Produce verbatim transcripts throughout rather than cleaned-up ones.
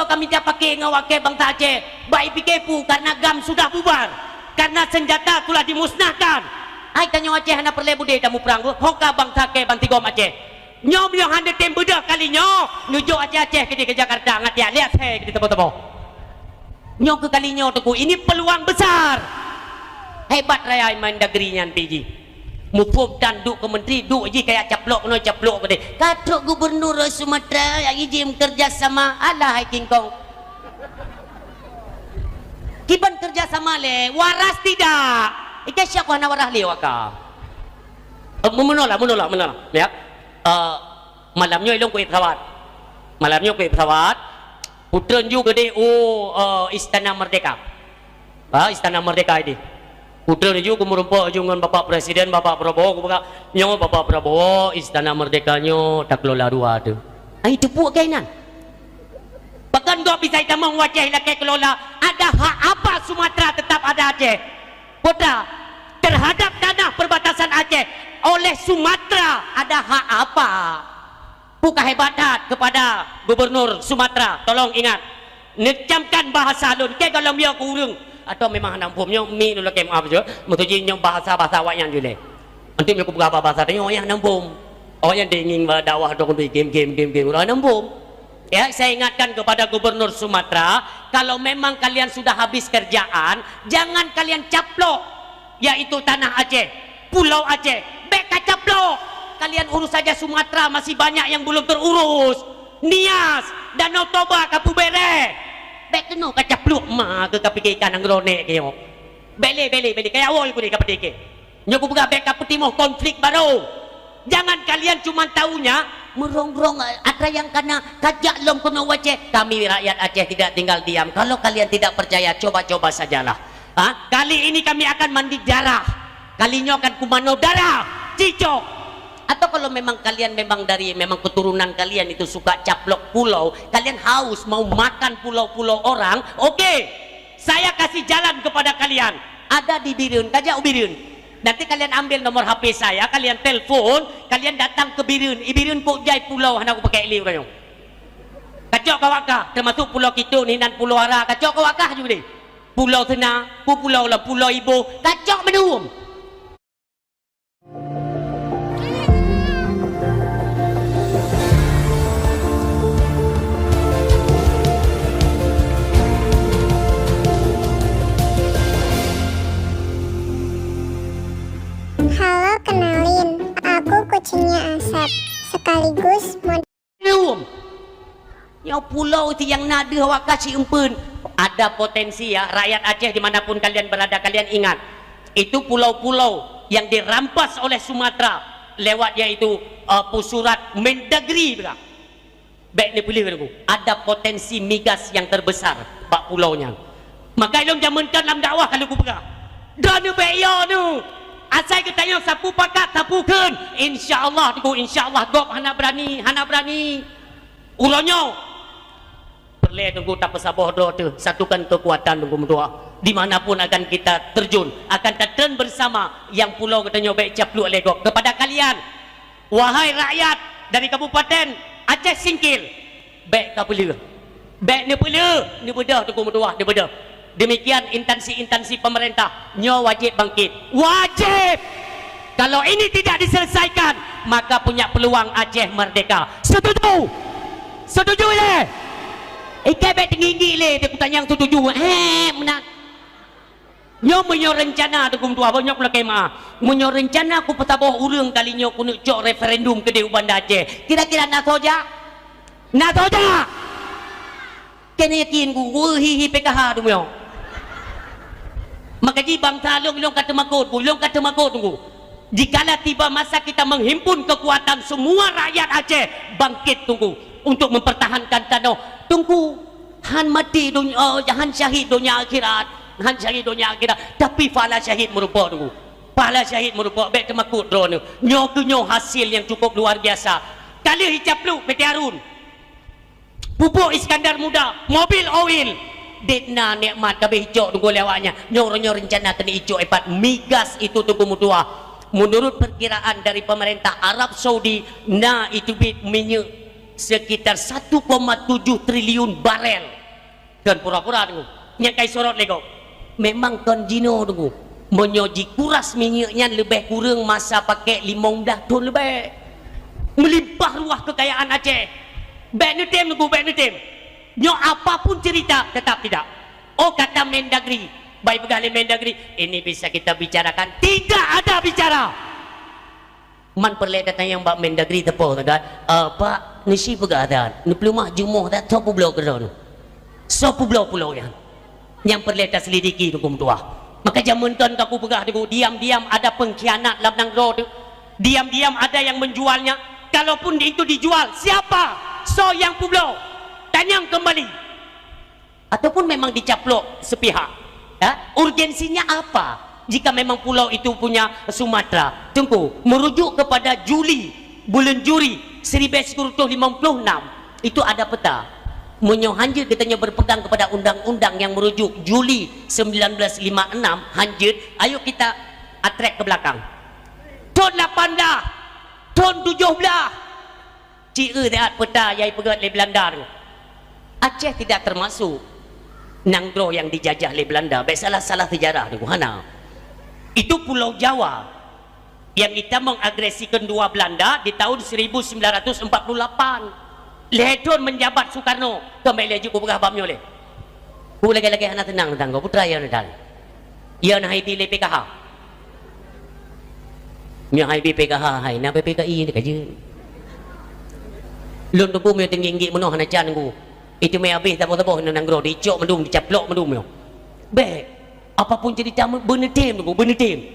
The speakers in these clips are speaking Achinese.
Ka mita paké ngon awak kèe bansa Aceh, bak jipike peue, karena GAM sudah bubar, karena senjata sudah dimusnahkan. Hai tanyoe Aceh hana peureulèe beudé tamuprang, ho ka bansa kèe bansigom Aceh. Nyoe meunyoe hana tem beudôh kali nyoe, neujok Aceh-Aceh keudéh keu Jakarta, ngat jak lé asèe keudéh teuboh-teuboh. Nyoe keu kali nyoe Teungku, ini peluang besar. Hebat raya Mendagri nyan pih jih. Muphom tan duek keu menteri, duek jih kajak caplok keunoe, caplok keudéh. Ka trok gubernur Sumatera, jak jih meukeureuja sama, alah hai kingkong. Kiban keureuja sama lé, waras tidak? Ika siap hana waras lé waka. Eh, meunoe lah, meunoe lah, meunoe lah. Ya. Eh, malam nyoe ilôn kuék pesawat. Malam nyoe kuék pesawat. Kutreun ju keudéh u, eh, Istana Merdeka. Ha, Istana Merdeka idéh. Kutreun ju kumeurumpok ju ngon Bapak Presiden, Bapak Prabowo, kupeugah, "Nyoe Bapak Prabowo, Istana Merdeka nyoe takelola dua teuh." Ai teupeue keuh inan. Pakon gob bisa jitamong u Aceh lakèe kelola, ada hak apa Sumatera tetap ada Aceh? Peue ta, terhadap tanah perbatasan Aceh oleh Sumatera ada hak apa? Peue ka hebat that kepada Gubernur Sumatera, tolong ingat. Neucamkan bahasa lôn, kèe gohlom yo keu ureueng. Atau memang hana muphom, nyoe mi lôn lakèe meu'ah ju. Maksud jih nyoe bahasa-bahasa awaknyan ju lé. Anteuk nyoe kupeugah bahasa tanyoe, awaknyan hana muphom. Awaknyan deh ngieng bak dakwah dong deh game, game, game, game, ureueng hana muphom. Ya, saya ingatkan kepada Gubernur Sumatera, kalau memang kalian sudah habis kerjaan, jangan kalian caplok, yaitu tanah Aceh, Pulau Aceh. Bèk kacaplok. Kalian urus saja Sumatera, masih banyak yang belum terurus. Nias, Danau Toba kapeubèrèh. Bèk keunoe kacaplok ma keu kapike ikan nyang ronèk keuh nyoe. Bèk lé, bèk lé, bèk lé. Kajak woe kudéh kapeutikeh. Nyoe kupeugah bèk kapeutimoh konflik baru. Jangan kalian cuma taunya meurong-rong, eh, atra nyang kana kajak lom keunoe u Aceh. Kami rakyat Aceh tidak tinggal diam. Kalau kalian tidak percaya, coba-coba sajalah. Ha? Kali ini kami akan mandi darah. Kali nyoe akan kumano darah. Cicok. Atau kalau memang kalian memang dari, memang keturunan kalian itu suka caplok pulau, kalian haus mau makan pulau-pulau orang, oke. Saya kasih jalan kepada kalian. Ada di Bireuen, kajak u Bireuen. Nanti kalian ambil nomor H P saya, kalian telepon, kalian datang ke Bireuen. I Bireuen kok jai pulau hana kupakèk lé uroe nyoe. Kacok kawak kah, termasuk Pulau Kitun, hinan Pulau Ara, kacok kawak kah ju deh. Pulau Seuna, pu-, pulau lah, Pulau Iboh, kacok mandum. Halo, kenalin, aku kucingnya Asep, sekaligus mod- Nyoe pulo nyang na deuh awak ka siumpeuen. Ada potensi, ya, rakyat Aceh di mana pun kalian berada, kalian ingat, itu pulau-pulau yang dirampas oleh Sumatera lewat, yaitu, eh, peue surat Mendagri, beuka. Bèk neupeuleueh, Teungku. Ada potensi migas yang terbesar bak pulau nyan. Maka ilôn jameun kan lam dakwah ka lheueh kupeugah, droeneuh bèk yo neuh. Asai geutanyoe sapeue pakat, sapeue kheun, insya Allah, Teungku, insya Allah gob hana beurani, hana beurani. Uroe nyoe peureulèe, Teungku, tapeusaboh droe teuh, satukan keukuatan, Teungku meutuah. Di mana pun akan kita terjun, akan tatreun bersama nyang pulo geutanyoe bèk capluek lé gob. Kepada kalian, wahai rakyat dari Kabupaten Aceh Singkil, bèk kapeuleueh. Bèk neupeuleueh, neubeudôh, Teungku meutuah, neubeudôh. Demikian instansi-instansi pemerintah, nyoe wajéb bangkit. Wajéb! Kalau ini tidak diselesaikan, maka punya peluang Aceh merdeka. Setuju? Setuju lé? Ikai bèk teunggi-unggi lé, dia kutanyong setuju. Eh, meunan. Nyoe meunyoe reuncana, Teungku meutuah, nyoe kulakèe meu'ah. Meunyoe reuncana kupeusaboh ureueng kali nyoe keuneuk cok referendum keudéh u Banda Aceh, kira-kira na soe jak? Na soe jak? Keuneuk yakin ku, weueh hi-hi P K H tu meunyoe. Maka jih bansa lôn, lôn ka teumakot, bu, lôn ka teumakot, Teungku. Jikala tiba masa kita menghimpun kekuatan semua rakyat Aceh bangkit, Teungku, untuk mempertahankan tanoh. Teungku, han maté donya, oh, han syahid donya akhirat, han syahid donya akhirat, tapi pahala syahid meureumpok, Teungku. Pahala syahid meureumpok, bèk teumakot droeneuh. Nyoe keuh nyoe hasil nyang cukup luar biasa. Ka lheueh icaplok P T Harun. Pupuk Iskandar Muda, mobil oil. Dek na nikmat ka beh icok, Teungku, lé awaknyan. Nyoe, nyoe reuncana keuneuk icok ipat migas itu, Teungku meutuah. Menurut perkiraan dari pemerintah Arab Saudi, na iteubiet minyeuk Sekitar satu koma tujuh triliun barel. Kon pura-pura, Teungku. Nyang ka isorot lé gob. Memang kon jinoe, Teungku. Meunyoe jikuras minyeuk nyan leubeh kureueng masa pakék limong blaih thon leubeh. Meulimpah ruah keukayaan Aceh. Bék neutem, Teungku, bék neutem. Nyoe apapun cerita, tetap tidak. Oh, kata Mendagri. Baik peugah lé Mendagri, ini bisa kita bicarakan. Tidak ada bicara. Man peureulée tatanyong bak Mendagri teupoh tagat, "Eh, Pak, neusi peugah that, neupeuleumah jumoh that soe peubloe keudroe nyoe? Soe peubloe pulo nyan?" Nyang peureulée taselidiki, Teungku meutuah. Maka jameun ton ka kupeugah, Teungku, diam-diam ada pengkhianat lam nanggroe tu. Diam-diam ada yang menjualnya. Kalaupun itu dijual, siapa? Soe nyang peubloe? Tanyong kembali. Ataupun memang dicaplok sepihak? Ya? Urgensinya apa jika memang pulau itu punya Sumatera? Teungku, merujuk kepada Juli, buleuen Juli seribu sembilan ratus lima puluh enam, itu ada peta. Meunyoe hanjeuet geutanyoe berpegang kepada undang-undang yang merujuk Juli sembilan belas lima enam, hanjeuet, ayo kita atrek ke belakang. Thon lapan belas, thon tujoh belas, Ci eu siat peta nyang ipeugét lé Belanda tu. Aceh tidak termasuk nanggroe nyang dijajah lé Belanda. Bék salah-salah sejarah tu, hana. Itu Pulau Jawa yang itamong agresi keudua Belanda di tahun seribu sembilan ratus empat puluh lapan. Lhèe thôn menjabat Soekarno, keumbali laju kupeugah bab nyoe lé. Ku lagèe-lagèe hana teunang teuntang gob, putra ya neudan. Ya na hai bi lé P K H. Nyoe hai bi P K H hai, na P K I ni ka jeuet. Lôn teungku meunyoe teunggik-nggik meunoh hana can teungku. Itu meuhabéh saboh-saboh nanggroe, dicok mandum, dicaplok mandum nyoe. Bèk. Apapun cerita, beuneutem teungku, beuneutem.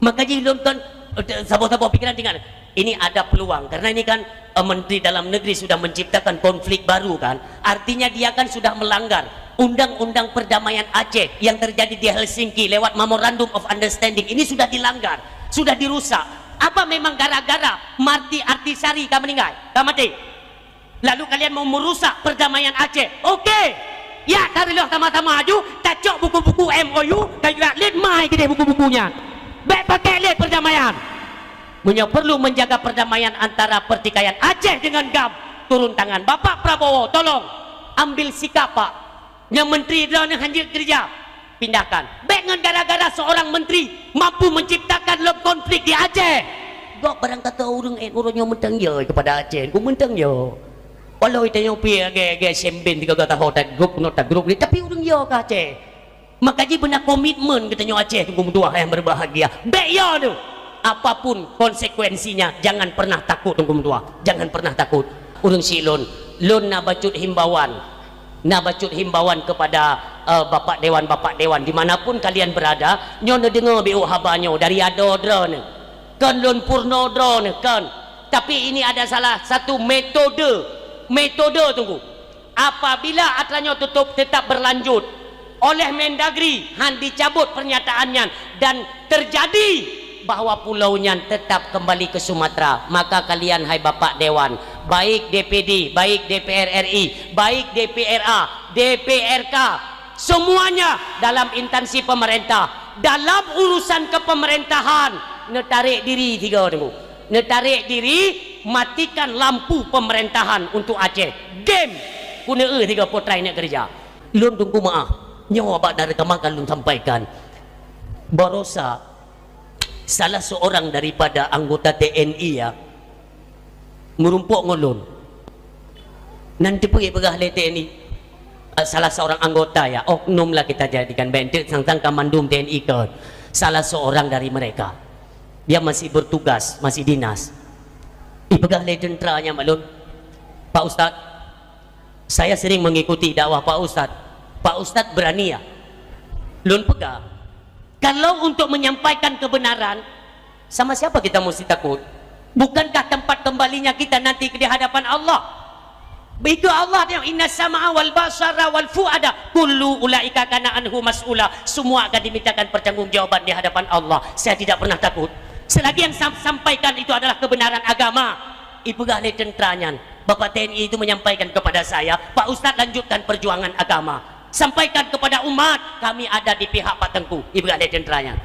Maka jih lôn kan, eh, saboh-saboh pikiran tinggal. Ini ada peluang, karena ini kan, eh, Menteri Dalam Negeri sudah menciptakan konflik baru kan, artinya dia kan sudah melanggar Undang-Undang Perdamaian Aceh yang terjadi di Helsinki lewat Memorandum of Understanding. Ini sudah dilanggar, sudah dirusak. Apa memang gara-gara Marty Artisari ka meninggal, ka mati? Lalu kalian mau merusak perdamaian Aceh. Oke. Ya, tareulôh sama-sama aju, tacok buku-buku M O U, tayue lét mai keudeh buku-buku nyan. Bèk pakai lé perdamaian. Meunyoe perlu menjaga perdamaian antara pertikaian Aceh dengan GAM, turun tangan. Bapak Prabowo, tolong ambil sikap, Pak. Nyoe menteri droeneuh hanjeuet keureuja, pindahkan. Bèk ngon gara-gara seorang menteri mampu menciptakan lom konflik di Aceh. Gob barang kata ureueng, eh, ureueng nyoe mantong yo kepada Aceh, ku mantong yo. Walau itanyoe pih agak-agak sembeng tiga gata ho tak grup, not tak grup ni, tapi ureueng yo ke Aceh. Maka jih beuna komitmen geutanyoe Aceh, teungku meutuah yang berbahagia. Bèk yo tu. Apapun konsekuensinya, jangan pernah takut, teungku meutuah. Jangan pernah takut. Ureueng syiek lôn, lôn na bacut himbauan. Na bacut himbauan kepada, eh, Bapak Dewan, Bapak Dewan, di mana pun kalian berada, nyoe neudeungoe beu haba nyoe dari adoe droeneuh. Kon lôn purno droeneuh, kon. Tapi ini ada salah satu metode, metode, teungku. Apabila atra nyoe tutup tetap berlanjut oleh Mendagri, han dicabut pernyataan nyan dan terjadi bahwa pulau nyan tetap kembali ke Sumatera, maka kalian, hai Bapak Dewan, baik D P D, baik D P R R I, baik D P R A, D P R K, semuanya dalam instansi pemerintah, dalam urusan kepemerintahan, neutarek diri tiga teungku. Neutarek diri, matikan lampu pemerintahan untuk Aceh. Game! Ku neueu tiga potrai neuk keureuja. Lôn teungku meuah, nyoe bak dari kama ka lôn sampaikan. Barosa salah seorang daripada anggota T N I ya, meurumpok ngon lôn. Nan teupeu ipeugah lé T N I, eh, salah seorang anggota ya, oknum lah kita jadikan, bék teuk sang-sang ka mandum T N I kon. Salah seorang dari mereka. Dia masih bertugas, masih dinas. Ipeugah lé tentara nyan bak lôn, "Pak Ustaz, saya sering mengikuti dakwah Pak Ustaz. Pak Ustaz berani ya?" Lôn peugah, kalau untuk menyampaikan kebenaran, sama siapa kita mesti takut? Bukankah tempat kembalinya kita nanti di hadapan Allah? Itu Allah dia, "Inna sam'a wal basara wal fuada kullu ulaika kana anhu mas'ula." Semua akan dimintakan pertanggungjawaban di hadapan Allah. Saya tidak pernah takut. Selagi yang sam-, sampaikan itu adalah kebenaran agama, ipeugah lé tentara nyan, Bapak T N I itu menyampaikan kepada saya, "Pak Ustaz, lanjutkan perjuangan agama. Sampaikan kepada umat, kami ada di pihak Pak Teungku," ipeugah lé tentara nyan.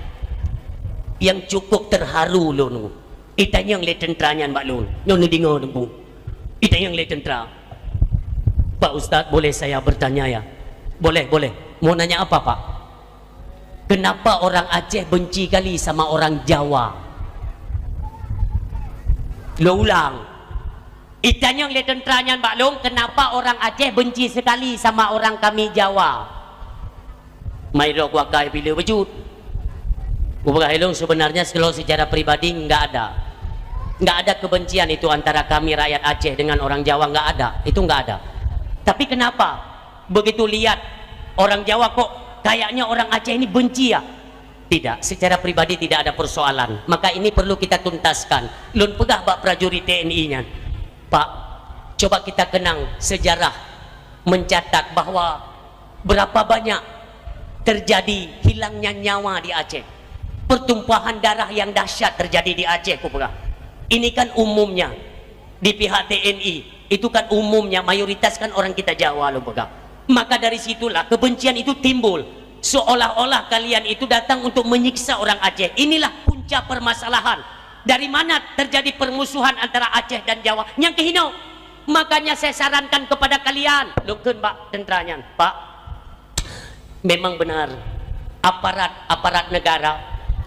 Yang cukup terharu lôn, itanyong lé tentara nyan bak lôn, nyoe neudeungoe teungku. Itanyong lé tentara, "Pak Ustaz, boleh saya bertanya, ya?" "Boleh, boleh. Mau nanya apa, Pak?" "Kenapa orang Aceh benci kali sama orang Jawa?" Lôn ulang. Itanyong lé tentara nyan bak lôn, "Kenapa orang Aceh benci sekali sama orang kami Jawa?" Mai droe kuakai pih le beujeuet. Kupeugah lé lôn, sebenarnya kalau secara pribadi enggak ada. Enggak ada kebencian itu antara kami rakyat Aceh dengan orang Jawa, enggak ada. Itu enggak ada. Tapi kenapa begitu lihat orang Jawa kok kayaknya orang Aceh ini benci ya? Tidak, secara pribadi tidak ada persoalan. Maka ini perlu kita tuntaskan. Lôn peugah bak prajurit T N I nyan, "Pak, coba kita kenang sejarah mencatat bahwa berapa banyak terjadi hilangnya nyawa di Aceh. Pertumpahan darah yang dahsyat terjadi di Aceh," kupeugah. "Ini kan umumnya di pihak T N I, itu kan umumnya mayoritas kan orang kita Jawa," lôn peugah. "Maka dari situlah kebencian itu timbul. Seolah-olah kalian itu datang untuk menyiksa orang Aceh. Inilah punca permasalahan. Dari mana terjadi permusuhan antara Aceh dan Jawa? Nyang keuhinoe. Makanya saya sarankan kepada kalian," lôn kheun bak tentara nyan, "Pak, memang benar, aparat-aparat negara,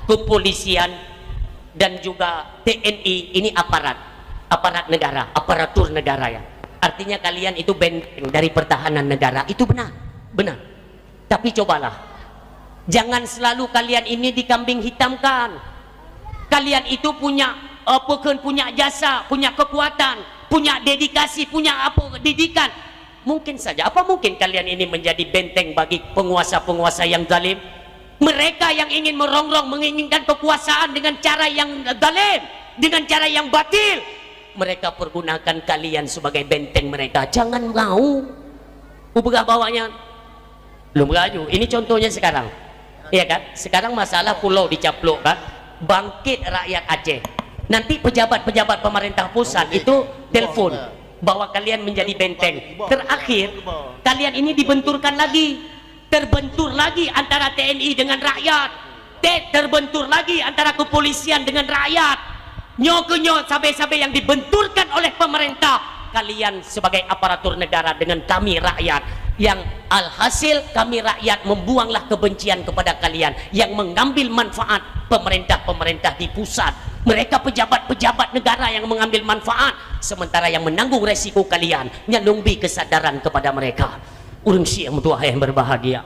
kepolisian, dan juga T N I ini aparat, aparat negara, aparatur negara, ya. Artinya kalian itu benteng dari pertahanan negara." Itu benar, benar. Tapi cobalah, jangan selalu kalian ini dikambing hitamkan. Kalian itu punya, apa kheun, punya jasa, punya kekuatan, punya dedikasi, punya apa, didikan. Mungkin saja, apa mungkin kalian ini menjadi benteng bagi penguasa-penguasa yang zalim? Mereka yang ingin merongrong, menginginkan kekuasaan dengan cara yang zalim, dengan cara yang batil, mereka pergunakan kalian sebagai benteng mereka. Jangan mau. Kupeugah bak awaknyan. Lôn peugah laju. Ini contohnya sekarang. Iya kan? Sekarang masalah pulau dicaplok kan. Bangkit rakyat Aceh. Nanti pejabat-pejabat pemerintah pusat itu telepon bahwa kalian menjadi benteng. Terakhir, kalian ini dibenturkan lagi. Terbentur lagi antara T N I dengan rakyat. Te-, terbentur lagi antara kepolisian dengan rakyat. Nyoe keuh nyoe sabe-sabe yang dibenturkan oleh pemerintah. Kalian sebagai aparatur negara dengan kami rakyat. Yang alhasil kami rakyat membuanglah kebencian kepada kalian. Yang mengambil manfaat pemerintah-pemerintah di pusat. Mereka pejabat-pejabat negara yang mengambil manfaat. Sementara yang menanggung resiko kalian. Nyan lôn bi kesadaran kepada mereka. Ureuëng syiek meutuah yang berbahagia.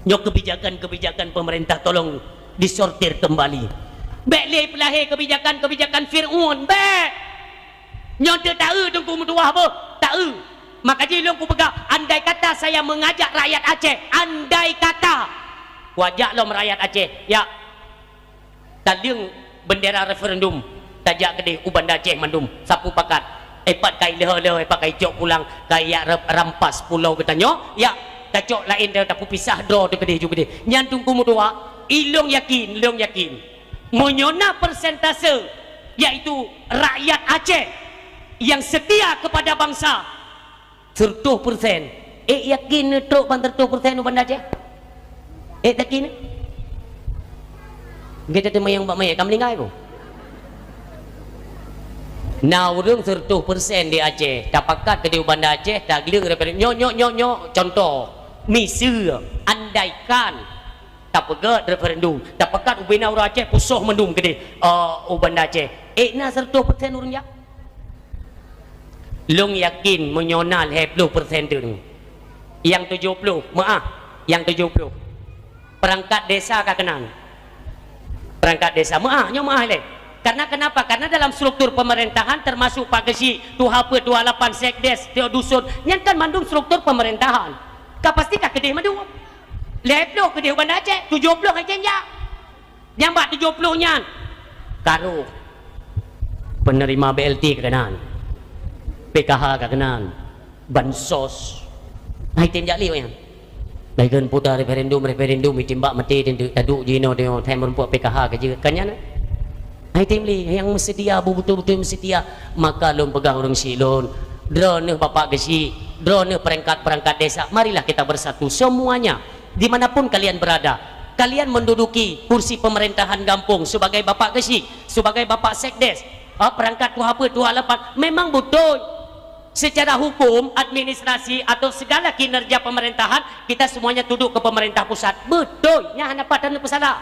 Nyoe kebijakan-kebijakan pemerintah tolong disortir kembali. Bék lé peulahé kebijakan-kebijakan Fir'aun, bék! Nyoe teu taeu Teungku meutuah boh, taeu. Maka jih lôn kupeugah, andai kata saya mengajak rakyat Aceh, andai kata kuajak lom rakyat Aceh, ya, taleueng bendera referendum, tajak keudeh u Banda Aceh mandum, sapeue pakat. Eh, pat kai leuho-leuho, eh, pat kai cok pulang, kai yak ra-, rampas pulo geutanyoe, yak tacok laén, ta-, tapeupisah droe teuh keudeh ju keudeh. Nyan Teungku meutuah, ilôn yakin, lôn yakin. Meunyoe na persentase, yaitu rakyat Aceh yang setia kepada bangsa, Seureutôh persen. Ék yakin neutrok ban seureutôh persen u Banda Aceh? Ék yakin? Gata teuma nyang bak manyét ka meuninggai boh. Na ureuëng seureutôh persen di Aceh, tapakat keudeh u Banda Aceh, tagleueng referendum. Nyoe, nyoe, nyoe, nyoe, contoh. Miseue, andaikan tapeugét referendum, tapakat ubena ureuëng Aceh pusoh mandum keudeh, eh, u Banda Aceh. Ék na seureutôh persen ureuëng jak? Lôn yakin meunyoe na lhée ploh persen teuk, nyang tujoh ploh, meuáh, nyang tujoh ploh. Perangkat desa ka keunan. Perangkat desa, meuáh, nyoe meuáh lé. Karena kenapa? Karena dalam struktur pemerintahan termasuk Pak Geuchik, Tuha Peuet, Tuha Lapan, Sekdes, Tiok Dusun, nyan kan mandum struktur pemerintahan. Ka pasti ka keudeh mandum. Lhée ploh keudeh u Banda Aceh, tujoh ploh hana jak. Nyang bak tujoh ploh nyan, ka rôh. Penerima B L T ka keunan, P K H ka keunan, bansos. Hai tem jak lé nyan. Lagée puta referendum, referendum, itimbak maté, teunteu taduek jinoe, teunteu thai meureumpok P K H ka jeuet. Ka nyan, hai tem lé, nyang meusetia, beutôi-beutôi meusetia. Maka lôn peugah ureuëng syiek lôn, droeneuh Bapak Geuchik, droeneuh perangkat-perangkat desa, marilah kita bersatu semuanya. Di mana pun kalian berada, kalian menduduki kursi pemerintahan gampong sebagai Bapak Geuchik, sebagai Bapak Sekdes, Ah, perangkat tuha peuet, tuha lapan. Memang beutôi. Secara hukum, administrasi atau segala kinerja pemerintahan, kita semuanya tunduk ke pemerintah pusat. Beutôi. Nyan hana pat taneuk peusalah.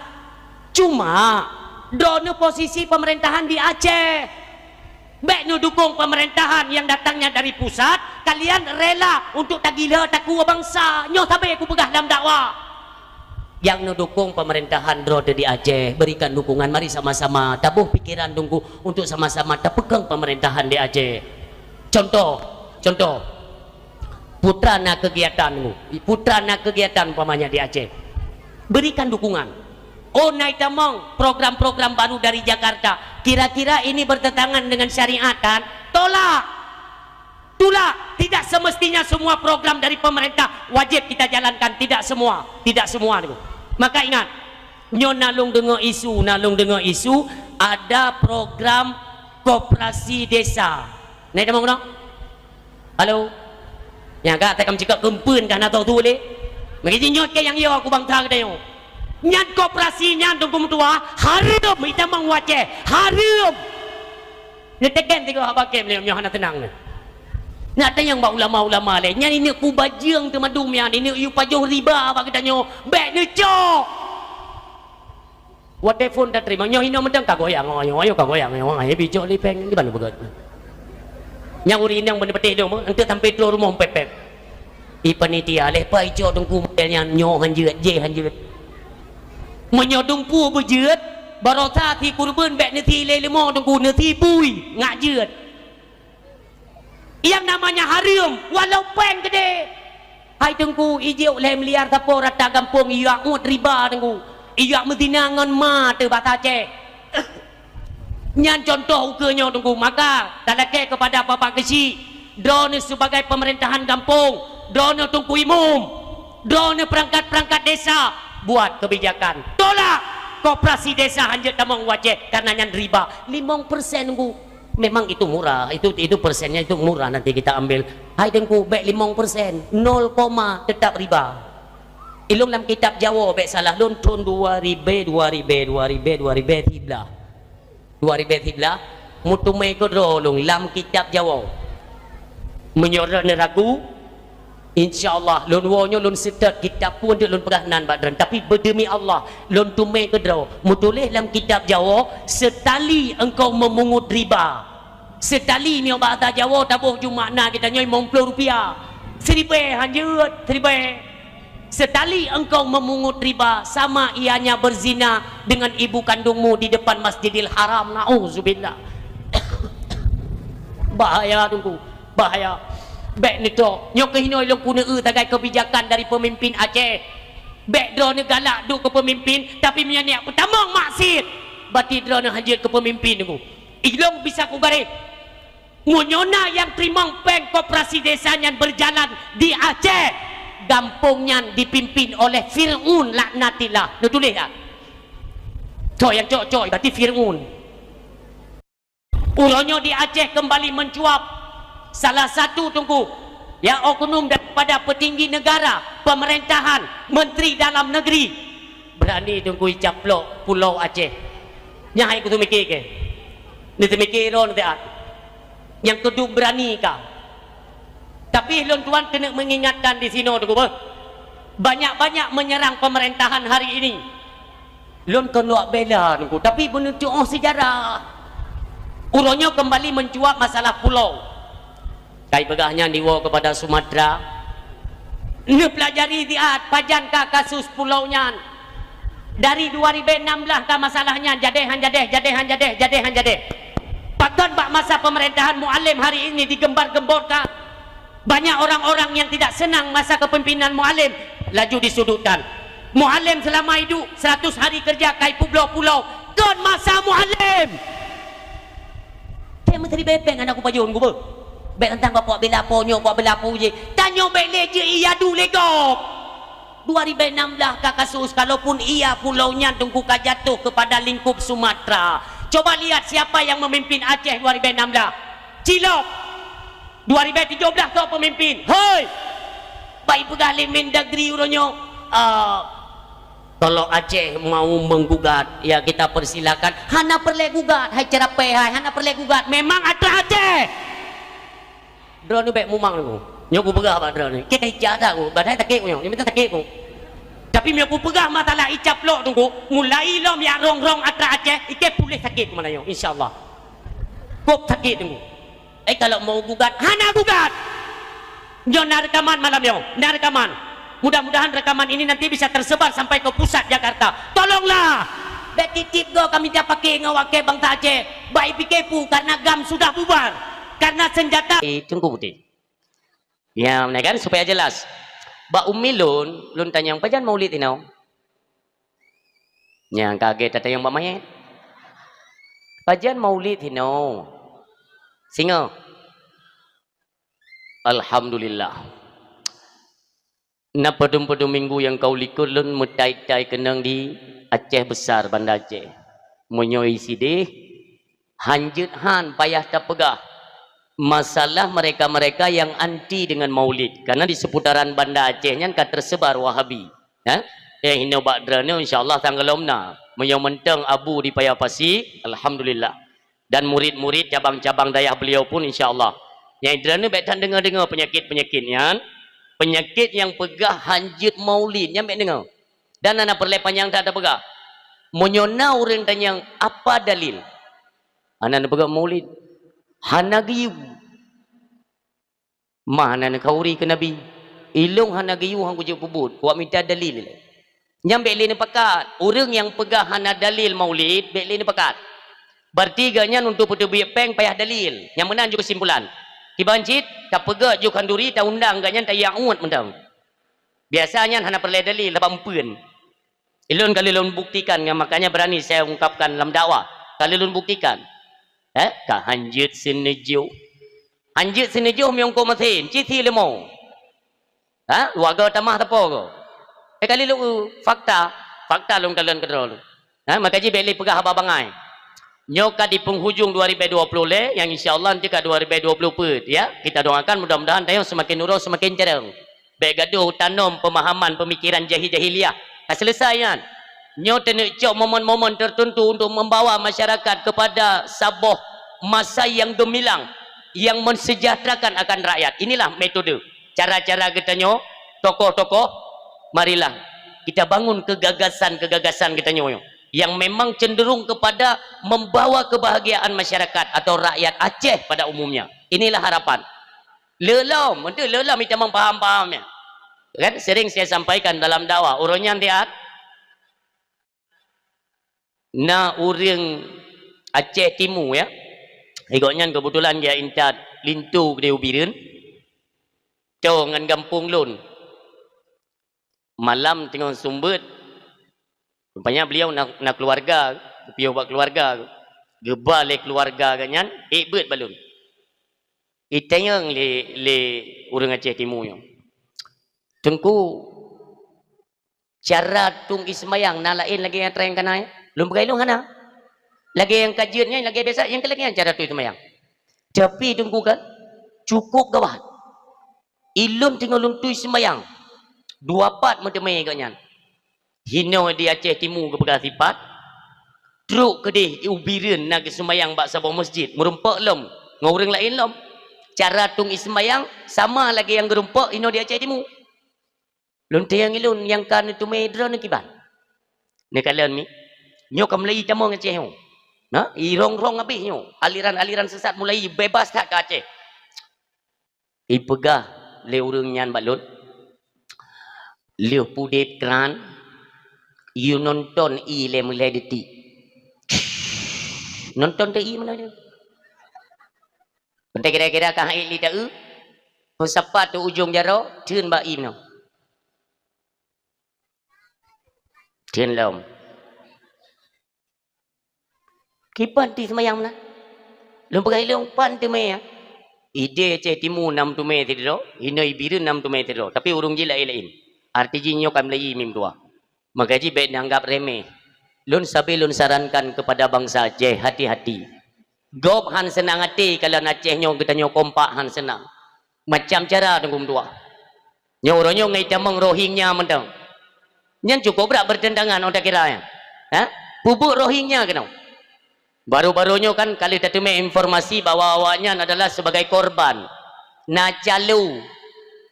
Cuma, droeneuh posisi pemerintahan di Aceh. Bèk neudukung pemerintahan yang datangnya dari pusat, kalian rela untuk tagila takue bansa. Nyoe sabe kupeugah lam dakwah. Nyang neudukung pemerintahan droe teuh di Aceh, berikan dukungan, mari sama-sama taboh pikiran Teungku untuk sama-sama tapeukong pemerintahan di Aceh. Contoh, contoh, Putra na kegiatan, Teungku. Putra na kegiatan umpamanya di Aceh. Berikan dukungan. Oh, na itamong program-program baru dari Jakarta. Kira-kira ini bertentangan dengan syariat kan? Tolak! Tulak! Tidak semestinya semua program dari pemerintah wajib kita jalankan. Tidak semua. Tidak semua, Teungku. Maka ingat, nyoe na lôn deungoe isu, na lôn deungoe isu, ada program koperasi desa. Na itamong keunoe? Halo? Nyang ka takam cakap keumpeuen ka na tho tu lé. Meukeujeuet nyoe keu nyang yo aku bangsa geutanyoe. Nyan koperasi nyan Teungku meutuah, hareuem itamong u Aceh. Hareuem! Neuteken tiga haba kem lé nyoe hana teunang nyoe. Nak tanyong bak ulama-ulama lé. Nyan ineuk kubajeueng teumadum nyan, ineuk yue pajoh riba bak geutanyoe. Bèk neucok! Watèe phon tateurimong, nyoe hinoe mantong ka goyang, nyoe, nyoe ka goyang, nyoe, nyoe, bijok lipeng, di mana beugöt? Nyang ureueng inong beuneuh patéh dong, enteuk sampai troh rumoh pép-pép. I panitia, leh pai cok Teungku model nyan, nyoe han jeuet, jéh han jeuet. Meunyoe dumpeue beujeuet, barosa si kureubeuen bèk neusi lé leumo Teungku, neusi bui, ngat jeuet. Yang namanya hareuem, walau péng keudéh. Hai Teungku, ijok lhèe miliar sapo rata gampông, ijak ngut riba Teungku. Ijak meuzina ngon ma teuh basa Aceh. Nyan contoh ukeue nyoe Teungku. Maka, talakèe kepada Bapak Geuchik, droeneuh sebagai pemerintahan gampông, droeneuh Teungku Imum, droeneuh perangkat-perangkat desa, buat kebijakan. Tolak koperasi desa hanjeuet tamong u Aceh, karena nyan riba. Limong persen Teungku. Memang itu murah, itu, itu persennya itu murah nanti kita ambil. Hai Teungku, bèk limong persen, nol koma tetap riba. Ilôn lam kitab Jawoe bèk salah lôn thôn dua ribèe, dua ribèe, dua ribèe, dua ribèe siblaih. Dua ribèe siblaih, meuteumé keudroe lôn lam kitab Jawoe. Meunyoe droeneuh ragu, insya Allah, lôn woe nyoe lôn seutôt kitab peue deuek lôn peugah nan bak droeneuh. Tapi beudemi Allah, lôn teumé keudroe, meutuléh lam kitab Jawoe, "Seutali engkau memungut riba." Seutali nyoe bahasa Jawoe taboh ju makna geutanyoe limong ploh rupiah. Siribèe hanjeuet, siribèe. Seutali engkau memungut riba, sama ianya berzina dengan ibu kandungmu di depan Masjidil Haram. Nauzubillah. Bahaya, Teungku. Bahaya. Bèk neutok. Nyoe keuh hinoe lôn keuneuk eu sagai keubijakan dari peumimpin Aceh. Bèk droeneuh galak duek keu peumimpin, tapi meunyoe neujak peutamong maksiet, berarti droeneuh hanjeuet keu peumimpin, Teungku. Ilôn bisa kugaréh. Meunyoe na nyang teurimong péng koperasi desa nyan beujalan di Aceh, gampông nyan dipimpin oleh Fir'aun laknatillah. Neutuléh tak? Cok nyang cok-cok, berarti Fir'aun. Uroe nyoe di Aceh keumbali meuncuab salah satu Teungku, ya, oknum daripada peutinggi neugara, peumeurintah, menteri dalam negeri, beurani Teungku jicaplok Pulo Aceh. Nyan hai kuteumiki keu. Neuteumiki droe neusiat. Nyang keudum beurani ka. Tapi lôn tuan keuneuk meungingatkan di sinoe Teungku beuh. Banyak-banyak menyerang pemerintahan hari ini. Lôn kon lôn bela Teungku, tapi beuneutuoh seujarah. Uroe nyoe keumbali meuncuab masalah pulo. Kai peugah nyan diwoe keupada Sumatra. Neupeulajari siat pajan ka kasus pulo nyan. Dari dua ribèe nam blah ka masalah nyan, jadeh han jadeh, jadeh han jadeh, jadeh han jadeh. Pakon bak masa pemerintahan Mualem hari ini digembar-gemborkan. Banyak orang-orang yang tidak senang masa kepemimpinan Mualem, laju disudutkan. Mualem selama hidup seratus hari kerja kai publoe pulo, kon masa Mualem. Teumeutri bepeng aneuk kupajon gubeu. Bèk tantang bapak bela po nyoe, bapak bela po jih. Tanyoe bèk lé jih iya du lé gob. Dua ribèe nam blah ka kasus, kalaupun iya pulo nyan Teungku ka jatuh kepada lingkup Sumatra. Coba lihat siapa yang memimpin Aceh dua ribèe nam blah. Cilok. Dua ribèe tujoh blah soe pemimpin. Hei! Bak ipeugah lé Mendagri uroe nyoe, ah, Kalau Aceh mau menggugat, ya kita persilakan. Hana peureulée gugat, hai ceurapée hai, hana peureulée gugat. Memang atra Aceh. Droeneuh bék mumang Teungku. Nyoe kupeugah bak droeneuh. Ikei ka ija that ku, padahai sakét ku nyoe. Nyoe mantong sakét ku. Tapi meunyoe kupeugah masalah icap lok Teungku, mulai lom jak rong-rong atra Aceh, ikei puléh sakét ku malam nyoe, insya Allah. Kop sakét Teungku. Eh, kalau mau gugat, hana gugat. Nyoe na rekaman malam nyoe, na rekaman. Mudah-mudahan rekaman ini nanti bisa tersebar sampai ke pusat Jakarta. Tolonglah. Bék tieb-tieb goe ka mita paké ngon awak kée bansa Aceh. Bak ipike peue, karena GAM sudah bubar. Karena senjata. Eh, Teungku Putéh. Ya, nah kan, supaya jelas. Bak umi lôn, lôn tanyong, "Pajan maulid inoe?" Nyang kaget tatanyong bak manyét. "Pajan maulid inoe?" Singoh. Alhamdulillah. Na padum-padum minggu nyang ka u likot lôn meutai-tai keunong di Aceh Besar, Banda Aceh. Meunyoe sideh, hanjeuet han payah tapeugah masalah mereka-mereka yang anti dengan maulid. Karena di seputaran Banda Aceh nyan ka tersebar Wahabi. Ya? Eh, hino bak droeneuh, insya Allah, tanggalom na. Meunyoe mantong Abu di Paya Pasi, alhamdulillah. Dan murid-murid cabang-cabang dayah beliau pun, insya Allah. Nyang droeneuh bék tan deungoe-deungoe peunyakét-peunyakét nyan. Peunyakét nyang peugah hanjeuet maulid, nyan bék deungoe. Dan hana peureulée panyang that tapeugah. Meunyoe na ureuëng tanyong, "Apa dalil?" Hana neupeugah maulid. Hana geuyue. Mah hana neukhauri keu Nabi. Ilong hana geuyue han kujeuet peubuet. Kuwak mita dalil. Nyan bék lé neupakat. Ureuëng nyang peugah hana dalil maulid, bék lé neupakat. Berarti geuh nyan untuk peuteubiet péng payah dalil. Nyang meunan jeuet keusimpulan. Kiban cit, tapeugah jeuet khanduri, taundang geuh nyan tayang uet mantong. Biasa nyan hana peureulée dalil, sabab meupeuen. Ilôn ka lôn buktikan, makanya berani saya ungkapkan lam dakwah. Ka lôn buktikan. Eh, ka hanjeuet sineujôh. Hanjeuet sineujôh meunyoe keu meusén, cit si leumo. Ha, luwagoe tamah teupô goe. Eh, ka lôn fakta, fakta lôn kalon keudroe lôn. Ha, maka jih bék lé peugah haba bangai. Nyoe ka di penghujung dua ribu dua puluh lé, nyang insya Allah nanti ka dua ribu dua puluh peuet, ya. Kita doakan mudah-mudahan tanyoe semakin uroe semakin carông. Bék gadoh tanom pemahaman pemikiran jahil-jahiliah. Ka selesai nyan. Nyoe teuneuk cok momen-momen tertentu untuk membawa masyarakat kepada saboh masa yang gemilang, yang mensejahterakan akan rakyat. Inilah metode, cara-cara geutanyoe, tokoh-tokoh, marilah kita bangun kegagasan-kegagasan geutanyoe yang memang cenderung kepada membawa kebahagiaan masyarakat atau rakyat Aceh pada umumnya. Inilah harapan. Leulam, untuk leulam kita mempaham-paham ya. Kan sering saya sampaikan dalam dakwah, ureuëng nyan tiat. Na ureuëng Aceh Timu ya. Gobnyan kebetulan dia intat linto gede u Bireuen. To ngon gampông lôn. Malam teungoh sumbeuet, rupanya beliau na, na keluarga, geupiyôh bak keluarga, geuba lé keluarga geuh nyan, ék beuet bak lôn. Itanyong lé, lé ureuëng Aceh Timu nyoe, "Teungku, cara tueng ie seumayang na laén lagée nyang trang kana?" Lôn peugah ilong hana. Lagée nyang ka jeuet nyan, lagée biasa, nyang keu lagée nyan cara tueng ie seumayang. Tapi Teungku kan, cukup gawat. Ilôn teungoh lôn tueng ie seumayang, dua pat meuteumé gobnyan. Hinoe di Aceh Timu geupeugah sipat, trok keudeh u Bireuen na geuseumayang bak saboh meuseujid, meurumpok lom ngon ureuëng laén lom. Cara tueng ie seumayang sama lagée nyang geurumpok hinoe di Aceh Timu. Lôn tanyong ilôn nyang ka neuteumé droeneuh kiban. Neukalon mi, nyoe ka mulai tamong Aceh nyoe. Na, irong-rong habéh nyoe. Aliran-aliran sesat mulai bebas that ka Aceh. Ipeugah lé ureuëng nyan bak lôn, "Lheueh pudeb kran, yue nonton ie lé meulhée detik." Nonton teu ie meunan. Peunteng kira-kira ka hait lé taeu, peusapat teu ujong jaroe, theun bak ie meunan. Theun lom. Kiban tueng ie seumayang meunan? Lôn peugah ilong, "Pat teumé ya?" Ideh Aceh Timu na meuteumé sidroe, hinoe Bireuen na meuteumé sidroe, tapi ureuëng jih laén-laén. Arti jih nyoe ka mulai ie mim dua. Maka jih bék neuanggap remeh. Lôn sabe lôn sarankan kepada bansa Aceh, hati-hati. Gob han seunang até kalon Aceh nyoe geutanyoe kompak han seunang. Macam cara teungku meutuah. Nyoe uroe nyoe ngai tamong Rohingya mantong. Nyan cukup brat bertentangan, oh, takira nyan. Ha? Peubuet Rohingya keunoe. Baru-baru nyoe kan ka lheueh tateumé informasi bahwa awaknyan adalah sebagai korban. Na calo.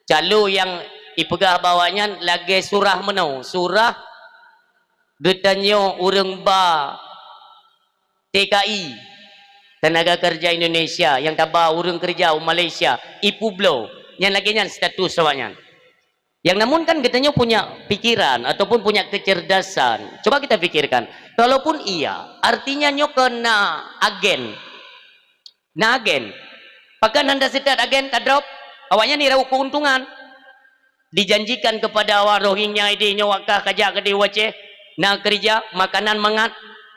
Calo nyang ipeugah bak awaknyan lagée surah meunoe. Surah geutanyoe ureuëng ba T K I, tenaga kerja Indonesia nyang taba ureuëng keureuja u Malaysia, ipeubloe. Nyan lagée nyan status awaknyan. Yang namun kan geutanyoe punya pikiran ataupun punya kecerdasan. Coba kita pikirkan, kalaupun iya, artinya nyoe keu na agen. Na agen. Pakon hana seutat agen tadrop? Awaknyan iraup keuntungan. Dijanjikan kepada awak Rohingya idéh nyoe wakah kajak keudéh u Aceh, na keureuja, makanan mangat,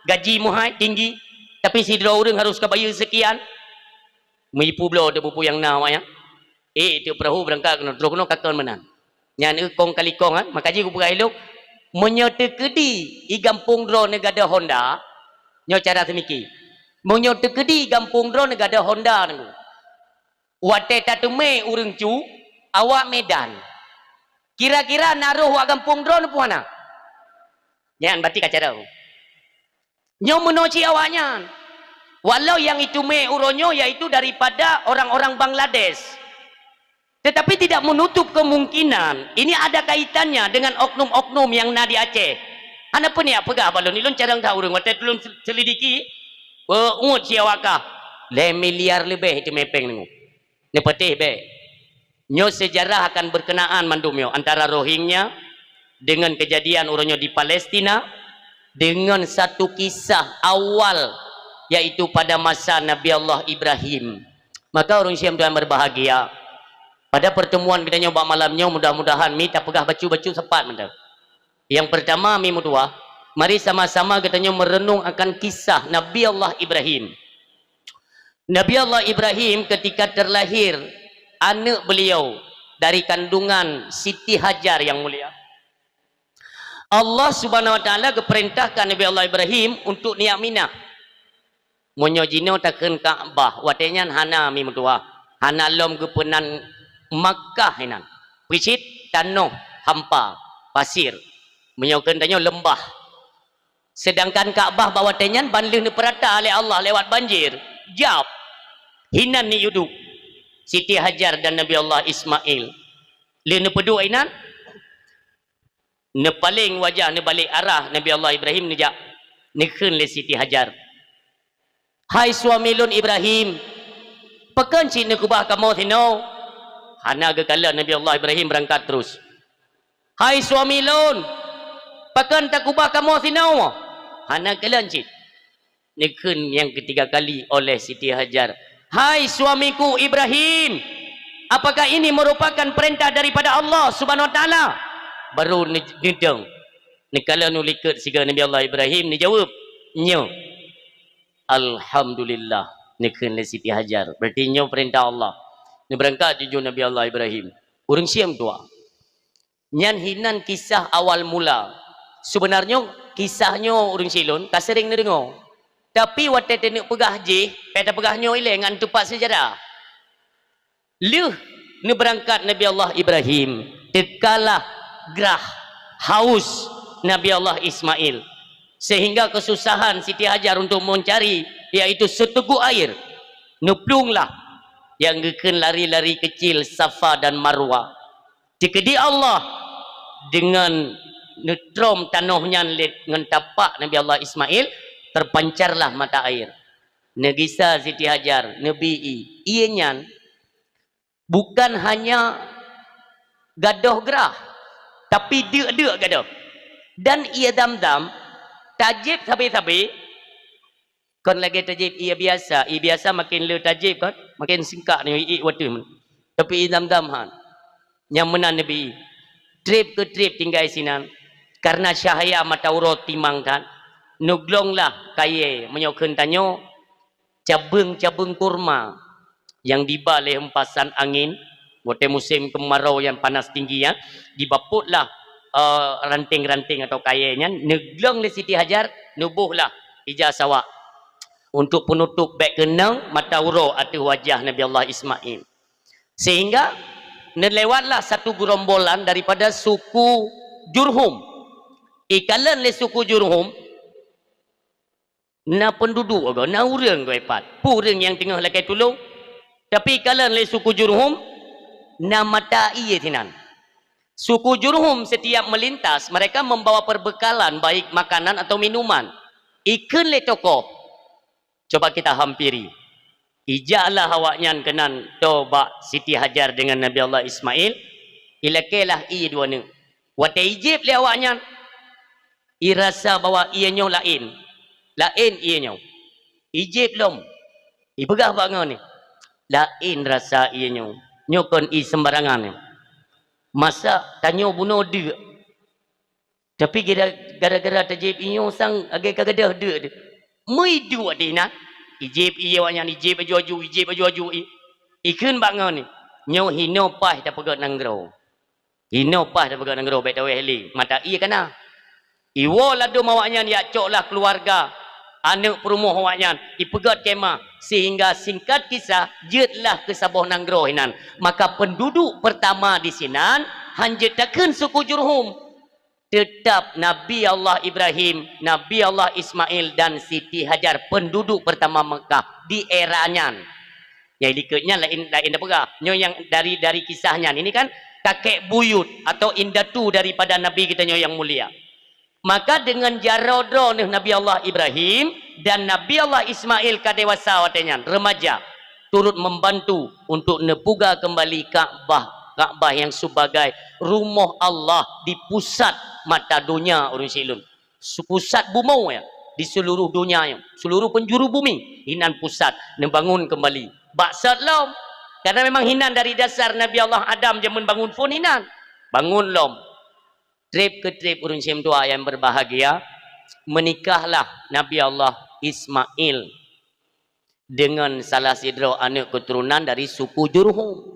gaji meuhai, tinggi, tapi sidroe ureuëng harus ka bayeue sekian. Meuipu bloe teuh bupu nyang na awaknyan. Eh, teuk peurahô beurangkat keunoe, troh keunoe kakon meunan. Nyan eu kong kali kong, eh, maka jih kupeugah ilok, meunyoe teukeudi i gampông droeneuh gadôh honda, nyoe cara seumiki. Meunyoe teukeudi i gampông droeneuh gadôh honda nunggu. Watée tateumé ureuëng cu, awak Medan. Kira-kira na roh wak gampông droeneuh peue hana? Nyan berarti ka cara. Nyoe meunoe cit awaknyan. Walau nyang iteumé uroe nyoe yaitu daripada orang-orang Bangladesh. Tetapi tidak menutup kemungkinan ini ada kaitannya dengan oknum-oknum nyang na di Aceh. Hana peue neujak peugah bak lôn, ilôn carông that ureuëng watée tulôn selidiki, peue ngut si awak kah, lhée miliar leubeh iteumé péng nunggu. Neupatéh bék. Nyoe sejarah akan berkenaan mandum nyoe antara Rohingya dengan kejadian uroe nyoe di Palestina dengan satu kisah awal, yaitu pada masa Nabi Allah Ibrahim. Maka ureuëng Islam tuan berbahagia, pada pertemuan kita nyoe bak malam nyoe mudah-mudahan mi tapeugah bacut-bacut sepat mantong. Yang pertama mi meutuah, mari sama-sama geutanyoe merenung akan kisah Nabi Allah Ibrahim. Nabi Allah Ibrahim ketika terlahir aneuk beliau dari kandungan Siti Hajar yang mulia, Allah Subhanahu Wa Taala geupeurintahkan Nabi Allah Ibrahim untuk neujak Mina. Meunyoe jinoe takheun Ka'bah, watée nyan hana mi meutuah, hana lom geupeunan Makkah inan. Peue cit tanoh hampa, pasir. Meunyoe kheun tanyoe leumbah. Sedangkan Ka'bah bak watée nyan ban lheueh neupeurata lé Allah lewat banjir, jab. Hinan neuyue duek Siti Hajar dan Nabi Allah Ismail. Lheueh neupeuduek inan, neupaleng wajah, neubalek arah Nabi Allah Ibrahim neujak, neukheun lé Siti Hajar, "Hai suami lôn Ibrahim, pakon cit neukeubah kamoe sinoe?" Hana geukalon Nabi Allah Ibrahim beurangkat terus. "Hai suami lôn, pakon takeubah kamoe sinoe?" Hana kalon cit. Neukheun nyang keutiga kali oleh Siti Hajar, "Hai suamiku Ibrahim, apakah ini merupakan perintah daripada Allah Subhanahu Wa Taala?" Baru ne-, neudong. Neukalon u likot sigoe Nabi Allah Ibrahim neujaweueb, "Nyoe." "Alhamdulillah," neukheun lé Siti Hajar. Berarti nyoe perintah Allah. Neubeurangkat jujur Nabi Allah Ibrahim. Ureuëng siom tuha. Nyan hinan kisah awal mula. Sebenarnya kisah nyoe ureuëng silon ka sering neudeungoe. Tapi watée teuneuk peugah jih, payah tapeugah nyoe ilée ngan teupat sejarah. Lheueh neubeurangkat Nabi Allah Ibrahim, teukalah grah, haus Nabi Allah Ismail. Sehingga kesusahan Siti Hajar untuk mencari, yaitu seteguk air. Neuplueng lah nyang geukheun lari-lari kecil Safa dan Marwa. Teukeudi Allah deungon neutrom tanoh nyan lé ngon tapak Nabi Allah Ismail, terpancarlah mata air. Neugisa Siti Hajar, neubi ié. Ié nyan bukan hanya gadôh grah, tapi deuk-deuk gadôh. Dan ié Zamzam tajéb sabe-sabe, kon lagée tajéb ié biasa. Ié biasa makin le tajéb kan, makin singkat nyoe ié wateuh. Tapi ié Zamzam han. Nyang meunan neubi. Treb keu treb tinggai sinan. Karena cahaya mata uroe timang that, neuglonglah kayée meunyoe kheun tanyoe cabeueng-cabeueng kurma nyang diba lé hempasan angén, watée musém keumarau nyang panas tinggi nyan, dibapotlah, eh, ranting-ranting atau kayée nyan, neuglong lé Siti Hajar, neubohlah ija sawak untuk penutup bék keunong mata uroe ateueh wajah Nabi Allah Ismail. Sehingga neulewatlah satu gerombolan daripada suku Jurhum. Ikalon lé suku Jurhum, na peunduduek goe, na ureuëng goe pat. Peue ureuëng nyang teungoh lakée tulông? Tapi ikalon lé suku Jurhum, na mata ié sinan. Suku Jurhum setiap melintas, mereka membawa perbekalan, baik makanan atau minuman. Ikheun lé tokoh, coba kita hampiri. Ijaklah awaknyan keunan toe bak Siti Hajar dengan Nabi Allah Ismail, ilakée lah ié dua neuk. Watée ijieb lé awaknyan, irasa bahwa ié nyoe laén. Laén ié nyoe. Ijieb lom. Ipeugah bak ngon ni, "Laén rasa ié nyoe. Nyoe kon ié seumbarangan nyoe. Masa tanyoe bunoe deuk." Tapi gara-, gara-gara tajieb ié nyoe sang lagée ka gadôh deuk teuh. Meuiduek di na. Ijieb ié awaknyan, ijieb aju-aju, ijieb aju-aju ié. Ikheun bak ngon ni, "Nyoe hinoe paih tapeugét nanggroe. Hinoe paih tapeugét nanggroe, bék tawéh lé. Mata ié ka na." Iwoe ladôm awaknyan, yak coklah keuluwarga, aneuëk peurumoh awaknyan, ipeugét kemah, sehingga singkat kisah, jeuetlah keu saboh nanggroe hinan. Maka peunduduek peurtama di sinan, han jeuet takheun suku Jurhum. Teutap Nabi Allah Ibrahim, Nabi Allah Ismail, dan Siti Hajar, peunduduek peurtama Meukah di era nyan. Nyang likot nyan laén, laén tapeugah. Nyoe nyang dari, dari kisah nyan. Ini kan kakek buyut atau indatu daripada Nabi geutanyoe nyang mulia. Maka deungon jaroe droeneuh Nabi Allah Ibrahim dan Nabi Allah Ismail ka dewasa watée nyan, remaja, turut membantu untuk neupuga kembali Ka'bah, Ka'bah yang sebagai rumoh Allah di pusat mata donya ureuëng sileuen. Su-, pusat bumoe ya, di seluruh donya nyoe, seluruh penjuru bumi, hinan pusat neubangun kembali. Bak sot lom, karena memang hinan dari dasar Nabi Allah Adam jameun bangun phon hinan. Bangun lom. Treb keu treb ureuëng syiem tuha yang berbahagia, menikahlah Nabi Allah Ismail dengan salah sidroe aneuëk keturunan dari suku Jurhum.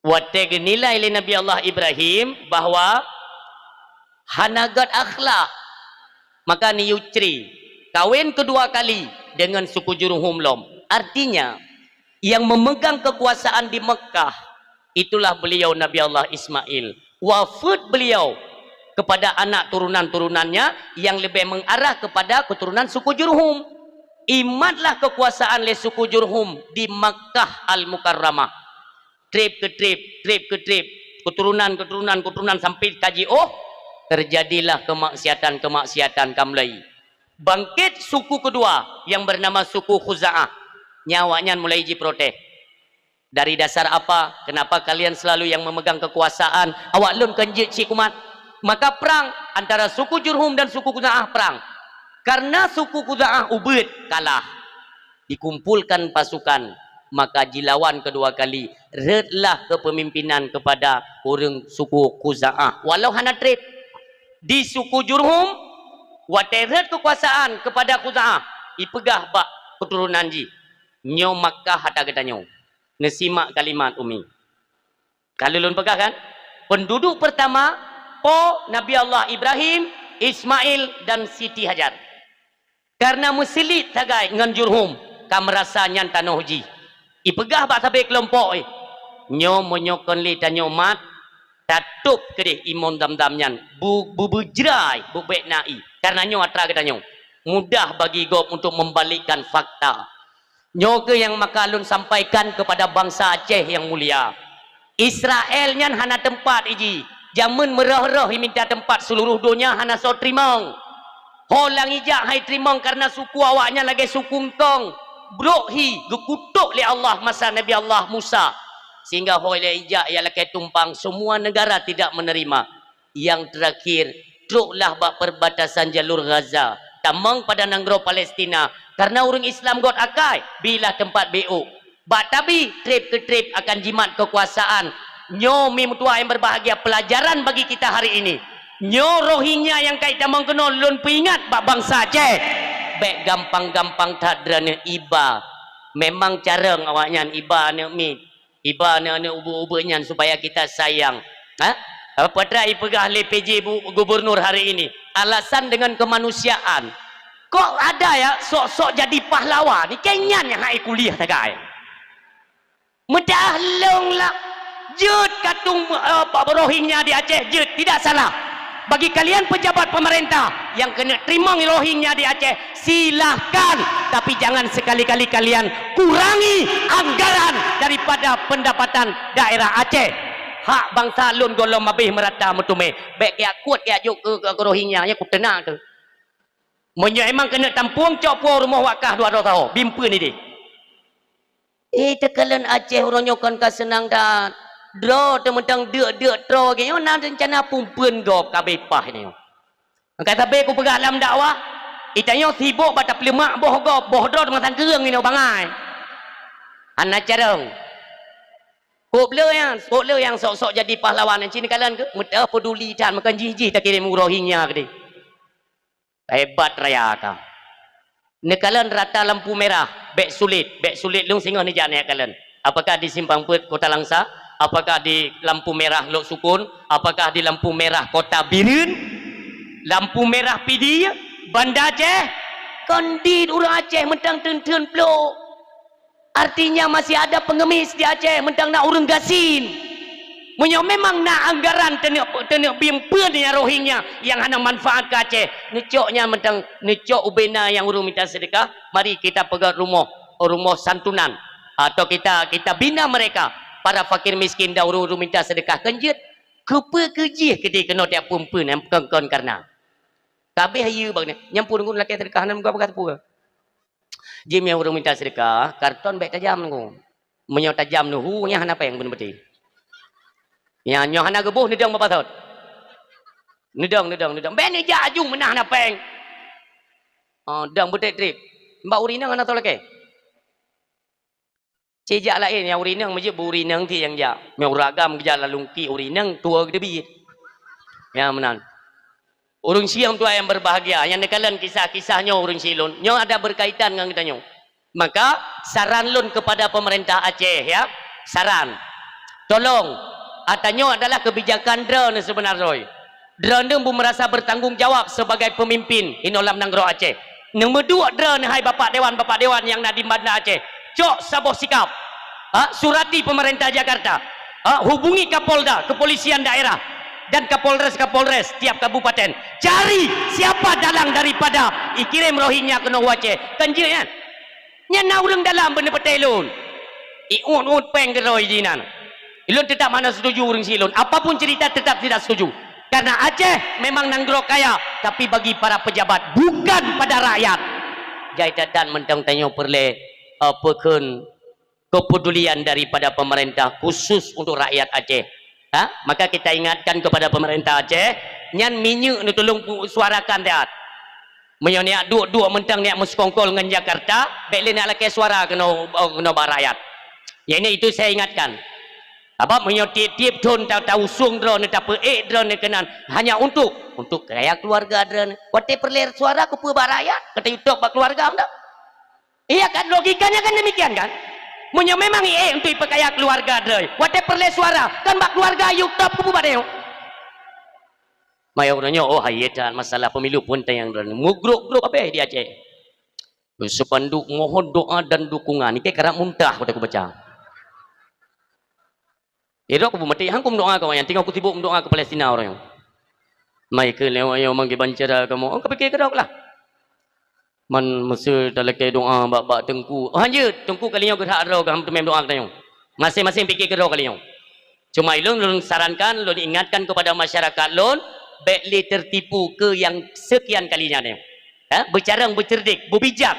Watée geunilai lé Nabi Allah Ibrahim bahwa hana gét akhlak, maka neuyue cre, kawén keudua kali dengan suku Jurhum lom. Artinya, yang memegang kekuasaan di Mekah, itulah beliau Nabi Allah Ismail. Wafeuet beliau kepada anak turunan-turunannya yang lebih mengarah kepada keturunan suku Jurhum. Imatlah kekuasaan lé suku Jurhum di Makkah Al-Mukarramah. Treb keu treb, treb keu treb, keturunan, keturunan, keturunan sampai ka jiôh, terjadilah kemaksiatan-kemaksiatan ka mulai. Bangkit suku kedua yang bernama suku Khuza'ah. Nyan awaknyan mulai jiprotes. Dari dasar apa? Kenapa kalian selalu yang memegang kekuasaan? Awak lôn kan jeuet cit kumat. Maka perang antara suku Jurhum dan suku Khuza'ah perang. Karena suku Khuza'ah ubeuet, kalah. Dikumpulkan pasukan, maka jilawan kedua kali. Rhötlah kepemimpinan kepada ureuëng suku Khuza'ah. Walau hana treb. Di suku Jurhum, watée rhöt kekuasaan kepada Khuza'ah, ipeugah bak keturunan jih, "Nyoe Makkah ata geutanyoe." Neusimak kalimat Umi. Ka lôn peugah kan? Penduduk pertama, po Nabi Allah Ibrahim, Ismail, dan Siti Hajar. Karena meusilet sagai ngon Jurhum, ka meurasa nyan tanoh jih. Ipeugah bak sabe keulompok, eh, "Nyoe meunyoe kon lé tanyoe mat, tatôb keudeh imong Zamzam nyan, bu-, bu-, beujrai, bubek na ié. Karena nyoe atra geutanyoe. Mudah bagi gob untuk membalikkan fakta." Nyoe keuh nyang maka lôn sampaikan kepada bansa Aceh nyang mulia. Israel nyan hana teumpat iji. Jameun meurôh-rôh iminta teumpat seuluruh donya hana soe teurimong. Ho lam ijak hai teurimong karena suku awaknyan lagée suku eungkong. Brok hi geukutok lé Allah masa Nabi Allah Musa. Sehingga ho lam ijak ia lakée tumpang, semua negara tidak menerima. Nyang teurakhir, troklah bak perbatasan jalur Gaza, tamong pada nanggroe Palestina, karena ureuëng Islam göt akai, bilah teumpat beuôk. Bak tabi, treb keu treb akan jimat keukuasaan. Nyoe mi meutuah nyang berbahagia, pelajaran bagi kita hari ini. Nyoe Rohingya nyang kai tamong keunoe lôn peuingat bak bansa Aceh. Bék gampang-gampang that droeneuh iba. Memang carông awaknyan iba aneuëk miet. Iba aneuëk-aneuëk ubeuek-ubeuek nyan supaya kita sayang. Ha? Apa terai ipeugah lé P J bu-, gubernur hari ini? Alasan dengan kemanusiaan. Kok ada ya sok-sok jadi pahlawan? Ni keu nyan nyang hai kuliah sagai. Meudah lông lah. Jeuet katong, eh, Rohingya di Aceh, jeuet. Tidak salah. Bagi kalian pejabat pemerintah yang keuneuk teurimong Rohingya di Aceh, silahkan, tapi jangan sekali-kali kalian kurangi anggaran daripada pendapatan daerah Aceh. Hak bansa lôn gohlom habéh meurata meuteumé. Bék kajak kuet kajak jok keu, keu, keu Rohingya, nyan kuteuna keuh. Meunyoe emang keuneuk tampueng, cok puwoe rumoh wakah dua droe saho, bimpeuen idéh. Eh, teukalon Aceh uroe nyoe kon ka seunang that. Droe teuh mantong deuk-deuk troe lagée nyoe na reuncana pumpeuen gob ka abéh paih nyoe. Ka sabe kupeugah lam dakwah, geutanyoe sibok bak tapeuleumak boh gob, boh droe teuma sangkeueng inoe bangai. Hana carông. Kok le nyang, kok le nyang sok-sok jadi pahlawan nyan, ci neukalon keuh, meuteupeduli that, meukan jih-jih takirém u Rohingya keudeh. Hebat raya ka. Neukalon rata lampu merah, bék sulet, bék sulet lôn singoh neujak neukalon. Apakah di Simpang Peuet Kota Langsa? Apakah di lampu merah Lhoksukon? Apakah di lampu merah Kota Bireuen? Lampu merah Pidie? Banda Aceh? Kon dit ureuëng Aceh mantong teun-teun plôk. Artinya masih ada pengemis di Aceh, mantong na ureuëng gasien. Meunyoe memang na anggaran teuneuk, teuneuk bimpeuen nyang Rohingya nyang hana manfaat keu Aceh, neucok nyan mantong, neucok ubena nyang ureuëng mita seudeukah, mari kita peugöt rumoh, rumoh santunan. Atau kita, kita bina mereka, para fakir miskin dan ureuëng-ureuëng mita seudeukah. Kon jeuet, keupeue keu jih keudeh keunoe tiep peumpun nyang kon-kon kareuna. Ka abéh hayeue bak nyan, nyan pun ngon lakée seudeukah, hana meupeugah sapeue. Jih meunyoe ureuëng mita seudeukah, karton bék tajam ngon. Meunyoe tajam neuhu, nyan hana péng beuneubeutée. Nyan, nyoe hana geuboh, neudong bak patot. Neudong, neudong, neudong. Bék neujak aju meunan hana péng. Oh, dong beutreb-treb. Bak ureuëng inong hana soe lakée. Cit jak laén, nyang ureuëng inong meujeuet bak ureuëng inong cit nyang jak. Meunyoe ureuëng agam geujak lam lungki ureuëng inong, tuwoe geuteubiet. Nyan meunan. Ureuëng syiek tuan yang berbahagia, nyang neukalon kisah-kisah nyoe ureuëng syiek lôn, nyoe ada berkaitan ngon geutanyoe. Maka, saran lôn kepada pemerintah Aceh, ya, saran. Tolong, ata nyoe adalah kebijakan droeneuh seubeuna droe. Droeneuh beumeurasa bertanggung jawab sebagai pemimpin inoe lam nanggroe Aceh. Neumeuduek droeneuh hai bapak dewan, bapak dewan nyang na di Banda Aceh. Cok saboh sikap. Ha, surati pemerintah Jakarta. Ha, hubungi Kapolda, kepolisian daerah, dan Kapolres-Kapolres tiap kabupaten. Cari siapa dalang daripada ikirém Rohingya keunoe u Aceh. Kan jeuet nyan? Nyan na ureuëng dalam beuneupeutée lôn. Iuet-uet péng keudroe jinan. Lôn tetap hana setuju ureuëng syiek lôn. Apapun cerita tetap tidak setuju. Karena Aceh memang nanggroe kaya, tapi bagi para pejabat, bukan pada rakyat. Jai that-that mantong tanyoe peureulée, eh, peukheun kepedulian daripada pemerintah khusus untuk rakyat Aceh. Ha? Maka kita ingatkan kepada pemerintah Aceh, nyan minyeuk neutulông pu-, suarakan that. Meunyoe neujak duek-duek mantong neujak meuseukongkol ngon Jakarta, bék lé neujak lakée suara keunoe, keunoe bak rakyat. Yang ini itu saya ingatkan. Sabab meunyoe tieb-tieb thon ta-, tausong droeneuh, tapeuék droeneuh keunan, hanya untuk, untuk kaya keluarga droeneuh. Watée peureulée suara keupeue bak rakyat, ka tayue top bak keluarga mantong. Iya kan, logikanya kan demikian kan? Meunyoe memang iék untuk ipeukaya keluarga droe, watée peureulée suara, kan bak keluarga yue top keupeue bak tanyoe. Maya uroe nyoe, oh, hayeu that masalah pemilu pun tayang droe. Meugrôp-grôp abéh di Aceh. Spanduk mohon doa dan dukungan. Nike karab muntah watée kubaca. Irok kubu mati, hang kum doa kau yang tinggal kusibuk doa ke Palestina orang. Mai ke lewat yang manggil bancara kamu. Oh, kepikir kedok lah. Man meusé talakée doa bak, bak teungku. Oh, hanjeuet, teungku kali nyoe geuhak droe geuh teumé doa geutanyoe. Masing-masing pikir keudroe kali nyoe. Cuma ilôn, lôn sarankan, lôn ingatkan kepada masyarakat lôn, bék lé tertipu ke yang sekian kalinya nyoe. Ha? Beucarông, beuceurdik, beubijak.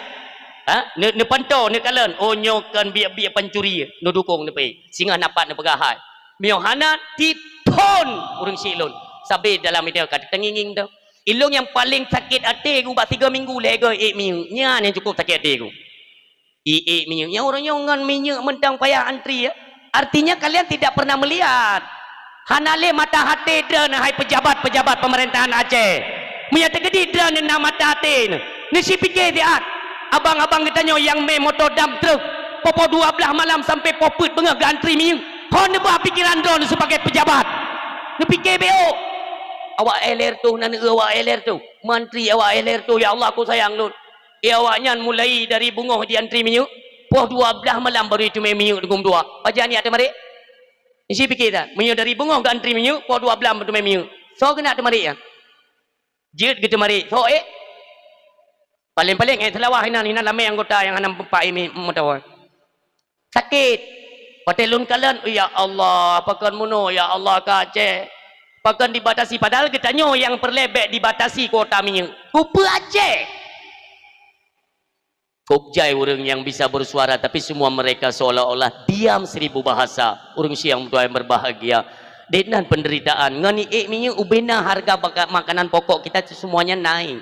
Ha? Ne-, neupanto, neukalon, oh, nyoe kon biek-biek pancuri, neudukong, neupeuék. Singoh na pat neupeugah hai. Meunyoe hana, tiep thon ureuëng syiek lôn. Sabe dalam idéh ka teungieng-ngieng teuh. Ilôn nyang paleng sakét até ubak tiga minggu lhée goe ék minyeuk. Nyan nyang cukup sakét até ku. Iék minyeuk. Nyang ureuëng nyoe ngon minyeuk mantong payah antri, ya. Artinya kalian tidak pernah melihat. Hana lé mata até droeneuh hai pejabat-pejabat pemerintahan Aceh. Meunyoe teukeudi droeneuh na mata até neuh, neusipiké siat. Abang-abang geutanyoe nyang mé moto dam truk, poh dua blaih malam sampai poh peuet beungoh geuantri minyeuk. Ho neuba pikiran droeneuh sebagai pejabat. Neupiké bék. Awak éh lhée reutôh na neueu awak éh lhée reutôh. Mantri awak éh lhée reutôh, ya Allah, ku sayang lôn. Eh, awaknyan mulai dari beungoh jiantri minyeuk, poh dua blaih malam baru jiteumé minyeuk teungku meutuah. Pajan jak teumarék? Isi piké that, meunyoe dari beungoh geuantri minyeuk, poh dua blaih teumé minyeuk. Soe keuneuk teumarék nyan? Jeuet geuteumari, sok ék. Paléng-paléng ék seulawah inan, inan ramé anggota nyang hana meupat ék mi-, meutoe. Sakét. Watée lôn kalon, "Ya Allah, pakon meunoe, ya Allah, keu Aceh? Pakon dibatasi?" Padahal geutanyoe nyang peureulée bék dibatasi kuota minyeuk. Keupeue Aceh? Kôb jai ureuëng nyang bisa bersuara, tapi semua mereka seolah-olah diam seribu bahasa. Ureuëng siang tuai berbahagia. Dek nan penderitaan. Ngon iék minyeuk ubena harga baka-, makanan pokok kita tu semuanya naik.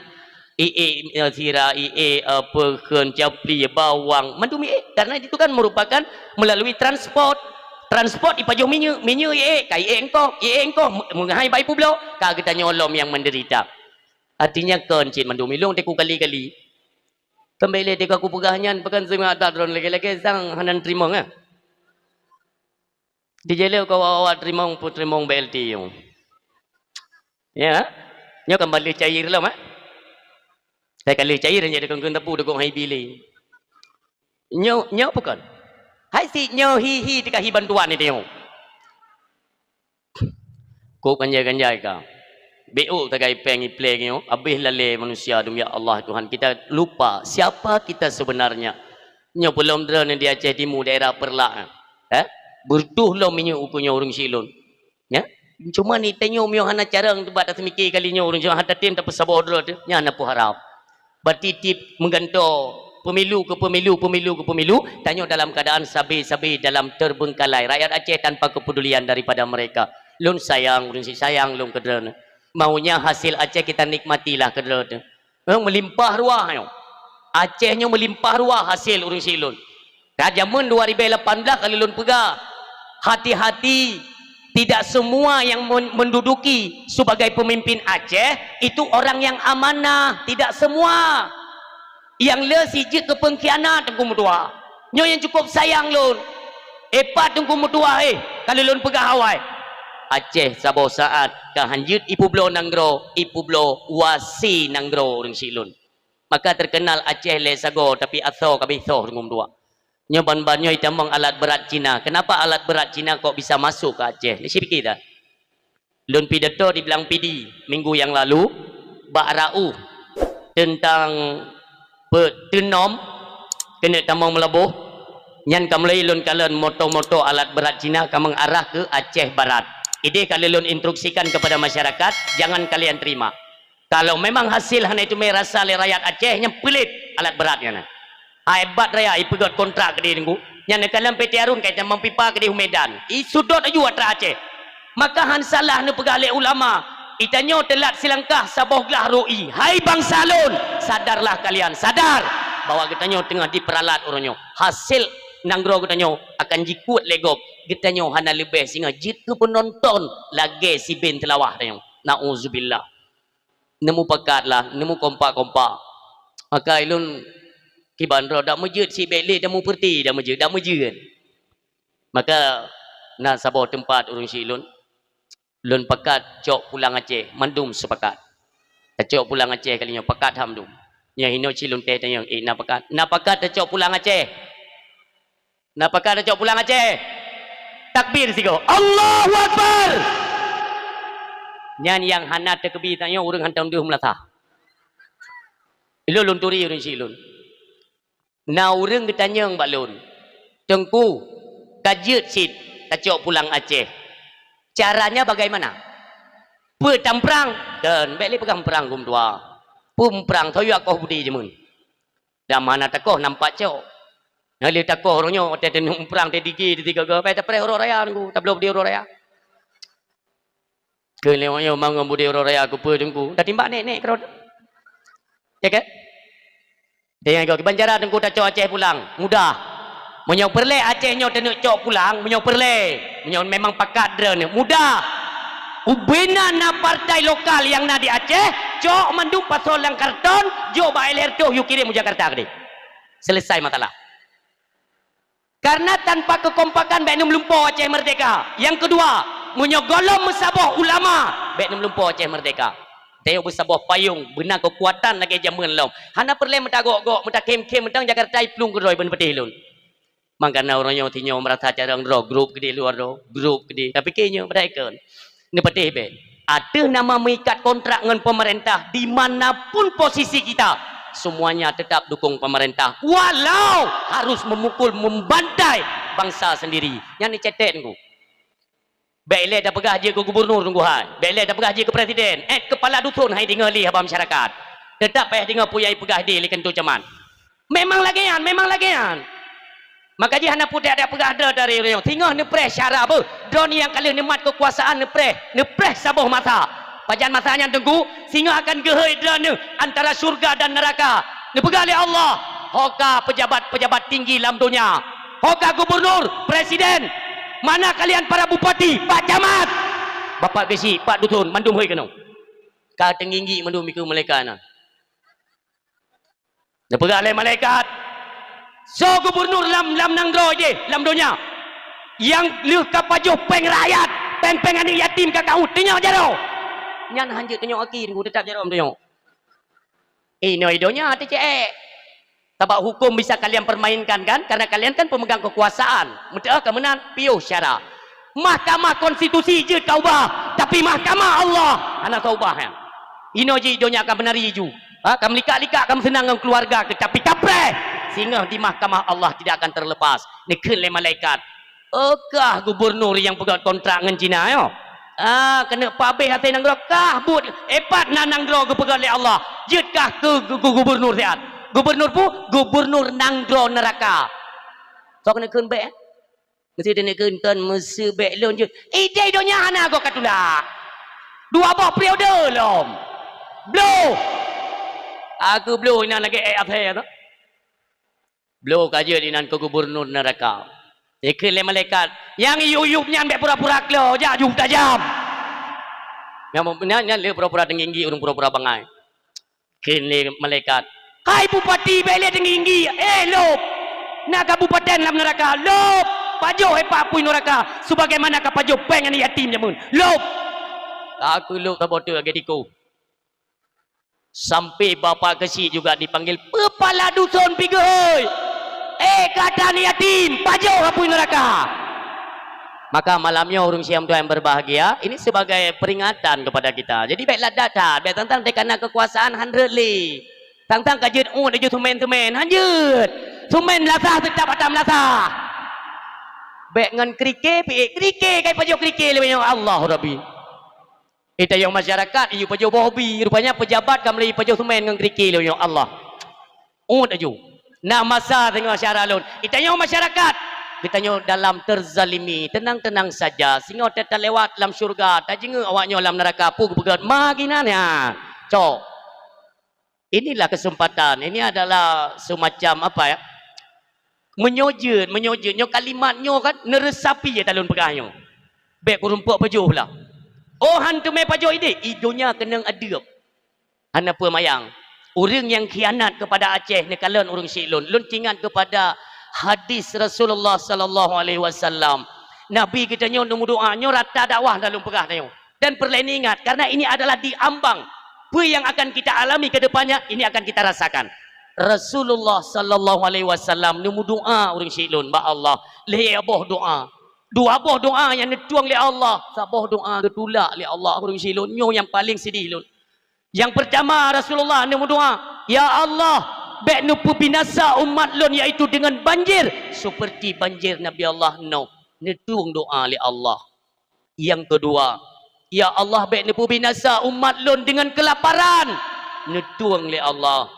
Iék, eh, sira, iék, eh, peukeuen, capli, bawang, mandum iék. Karena itu kan merupakan melalui transport. Transport ipajoh minyeuk, minyeuk iék, ka iék engkoh, iék engkoh, me-, meunghai bai publoe, ka geutanyoe lom nyang menderita. Artinya kon cit mandum ilong teku kali-kali. Kembali dek aku peugah nyan, pekan seungat that droen lagée-lagée sang hana teurimong, eh. Dijeleu keu awak-awak teurimong, peuteurimong B L T nyoe. Ya? Nyoe kan baleuh cair lom, eh. Saya kali cair nyang dikongkong tepu dukung hai bili. Nyoe, nyoe bukan. Hai si nyoe hi-hi teuka hi bantuan ni tengok. Kôb ganjai-ganjai ka. Bék tagai péng ipleng nyoe, habéh lalée manusia dum, ya Allah Tuhan, kita lupa siapa kita sebenarnya. Nyoe peulom droeneuh di Aceh Timu, daerah Peureulak, eh? Beureutoh lom minyeuk ukeue nyoe ureuëng siklon. Ya? Cuma ni tanyoe miyueb hana carông teubat taseumiké kali nyoe ureuëng siklon hana tem tapeusaboh droe teuh, nyan na peuharab. Berarti tieb meugantoe pemilu ke pemilu, pemilu ke pemilu, tanyoe dalam keadaan sabe-sabe dalam terbengkalai. Rakyat Aceh tanpa kepedulian daripada mereka. Lôn sayang, ureuëng sik sayang lôn keu droeneuh. Maunya hasil Aceh kita nikmatilah keu droeneuh. Eh, meulimpah ruah nyoe. Aceh nyoe meulimpah ruah hasil ureuëng sik lôn. Ka jameun dua ribu lapan belas ka lôn peugah, hati-hati, tidak semua yang men-, menduduki sebagai pemimpin Aceh itu orang yang amanah, tidak semua. Nyang le sijeuet keu peungkhianat Teungku Meutuah. Nyoe nyang cukup sayang lôn. Epat Teungku Meutuah, eh, ka lôn peugah awai. Aceh saboh saat ka hanjeuet ipubloe nanggroe, ipubloe wasi nanggroe ureuëng sik lôn. Maka terkenal Aceh lé sagoe, tapi asoe ka bisoe Teungku Meutuah. Nyoe ban-ban nyoe itamong alat berat Cina. Kenapa alat berat Cina kok bisa masuk ke Aceh? Ni sipikir dah. Lôn pidato di Blang Pidi minggu yang lalu bak Rau tentang pe-, teunom keuneuk tamong meulaboh. Nyan ka mulai lôn kalon moto-moto alat berat Cina ka mengarah ke Aceh Barat. Idéh ka lôn instruksikan kepada masyarakat, jangan kalian terima. Kalau memang hasil hana itume rasa lé rakyat Aceh, nyan peulét alat berat nyan. Hai bat raya ipeugét kontrak keudeh Teungku. Nyan neukalon P T Harun kai tamong pipa keudeh u Medan. Isudot aju atra Aceh. Maka han salah neupeugah lé ulama, itanyoe teulat silangkah saboh glah rui. Hai bansa lôn, sadarlah kalian, sadar bahwa geutanyoe teungoh diperalat uroe nyoe. Hasil nanggroe geutanyoe akan jikuet lé gob. Geutanyoe hana leubeh singoh jeuet keu peunonton lagée siben teulawah tanyoe. Nauzubillah. Neumupakat lah, neumukompak-kompak. Maka ilôn kiban droe dak meujeuet sibek lé, dak meupeurti dak meujeuet, dak meujeuet. Maka na saboh teumpat ureuëng sik lôn, lôn pakat cok pulang Aceh, mandum seupakat. Tacok pulang Aceh kali nyoe, pakat ham dum. Nyoe hinoe cit lôn teh tanyong, eh, na pakat? Na pakat tacok pulang Aceh? Na pakat tacok pulang Aceh? Takbir sigoe. Allahu Akbar! Nyan nyang hana teukeubit tanyoe ureuëng hantom deuh meulasah. Ilôn lôn turi ureuëng sik lôn. Na ureuëng geutanyong bak lôn, "Teungku, ka jeuet cit tacok pulang Aceh. Caranya bagaimana? Peue tamprang?" Kon, bék lé peugah muprang Teungku Meutuah. Peue muprang, soe yue akoh budi jameun. Dan mana takoh nampak cok. Nyang lé takoh uroe nyoe, watée teuneuk muprang, teuh digi, teuh tiga-ga, bai tapreh uroe raya Teungku, tabloe budi uroe raya. Keu lewat nyoe mangon budi uroe raya keupeue Teungku? Tatimbak nek-nek keudroe. Ya kan? Teuingat goe, kiban cara Teungku tacok Aceh pulang? Mudah. Meunyoe peureulée Aceh nyoe teuneuk cok pulang, meunyoe peureulée, meunyoe memang pakat droeneuh, mudah. Ubena na partai lokal nyang na di Aceh, cok mandum pasoe lam karton, jok bak L R toh, yue kirém u Jakarta keudeh. Selesai masalah. Karena tanpa kekompakan bék neumeulumpoe Aceh merdeka. Nyang keudua, meunyoe gohlom meusaboh ulama, bék neumeulumpoe Aceh merdeka. Tayue beusaboh payong, beuna keukuatan lagée jameun lom. Hana peureulée meutagok-gok, meutakhém-khém, meuteung Jakarta iplueng keudroe beuneupeutéh lôn. Mangkana uroe nyoe sinyoe meurasa carông droe, grup keudeh luwa droe, grup keudeh. Tapiké nyoe padahai kon. Neupatéh bék. Ateueh nama meuikat kontrak ngon pemerintah, di mana pun posisi kita, semuanya tetap dukung pemerintah, walau harus memukul, membantai bangsa sendiri. Nyan ni cetek Teungku. Bèk ilèe tapeugah jeuet keu gubernur Teungku hai. Bèk ilèe tapeugah jeuet keu presiden. Eh, kepala dusun hai deungö lé haba masyarakat. Tetap payah deungö peue nyang ipeugah idéh lé keuneuk camat. Memang lagèe nyan, memang lagèe nyan. Maka jih hana putéh adak peugah droe dari ureueng nyoe. Singoh neupreh syara beuh. Droeneuh nyang ka lheueh neumat keukuasaan neupreh. Neupreh saboh masa. Pajan masa nyan Teungku, singoh akan geuhôi droeneuh antara syurga dan neuraka. Neupeugah lé Allah, "Ho ka pejabat-pejabat tinggi lam donya. Ho ka gubernur, presiden. Mana kalian para bupati, pak camat?" Bapak geuchik, pak dusun, mandum hôi keunoe. Ka teungginggi mandum dikeue malaikat nyan. Neupeugah lé malaikat, "Soe gubernur lam, lam nanggroe jih, lam donya, nyang lheueh ka pajoh péng rakyat, péng-péng aneuk yatim ka kawöt, tunyok jaroe." Nyan hanjeuet tunyok aki Teungku, teutap jaroe tunyok. Inoe donya teuceuek. Sabab huköm bisa kalian permainkan kan? Karena kalian kan pemegang kekuasaan. Meuteuk ka meunan, piôh syara. Mahkamah Konstitusi jeuet ka ubah, tapi Mahkamah Allah hana ka ubah nyan. Inoe jih donya ka meunari ju. Ha, ka meulikak-likak, ka meuseunang ngon keuluwarga, tapi kapreh singoh di Mahkamah Allah tidak akan terlepas. Neukheun lé malaikat, "Oh, kah gubernur nyang peugöt kontrak ngon Cina nyoe? Ah, keuneuk pabéh até nanggroe kah buet, eh, pat na nanggroe geupeugöt lé Allah. Jeuet kah keu gu-, gu-, gubernur siat. Gubernur pu, gubernur nanggroe neuraka." Soe keuneuk kheun bèk, eh? Meusti teuneuk kheun kon meuseubèk lôn jeuet. Idéh donya hana goe ka tulak. Dua boh periode lom. Bloh. Aku bloh inan lagèe ék até tu. Bloh ka jeuet inan keu gubernur neuraka. Dikheun lé malaikat, "Nyang yub-yub nyan bèk pura-pura klo, jak ju tajam." Nyang nyan, nyan lé pura-pura teungginggi, ureueng pura-pura bangai. Kheun lé malaikat, "Hai bupati, bèk lé teungginggi, eh, lôb! Na kabupaten lam neuraka, lôb! Pajoh, eh, pak apui neuraka, sebagaimana ka pajoh péng aneuk yatim jameun. Lôb!" Ka keu lôb saboh teuk lagèe tikus. Sampai bapak keuchik juga dipanggil, "Peupala duson pi geuhôi! Eh, gata ni yatim, pajoh apui neuraka!" Maka malam nyoe ureueng syiek tuan yang berbahagia, ini sebagai peringatan kepada kita. Jadi, bèk ladat that, bèk tang-tang teuka na keukuasaan han rhot lé. Tang-tang ka jeuet uet laju seumén-seumén, han jeuet. Seumén meulasah teutap ata meulasah. Bèk ngon krike, piék krike, kai pajoh krike lé nyoe Allah Rabbi. Di tanyoe masyarakat, iyue pajoh boh bi, rupanya pejabat ka meulai pajoh seumén ngon krike lé nyoe Allah. Uet laju. Na masa singoh syara lôn. Di tanyoe masyarakat, geutanyoe dalam terzalimi, tenang-tenang saja. Singoh ta-, talewat lam syurga, tajeungeuk awak nyoe lam neuraka, peue geupeugöt ma ginan nyan. Cok. Inilah kesempatan. Ini adalah semacam apa ya? Meunyoe jeuet, meunyoe jeuet, nyoe kalimat nyoe kan neuresapi ya talôn peugah nyoe. Bèk kureumpok pajoh lah. Oh, han teumé pajoh idéh, i donya keunong adeueb. Hana peue mayang. Ureueng nyang khianat kepada Aceh neukalon ureueng syiek lôn. Lôn teuingat kepada hadis Rasulullah sallallahu alaihi wasallam. Nabi geutanyoe neumeudoa, nyoe rata dakwah dah lôn peugah tanyoe. Dan peureulèe neuingat, karena ini adalah di ambang. Peue nyang akan kita alami ke depannya, ini akan kita rasakan. Rasulullah sallallahu alaihi wasallam neumeudoa ureueng syiek lôn bak Allah. Lhèe boh doa. Dua boh doa nyang neutueng lé Allah. Saboh doa geutulak lé Allah ureueng syiek lôn. Nyoe nyang paleng sidéh lôn. Nyang peurtama, Rasulullah neumeudoa, "Ya Allah, bèk neupeubinasa umat lôn, yaitu dengan banjir seperti banjir Nabi Allah Nuh." Neutueng doa lé Allah. Nyang keudua, "Ya Allah, bèk neupeubinasa umat lôn dengan kelaparan." Neutueng lé Allah.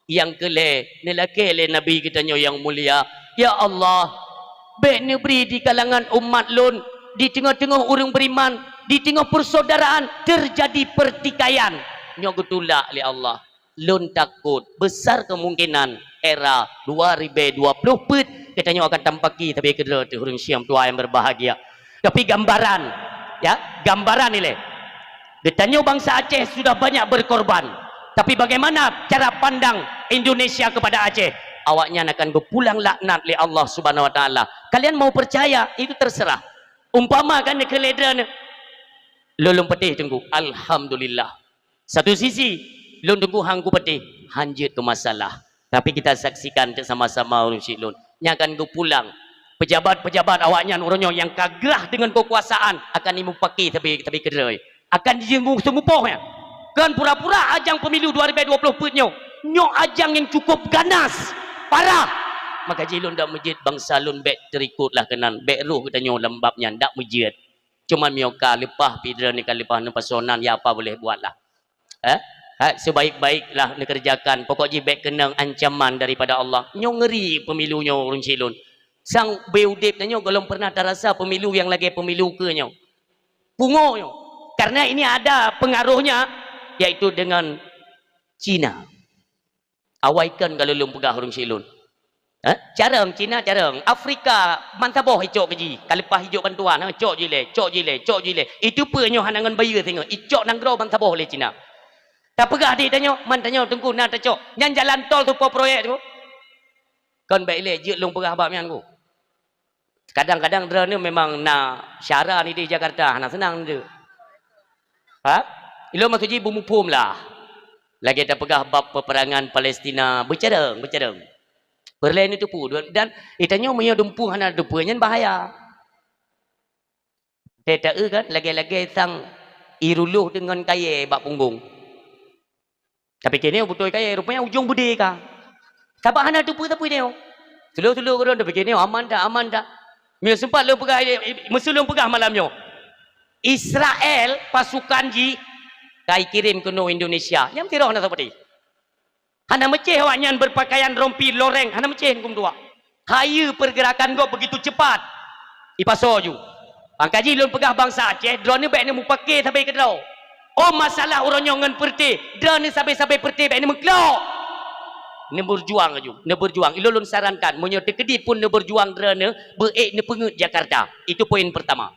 Nyang keulhèe, neulakèe lé Nabi geutanyoe nyang mulia, "Ya Allah, bèk neubri di kalangan umat lôn, di teungoh-teungoh ureueng beriman, di teungoh persaudaraan teujadi peurtikaian." Nyoe geutulak lé Allah. Lôn takot, besar kemungkinan era dua ribèe dua ploh peuet geutanyoe akan tampaki sabe keudroe teuh ureueng syiek tuha nyang berbahagia. Tapi gambaran, ya, gambaran ilèe. Geutanyoe bangsa Aceh sudah banyak berkorban. Tapi bagaimana cara pandang Indonesia kepada Aceh? Awaknyan akan geupulang laknat lé Allah Subhanahu wa Taala. Kalian mau percaya, itu terserah. Umpama kan neukheun lé droeneuh, lôn lôn patéh Teungku, alhamdulillah. Satu sisi, lôn Teungku han kupatéh, han jeuet keu masalah. Tapi kita saksikan sama-sama ureueng syiek lôn. Nyan akan geupulang. Pejabat-pejabat awaknyan uroe nyoe nyang ka grah deungon keukuasaan akan imupaki sabe, sabe keudroe. Akan jijeueng seumupoh nyan. Kon pura-pura ajang pemilu dua ribu dua puluh peuet nyoe. Nyoe ajang nyang cukup ganas, parah. Maka jih lôn dak meujeuet bansa lôn bék teurikot lah keunan, bék rôh geutanyoe lam bab nyan, dak meujeuet. Cuman meunyoe ka leupah pih droeneuh ka leupah neupasoe nan, ya apa boleh buatlah. Eh? Ha, sebaik-baiklah neukeureujakan, pokok jih bék keunong ancaman daripada Allah. Nyoe ngeuri pemilu nyoe ureuëng syik lôn. Sang beu udeb tanyoe gohlom pernah tarasa pemilu nyang lagée pemilu keu nyoe. Pungo nyoe. Karena ini ada pengaruhnya, yaitu dengan Cina. Awai kon ka lôn peugah ureuëng syik lôn. Eh? Carông Cina, carông Afrika, ban saboh icok keu jih. Ka leupah ijok bantuan, ha, cok jih lé, cok jih lé, cok jih lé. Itu peue nyoe hana ngon bayeue singoh, icok nanggroe ban saboh lé Cina. Tapeugah di tanyoe, man tanyoe teungku na tacok. Nyan jalan tol tu po proyek tu. Kon bék ilée jeuet lôn peugah bak nyan ku. Kadang-kadang droeneuh memang na syara ni di Jakarta, hana seunang nyoe. Ha? Ilôn maksud jih beumuphom lah. Lagée tapeugah bab peperangan Palestina, beucarông, beucarông. Peureulée neuteupeue, dan itanyoe meunyoe dumpeue hana teupeue nyan bahaya. Teu taeu kan, lagée-lagée sang iruluh deungon kayée bak punggong. Tapi keuneuk beutôi kayée, rupanya ujong beudé ka. Sabab hana teupeue-teupeue nyoe. Seuleuh-seuleuh keudroe tapike nyoe aman that, aman that. Meunyoe sempat lôn peugah, meusu lôn peugah malam nyoe. Israel pasukan jih ka ikirém keunoe Indonesia. Nyang tiroh na seperti. Hana meucéh awaknyan berpakaian rompi loreng, hana meucéh hukum dua. Hayeue pergerakan gob begitu cepat. Ipasoe ju. Maka jih lôn peugah bansa Aceh, droeneuh bék neumupake sabe keudroe. Oh, masalah uroe nyoe ngon peureuté, droeneuh sabe-sabe peureuté bék neumeuklok. Neubeujuang aju, neubeujuang. Ilôn lôn sarankan, meunyoe teukeudi pun neubeujuang droeneuh, beuék neupeungeut Jakarta. Itu poin pertama.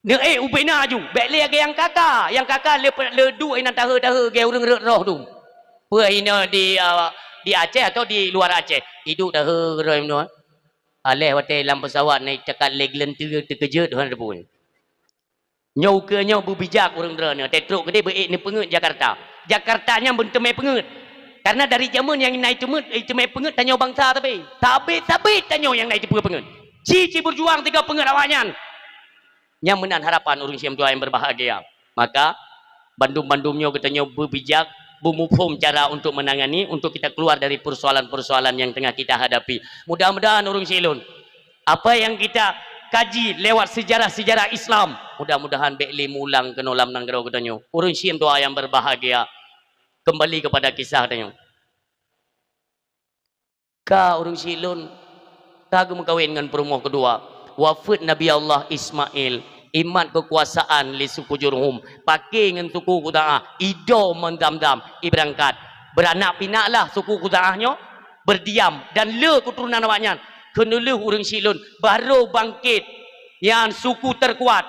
Neuék ubena aju, bék lé lagée nyang kaka. Nyang kaka le, le duek inan tahe-tahe gée ureuëng rot roh tu. Peue inoe di, a, di Aceh atau di luar Aceh. Iduek tahe roh inoe. Aléh watée lam pesawat na itakat lé geuleunteue teukeujot hana teupeue. Nyoe ukeue nyoe beubijak ureuëng droeneuh, watée trok keudeh beuék neupeungeut Jakarta. Jakarta nyan beunteumé peungeut. Karena dari jameun nyang na iteumeut, iteumeut peungeut tanyoe bansa tapi. Sabe-sabe tanyoe nyang na iteupeue peungeut. Ci-ci beujuang tiga peungeut awaknyan. Nyang meunan harapan ureuëng syik meutuah nyang berbahagia. Maka, bandum-bandum nyoe geutanyoe beubijak, beumuphom cara untuk menangani, untuk kita keluar dari persoalan-persoalan yang tengah kita hadapi. Mudah-mudahan ureuëng syik lôn, apa yang kita kaji lewat sejarah-sejarah Islam, mudah-mudahan bék lé meuulang keunoe lam nanggroe geutanyoe. Ureuëng syik meutuah nyang berbahagia, kembali kepada kisah tanyoe. Ka ureuëng syik lôn, ka geumeukawen ngon peurumoh keudua. Wafeuet Nabi Allah Ismail, imat keukuasaan lé suku Jurhum, paké ngon suku Khuza'ah, ido mon Zamzam, ibeurangkat. Beuranak pinaklah suku Khuza'ah nyoe, beurdiam, dan le keuturonan awaknyan. Keuneulheueh ureuëng syik lôn, barô bangkét nyan suku terkuat,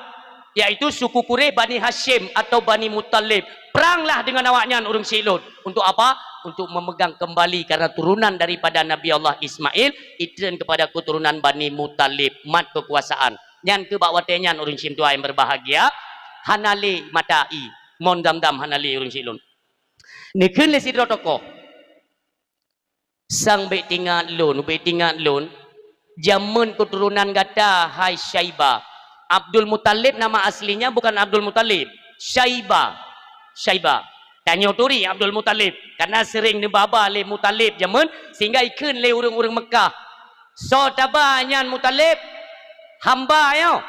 yaitu suku Quraisy, Bani Hasyim atau Bani Muthalib. Peranglah dengan awaknyan ureuëng syik lôn. Untuk apa? Untuk memegang kembali, karena turunan daripada Nabi Allah Ismail, itreun kepada keturunan Bani Muthalib, mat keukuasaan. Nyan keuh bak watée nyan ureuëng syik meutuah nyang berbahagia, hana lé mata ie, mon Zamzam hana lé ureuëng syik lôn. Neukheun lé sidroe tokoh. Sang bék tingat lôn, bék tingat lôn, jameun keuturonan gata, hai Syaibah. Abdul Muthalib nama aslinya bukan Abdul Muthalib, Syaibah. Syaibah. Tanyoe turi Abdul Muthalib, karena sering neubaba lé Muthalib jameun, sehingga ikheun lé ureuëng-ureuëng Meukah. Soe taba nyan Muthalib? Hamba nyoe.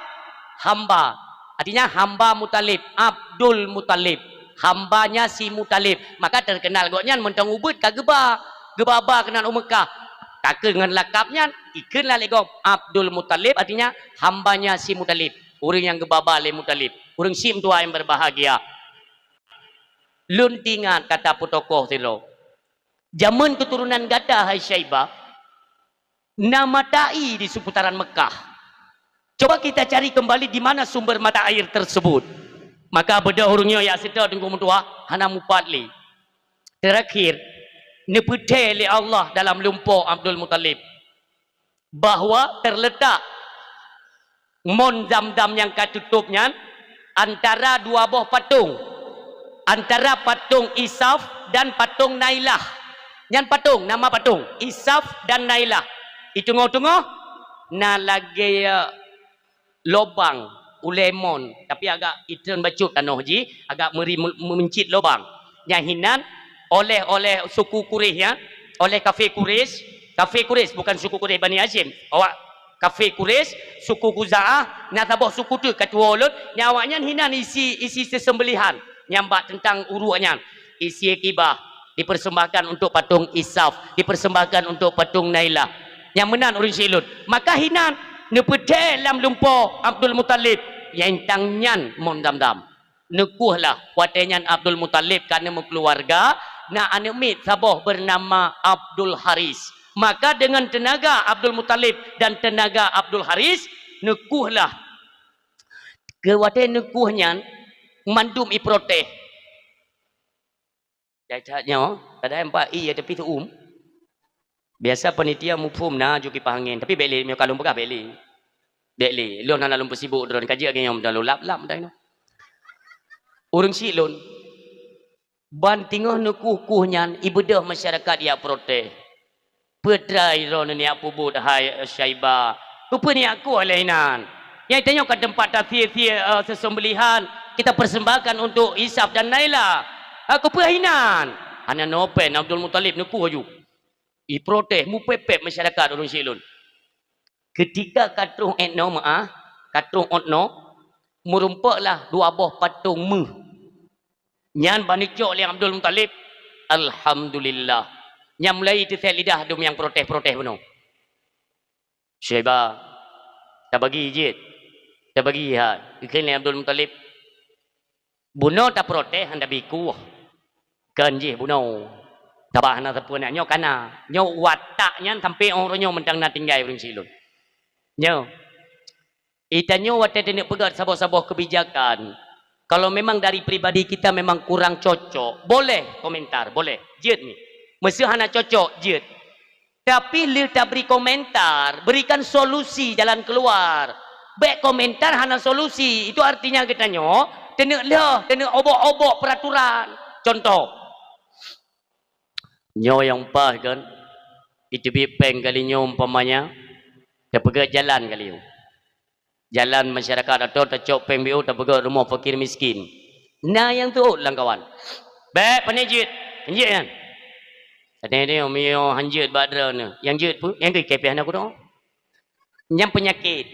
Hamba. Artinya hamba Muthalib, Abdul Muthalib. Hambanya si Muthalib. Maka terkenal gobnyan mantong ubit ka geuba, geubaba keunan u Meukah. Ka keu ngon lakab nyan, ikheun lah lé gob Abdul Muthalib, artinya hambanya si Muthalib. Ureuëng nyang geubaba lé Muthalib. Ureuëng syik meutuah nyang berbahagia. Lôn tingat kata peutokoh sidroe. Jameun keuturonan gata, hai Syaibah, na mata ie di seputaran Meukah. Coba kita cari kembali di mana sumber mata air tersebut. Maka beudôh ureuëng nyoe jak seutôt teungku meutuah, hana mupat lé. Terakhir, neupeuthée lé Allah dalam lumpo Abdul Muthalib bahwa terletak mon Zamzam nyang ka tutôp nyan antara dua boh patong, antara patong Isaf dan patong Nailah. Nyan patong, nama patong Isaf dan Nailah. Di teungoh-teungoh na lagée lobang, ulèe mon, tapi agak itreun bacut tanoh jih, agak meuri me-, meuncit lubang. Nyang hinan oleh, oleh suku Quraisy nyan, oleh kafé Quraisy, kafé Quraisy bukan suku Quraisy Bani Hasyim. Awak kafé Quraisy, suku Khuza'ah, na saboh suku teuk ka tuwo lôn, nyang awaknyan hinan isi, isi seuseumbeulihan nyang bak teuntang uruek nyan. Isi kibah dipersembahkan untuk patung Isaf, dipersembahkan untuk patung Nailah. Nyang meunan ureueng syiek lôn. Maka hinan neupeuthèe lam lumpoe Abdul Muthalib, nyang tang nyan mon Zamzam. Neukueh lah, watèe nyan Abdul Muthalib ka neumeukeuluwarga, na aneuk miet saboh beunama Abdul Haris. Maka deungon teunaga Abdul Muthalib dan teunaga Abdul Haris, neukueh lah. Keu watèe neukueh nyan, mandum iprotes. Jai that nyoe, kadang empat i ya, tapi seuuem. Biasa panitia muphom na ju kipah angén, tapi bèk lé, meunyoe ka lôn peugah bèk lé. Bèk lé, lôn hana lôn peusibok droen, ka jeuet lagèe nyoe meudan lôn lap-lap meudan nyoe. Ureueng syiek lôn, ban teungoh neukueh-kueh nyan, ibeudôh masyarakat jak protes. Peue treuk droeneuh neujak peubuet hai Syaibah? Keupeue neujak kueh lé inan? Nyang tanyoe ka teumpat tasie-sie, eh, seuseumbeulihan kita persembahkan untuk Isaf dan Naila. Ha, keupeue inan? Hana noe pen Abdul Muthalib neukueh ju. Iprotes, mupèp-pèp masyarakat ureueng syiek lôn. Keutika ka troh 'et noe meu'ah, ka troh 'et noe, meurumpok lah dua boh patong méuh. Nyan ban neucok lé Abdul Muthalib, alhamdulillah. Nyan mulai teusét lidah dum nyang protes-protes bunoe. Syaibah, tabagi jeuet, tabagi hai, geukheun lé Abdul Muthalib. Bunoe taprotes hana bri kueh. Kon jih bunoe. Sabab hana sapeue na nyoe kana. Nyoe watak nyan sampai 'oh uroe nyoe mantong na tinggai ureueng syiek lôn. Nyoe. Itanyoe watèe taneuk peugah saboh-saboh kebijakan, kalau memang dari pribadi kita memang kurang cocok, boleh komentar, boleh. Jeuet nyoe. Meuseu hana cocok, jeuet. Tapi le tabri komentar, berikan solusi jalan keluar. Bèk komentar hana solusi, itu artinya geutanyoe taneuk lheueh, taneuk obok-obok peraturan. Contoh, nyoe nyang paih kan, iteubiet péng kali nyoe umpamanya, tapeugöt jalan kali nyoe. Jalan masyarakat atau tacok péng B O tapeugöt rumoh fakir miskin. Na nyang teuôt lam kawan. Bèk, pane jeuet. Jeuet nyan. Pane dia, meunyoe han jeuet bak droeneuh. Nyang jeuet peue? Nyang jeuet kepeh hana kudoe. Nyang peunyakét.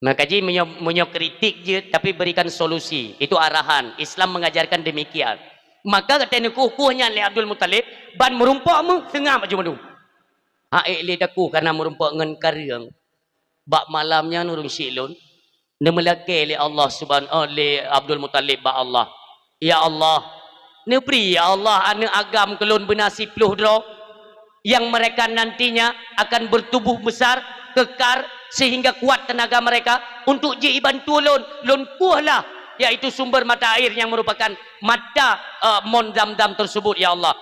Maka jih meunyoe, meunyoe kritik jeuet, tapi berikan solusi. Itu arahan. Islam mengajarkan demikian. Maka gata neukuh-kuh nyan lé Abdul Muthalib, ban meurumpok meuh seungab aju mandum. Hak ék lé takuh kareuna meurumpok ngon kareueng. Bak malam nyan ureueng syiek lôn, neumeulakée lé Allah Subhan-, oh, lé Abdul Muthalib bak Allah, "Ya Allah, neubri, ya Allah, aneuëk agam keu lôn beuna siploh droe, nyang mereka nantinya akan bertubuh besar, kekar, sehingga kuat tenaga mereka untuk jibantu lôn, lôn kueh lah, yaitu sumber mata air yang merupakan mata, eh, mon Zam-Zam tersebut, ya Allah."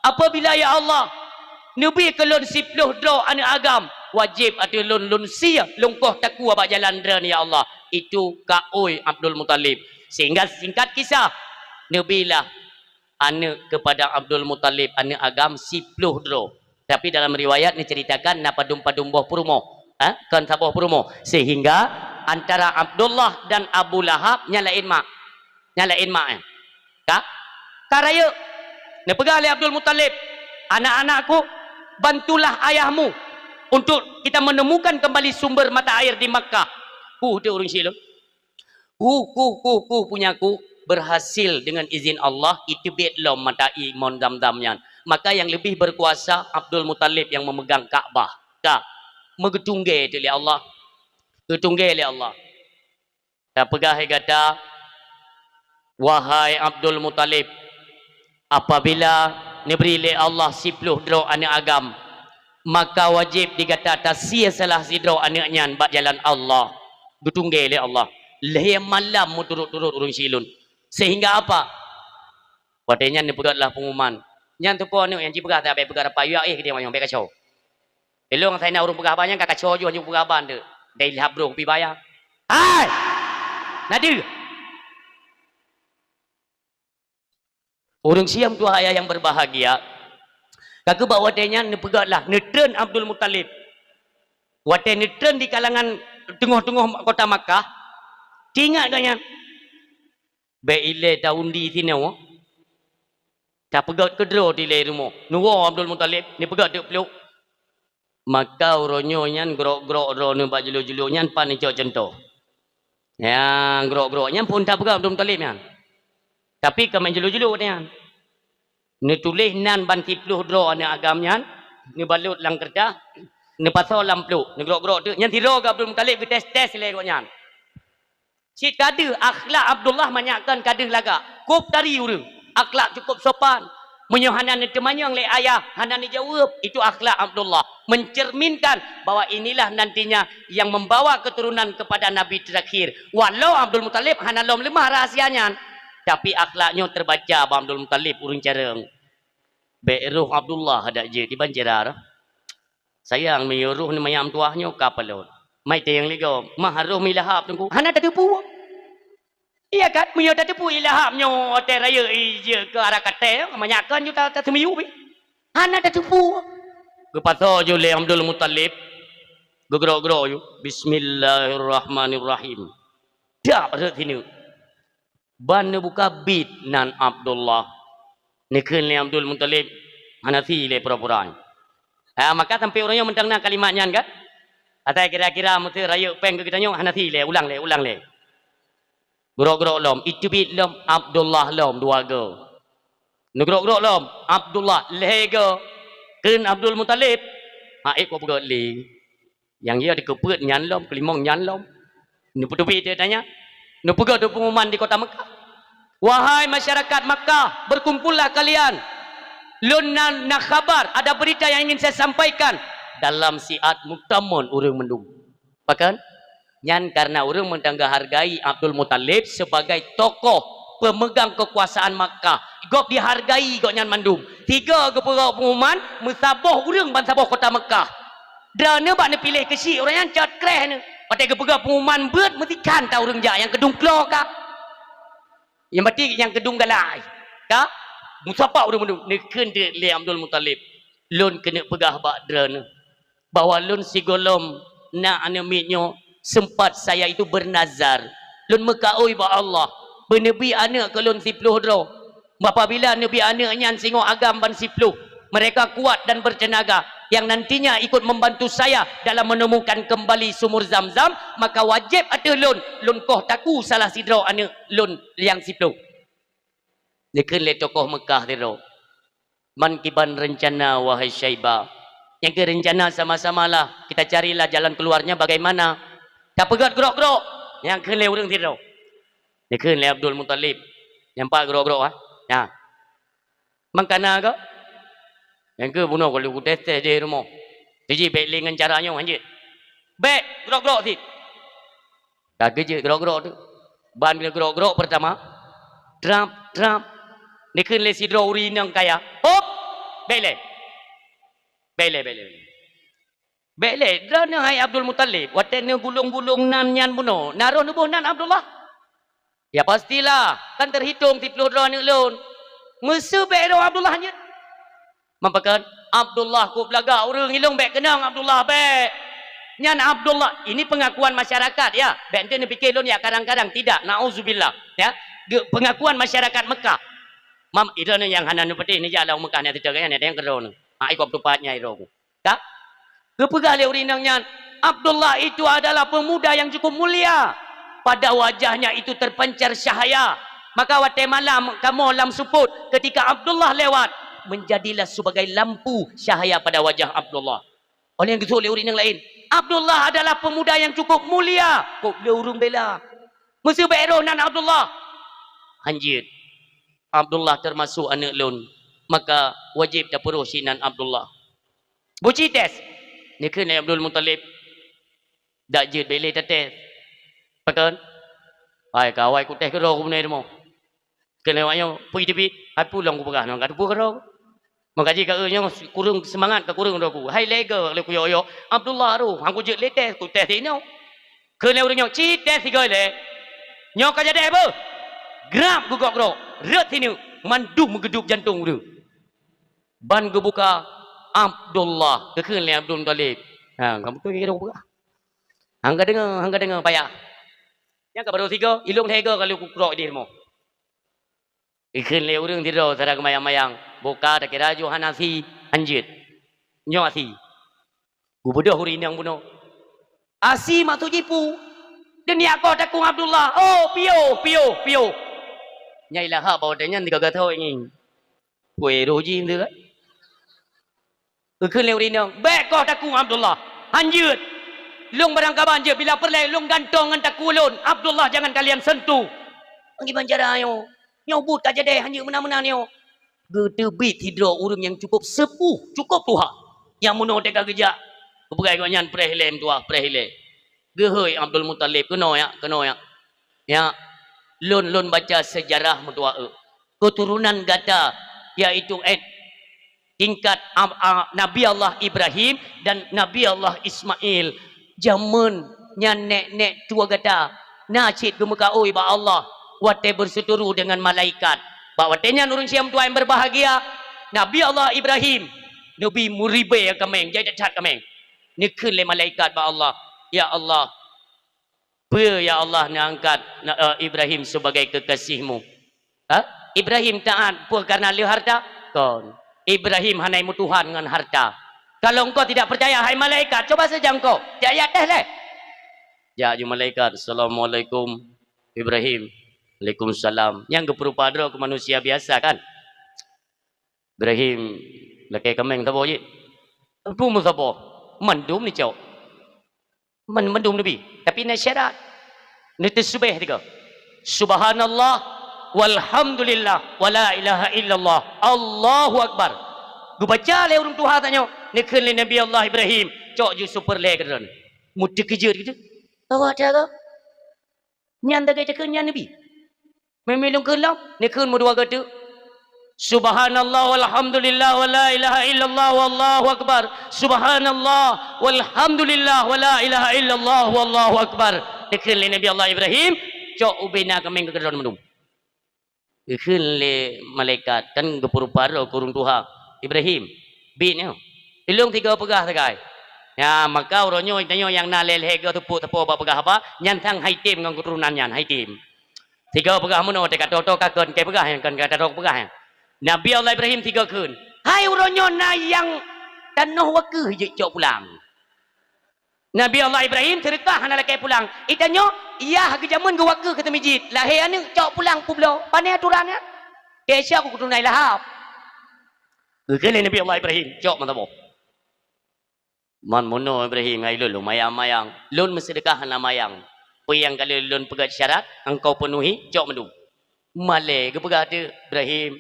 Apabila, ya Allah, neubri keu lôn siploh droe aneuëk agam, wajéb ateueh lôn, lôn sie lôn koh takue bak jalan Droeneuh, ya Allah. Itu kaôi Abdul Muthalib. Sehingga singkat kisah, neubrilah aneuëk keupada Abdul Muthalib, aneuëk agam siploh droe. Tapi dalam riwayat neuceuritakan na padum-padum boh peurumoh, ha? Kon saboh peurumoh. Sehingga antara Abdullah dan Abu Lahab nyan laén mak. Nyan laén mak, eh. Ka? Ka rayeuk. Neupeugah lé Abdul Muthalib, "Anak-anakku, bantulah ayahmu untuk kita menemukan kembali sumber mata air di Makkah." Kuh teuh ureueng syiek lôn. Kuh, kuh, kuh, kuh, punyaku, berhasil dengan izin Allah, iteubiet lom mata air mon Zam-Zam nyan. Maka yang lebih berkuasa Abdul Muthalib yang memegang Ka'bah. Ka. Meugeutunggai teuh lé Allah. Geutunggai lé Allah. Tapeugah lé gata, wahai Abdul Muthalib, apabila neubri lé Allah siploh droe aneuëk agam, maka wajéb di gata tasie salah sidroe aneuëk nyan bak jalan Allah. Geutunggai lé Allah. Lhée malam meuturot-turot ureueng syiek lôn. Sehingga apa? Watée nyan neupeugöt lah peungumuman. Nyan teupeue aneuëk nyang jipeugah, "Bèk peugah rapai, yue éh keu dia manyong, bèk kaco." Ilong sai na ureuëng peugah haba nyan ka kaco ju, hana peugah haba nteuk. Dai lhab brôh kupi baya. Hai! Na deuh! Ureuëng syiek tuha ayah yang berbahagia, ka keuh bak watée nyan neupeugöt lah, neutreun Abdul Muthalib. Watée neutreun di kalangan teungoh-teungoh kota Makkah, Teuingat gobnyan. Bék ilée ta-undi sinoe, tapeugét keudroe dilée rumoh. Neuwoe Abdul Muthalib, neupeugét teuk pluek. Maka uroe nyoe nyan grok-grok droeneuh bak julok-julok nyan pat neucok cuntoh. Nyang grok-grok nyan phon tapeugét Abdul Muthalib nyan. Tapi ka meunan julok-julok nyan. Neutuléh nan ban siploh droe aneuëk agam nyan, neubalot lam keureutah, neupasoe lam pluek, neugrok-grok teuk. Nyan sidroe keu Abdul Muthalib geutés-tés lé gobnyan. Cit ka deuh akhlak Abdullah manyak kon ka deuh lagak. Kôb tari ureuëng. Akhlak cukup sopan. Meunyoe hana neuteumanyong lé ayah, hana neujaweueb, itu akhlak Abdullah. Mencerminkan bahwa inilah nantinya yang membawa keturunan kepada Nabi terakhir. Walau Abdul Muthalib hana lom leumah rahsia nyan, tapi akhlak nyoe teubaca bak Abdul Muthalib ureuëng carông. Bék roh Abdullah adak jeuet iban cira. Sayang meunyoe roh neuh manyak meutuwah nyoe ka palot. Mai teueng lé gob, mah roh mi Lahab teungku. Hana tateupeue. Iya kan? Meunyoe tateupeue i Lahab nyoe watée rayeuk i jeuet keu arah katée, manyak kon ju ta-, taseumiyueb pih. Hana tateupeue. Geupasoe ju lé Abdul Muthalib, geugrok-grok ju, "Bismillahirrahmanirrahim." Dak rhot sineuk. Ban neubuka bit nan Abdullah. Neukheun lé Abdul Muthalib, "Hana si lé pura-pura." Ha, maka sampai uroe nyoe mantong na kalimat nyan kan? Asai kira-kira meuseu rayeuk péng keu geutanyoe, "Hana si lé, ulang lé, ulang lé." Grok-grok lom, iteubiet lom, Abdullah lom dua go. Neugrok-grok lom, Abdullah lhée go. Kheun Abdul Muthalib, "Ha ék kok peugét lé." Nyang ya dikeupeuet nyan lom, keulimong nyan lom. Neupeuteubiet dia tanya. Neupeugah tu pengumuman di kota Mekah. "Wahai masyarakat Makkah, berkumpullah kalian. Lôn na, na khabar, ada berita yang ingin saya sampaikan." Dalam siat meutamon ureuëng mandum. Pakon? Nyan karena ureuëng meutangga hargai Abdul Muthalib sebagai tokoh pemegang kekuasaan Makkah. Gob dihargai gobnyan mandum. Tiga geupeugah pengumuman, meusaboh ureuëng ban saboh kota Mekah. Droeneuh bak neupiléh keuchik uroe nyan cot kreh neuh. Watée geupeugah pengumuman beuet meusikan ta ureuëng jak nyang keudung klo ka. Nyang batik nyang keudung galai. Ka? Meusapat ureuëng mandum. Neukheun teuk lé Abdul Muthalib, "Lôn keuneuk peugah bak droeneuh bahwa lôn sigohlom na aneuëk miet nyoe sempat saya itu bernazar. Lôn meukaôi bak Allah, beuneubi aneuëk keu lôn siploh droe. Apabila neubi aneuëk nyan singoh agam ban siploh, mereka kuat dan bertenaga, yang nantinya ikut membantu saya dalam menemukan kembali sumur Zam-Zam, maka wajéb ateueh lôn, lôn koh takue salah sidroe aneuëk lôn nyang siploh." Neukheun lé tokoh Mekah sidroe, "Man kiban rencana, wahai Syaibah?" Nyang keu rencana sama-samalah, kita carilah jalan keluarnya bagaimana. Tapeugét grok-grok, nyang kheun lé ureuëng sidroe. Neukheun lé Abdul Muthalib, nyang pat grok-grok, ha? Nah. Mangkana ka? Nyang keu bunoe ka lheueh kutés-tés di rumoh. Jiji bék lé ngon cara nyoe hanjeuet. Bék grok-grok sit. Ka geujeuet grok-grok tu. Ban grok-grok pertama. Trap, trap. Neukheun lé sidroe ureuëng inong kaya. Hop! Bék lé. Bék lé, bék lé. Bék lé, droeneuh hai Abdul Muthalib, watée neugulong-gulong nan nyan bunoe, na roh neuboh nan Abdullah? Ya pastilah, kan terhitung siploh droe aneuëk lôn. Meuseu bék roh Abdullah nyan? Meupeukon Abdullah kôb lagak ureuëng ilong bék keunong Abdullah bék. Nyan Abdullah, ini pengakuan masyarakat ya. Bék ente neupike lôn ya kadang-kadang tidak, nauzubillah ya. Ge-, pengakuan masyarakat Mekah. Mam, droeneuh nyang hana neupeudeh neujak lam Mekah nyan teuka nyan, ada nyang keudroe nyoe. Ha, ikop tupat nyai roh. Ka? Geupeugah lé ureuëng inong nyan, "Abdullah itu adalah pemuda yang cukup mulia. Pada wajahnya itu terpancar cahaya. Maka watée malam kamoe lam seupôt, ketika Abdullah lewat, menjadilah sebagai lampu cahaya pada wajah Abdullah." Oleh nyang geuseuôt lé ureuëng inong laén, "Abdullah adalah pemuda yang cukup mulia." Kok lé ureuëng bela. Meuseu bék roh nan Abdullah. Hanjeuet. Abdullah termasuk aneuëk lôn. Maka wajéb tapeuroh sinan Abdullah. Buci tes. Neukheun lé Abdul Muthalib, "Dak jeuet bék lé tates." Pakon? "Hai ka awai kutés keudroe ku beunai rumoh." Kheun lé awak nyoe, "Peue teubiet?" "Hai peue lom kupeugah nyoe, ka teupeue keudroe." Meukaji ka eu nyoe kureueng seumangat ka kureueng droe ku. "Hai lé go lé kuyok-yok, Abdullah roh, han kujeuet lé tes, kutés inoe." Kheun lé ureuëng nyoe, "Ci tes sigoe lé. Nyoe ka jadeh beuh." Grab geugok-grok, rhot sineuk, mandum meugeudub jantong ureuëng. Ban geubuka Abdullah, geukheun lé Abdul Muthalib. Ha, kamu tu kira buka. Hangga deungoe, hangga deungoe payah. Nyang ka barô sigoe, ilôn lhèe goe ka lheueh kukrok idéh rumoh. Ikheun lé ureueng sidroe, sira geumayang-mayang, boh ka takira ju hana sie, hanjeuet. Nyoe sie. Geubeudôh ureueng inong bunoe. Asie maksud jih peue? Deungon koh takong Abdullah. Oh, piôh, piôh, piôh. Nyai lahap bak watèe nyan sigoe gasoe ngieng. Peue roh jih tu kan? Geukheun lé ureueng inong, "Bèk koh takong Abdullah. Hanjeuet. Lôn barangkaban jeuet, bila peureulèe lôn gantong ngon takue lôn. Abdullah jangan kalian sentuh." Ngiban cara nyoe. Nyoe buet ka jadèh, hanjeuet meunan-meunan nyoe. Geuteubiet sidroe ureueng nyang cukôp seupôh, cukôp tuha. Nyang meunoe teuka geujak. Geupeugah gobnyan, "Preh ilèe meutuah, preh ilèe." Geuhôi Abdul Muthalib, "Keunoe ya, keunoe ya. Ya, lôn, lôn baca seujarah meutuah eu. Keuturonan gata, yaitu, eh, tingkat, a, a, Nabi Allah Ibrahim dan Nabi Allah Ismail. Jameun nyan nèk-nèk tuha gata na cit geumeukaôi bak Allah watèe beusiteuru deungon malaikat." Bak watèe nyan ureueng syiah meutuah nyang beubahgia, Nabi Allah Ibrahim neubi meuribèe kaméng, jai that-that kaméng. Neukheun lé malaikat bak Allah, "Ya Allah, peue ya Allah neuangkat na-, eh, Ibrahim sebagai kekasih-Mu?" Ha? Ibrahim taat peue kareuna lé harta? Kon. Ibrahim hana meutuhan ngon harta. Kalau engkau tidak percaya, hai malaikat, coba saja engkau. Jak, jak tes lé. Jak ju malaikat, "Assalamualaikum, Ibrahim." "Waalaikumsalam." Nyang geupeurupa droe keu manusia biasa kan? "Ibrahim, lakèe kaméng saboh jih." "Peue meusaboh?" "Mandum neucok." Man-, mandum neubi. Tapi na syarat. Neuteusubèh tiga. "Subhanallah, walhamdulillah, wala ilaha illallah, Allahu Akbar." Geubaca lé ureueng tuha tanyoe, neukheun lé Nabi Allah Ibrahim, "Cok ju super lé keudroe." Meuteukeujeut gitu. Awak dah ke? Nyan lagèe takheun nyan neubi. Meunyoe lôn kheun lom, neukheun meudua goe teuk. "Subhanallah walhamdulillah wala ilaha illallah wallahu akbar. Subhanallah walhamdulillah wala ilaha illallah wallahu akbar." Neukheun lé Nabi Allah Ibrahim, "Cok ubé na kaméng keu keudroe mandum." Geukheun lé malaikat, kan geupeurupa droe keu ureueng tuha, "Ibrahim, biet nyoe. Ilôn sigoe peugah sagai." Nyan, maka uroe nyoe tanyoe nyang na lhèe-lhèe goe teupeu-teupeu bak peugah haba, nyan sang hai tem ngon keuturonan nyan, hai tem. Sigoe peugah meunoe, teuka toe-toe ka kon, keu peugah nyan, kon ka toe peugah nyan. Nabi Allah Ibrahim sigoe kheun, "Hai uroe nyoe na nyang tanoh wakeuh jeuet cok pulang." Nabi Allah Ibrahim seudeukah hana lakèe pulang. Itanyoe, yah geujameun geuwakeuh keu teumijit. Lahé aneuk cok pulang peubloe. Pané aturan nyan? Teusia ku keutunai lahap. Geukheun lé Nabi Allah Ibrahim, "Cok meusaboh." "Man meunoe Ibrahim, hai lôn, lôn mayang-mayang. Lôn meuseudeukah hana mayang. Peue nyang ka lheueh lôn peugèt syarat, engkau peunuhi, cok mandum." Malèe geupeugah teuk, "Ibrahim,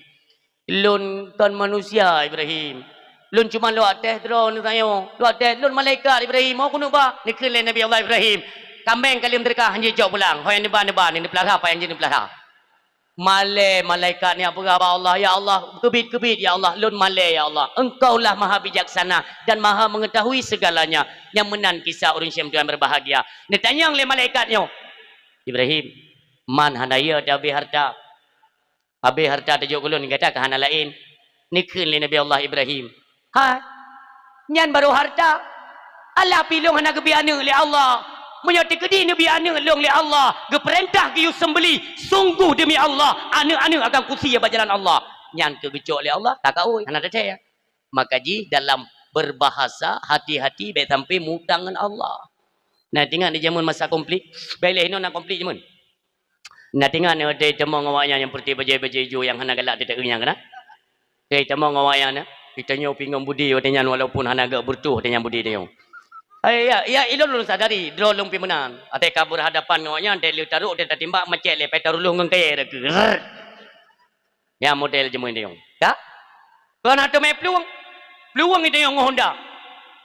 lôn kon manusia, Ibrahim. Lôn cuma lôn tes droeneuh tanyoe. Lôn tes, lôn malaikat, Ibrahim. Ho keuneuk ba?" Neukheun lé Nabi Allah Ibrahim, "Kaméng ka lheueh meuseudeukah, han jeuet cok pulang. Ho nyang neuba, neuba, neupeulahra, apa nyang jeuet neupeulahra." Malèe malaikat nyan peugah bak Allah, "Ya Allah, keubiet-keubiet, ya Allah, lôn malèe, ya Allah. Engkau lah Maha Bijaksana dan Maha Mengetahui segalanya." Nyan meunan kisah ureueng syiek meutuah nyang berbahagia. Neutanyong lé malaikat nyoe, "Ibrahim, man hana yö teuhabéh harta? Habéh harta tajok keu lôn, gata ka hana laén." Neukheun lé Nabi Allah Ibrahim, "Hai, nyan barô harta. Alah pih lôn hana geubi aneuk lé Allah. Meunyoe teukeudi neubi aneuk lôn lé Allah, geupeurintah geuyue seumbeli, sungguh demi Allah, aneuk-aneuk akan kusie bak jalan Allah." Nyan keuh geucok lé Allah, ka kaôi, hana teuthèe. Maka jih dalam berbahasa, hati-hati bèk sampai mutang ngon Allah. Nah, teuingat di jameun masa konflik, bèk lé hinoe na konflik jameun. Nah, teuingat watèe tamong awaknyan nyang putôh bajèe-bajèe ijo nyang hana galak teuteuk nyang keunan. Watèe tamong awaknyan, geutanyoe pih ngon budi watèe nyan walaupun hana gèt beureutoh watèe nyan budi tanyoe. Hai, ya, ya, ilôn lôn sadari, droe lôn pih meunan. Watèe ka berhadapan ngon awaknyan, watèe lheueh tarok, watèe tatimbak, macet lé, pai taruluh ngon kayèe takheun. Rrrr. Nyan model jameun tanyoe. Ka? Kon hana teumé plueng. Plueng tanyoe ngon honda.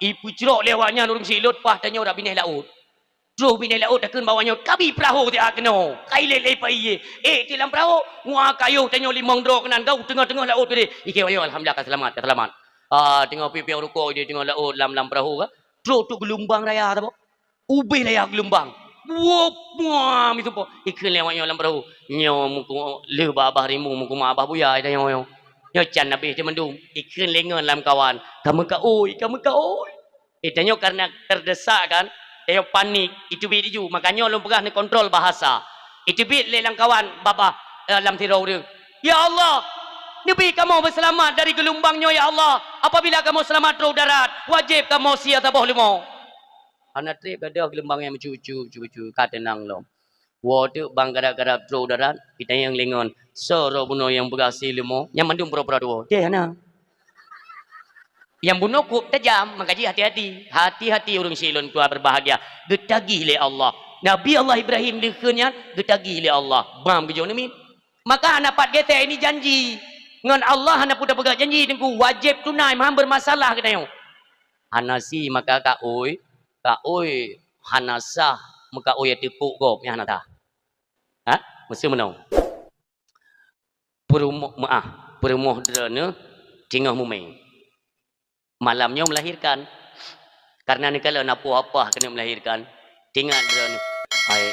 Ipeucrok lé awaknyan ureueng silot, paih tanyoe dak binéh laôt. Troh binéh laôt takheun bak awaknyoe, "Kabi peurahô siat keunoe, ka ilèe lé payèe." Ék tiek lam peurahô, nguak kayôh tanyoe limong droe keunan, gau teungoh-teungoh laôt keudéh. Ikheun awaknyoe, "Alhamdulillah ka seulamat, ka seulamat." Ah, teungoh piep-piep rukok di teungoh laôt lam, lam peurahô ka. Troh tu geulumbang raya saboh. Ubé raya geulumbang. Buob, buah, misupo. Ikheun lé awaknyoe lam peurahô. Nyoe meuku lheueh bak babah rimueng, meuku ma babah buya tanyoe nyoe. Nyoe can abéh teuh mandum. Ikheun lé ngon lam kawan. Ka meukaôi, ka meukaôi. Eh, tanyoe karena terdesak kan, Teuh panik, iteubiet laju. Maka nyoe lôn peugah neukontrol bahasa. Iteubiet lé lam kawan babah, eh, lam sidroe ureuëng. "Ya Allah, neubi kamoe beuseulamat dari geulumbang nyoe, ya Allah. Apabila kamoe seulamat trok darat, wajéb kamoe sie saboh leumo." Hana treb gadôh geulumbang nyang meucu-cu, cu-cu, ka teunang lom. Woe teuk bang gadap-gadap trok darat, itanyong lé ngon, "Soe droe bunoe nyang peugah sie leumo?" Nyan mandum pura-pura tuwoe. Deh hana. Nyang bunoe kôb tajam, maka jih hati-hati. Hati-hati ureuëng syik lôn tuha beubahgia. Geutagih lé Allah. Nabi Allah Ibrahim dikheun nyan geutagih lé Allah. Bam geujok neumiet. Maka hana pat geusé ini janji. Ngon Allah hana peue tapeugah janji, Teungku. Wajéb tunai, meuhan beurmasalah geutanyoe. Hana sie maka ka oi, ka oi hana sah meuka oi ateueh kôb gob, nyan hana sah. Ha? Meuseu meunoe. Peurumoh, meu'ah, peurumoh droeneuh teungoh mumè. Malam nyoe melahirkan. Karena neukalon na poh apah keuneuk melahirkan, teuingat droeneuh, "Ai,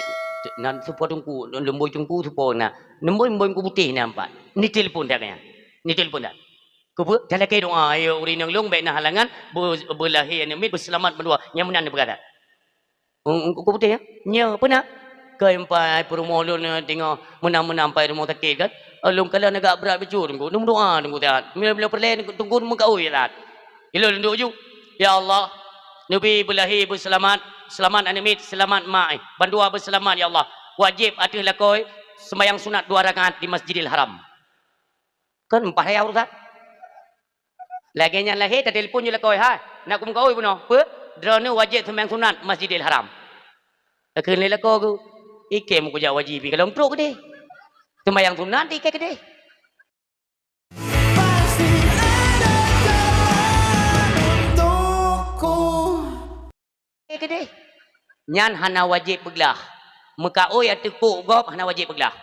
nan soe po teungku, lôn boi teungku soe po na. Lôn boi, boi teungku putéh na pat." Neutelepon that nyan. Neutelepon that. Keupeue? Talakée doa, "Ya ureuëng inong lôn, bék na halangan, beu-, beulahé aneuëk miet, beuseulamat bandua." Nyang meunan neupeugah that. Ung-, ung-, ku putéh, ya? Nyoe, peue na? Keu empai peurumoh lôn, eh, teungoh meunan-meunan empai rumoh sakét kan? Eh, lôn kalon agak brat bacut, Teungku. Lôn meudoa, Teungku, sihat. Bila, bila peureulée, Teungku, meukaui, ya, sihat. Ilôn lôn duek ju. Ya Allah, neubi beulahé beuseulamat, seulamat aneuëk miet, seulamat mak, eh. Bandua beuseulamat, ya Allah. Wajéb ateueh lakoe seumayang sunat dua rakaat di Masjidil Haram. Kan empat raya urusan. Lagée nyan lahé, tatelepon ju lakoe, "Hai, nak kumeukaui bunoe." "Peue?" "Droeneuh wajéb seumayang sunat Masjidil Haram." Takheun lé lakoe geuh, "Ikém kujak wajéb pih ka lôn trok keudeh. Seumayang sunat ikém keudeh." Pasti ada jalan untukku. Keudeh. Nyan hana wajéb peuglah. Meukaôi ateueh kôk gob hana wajéb peuglah.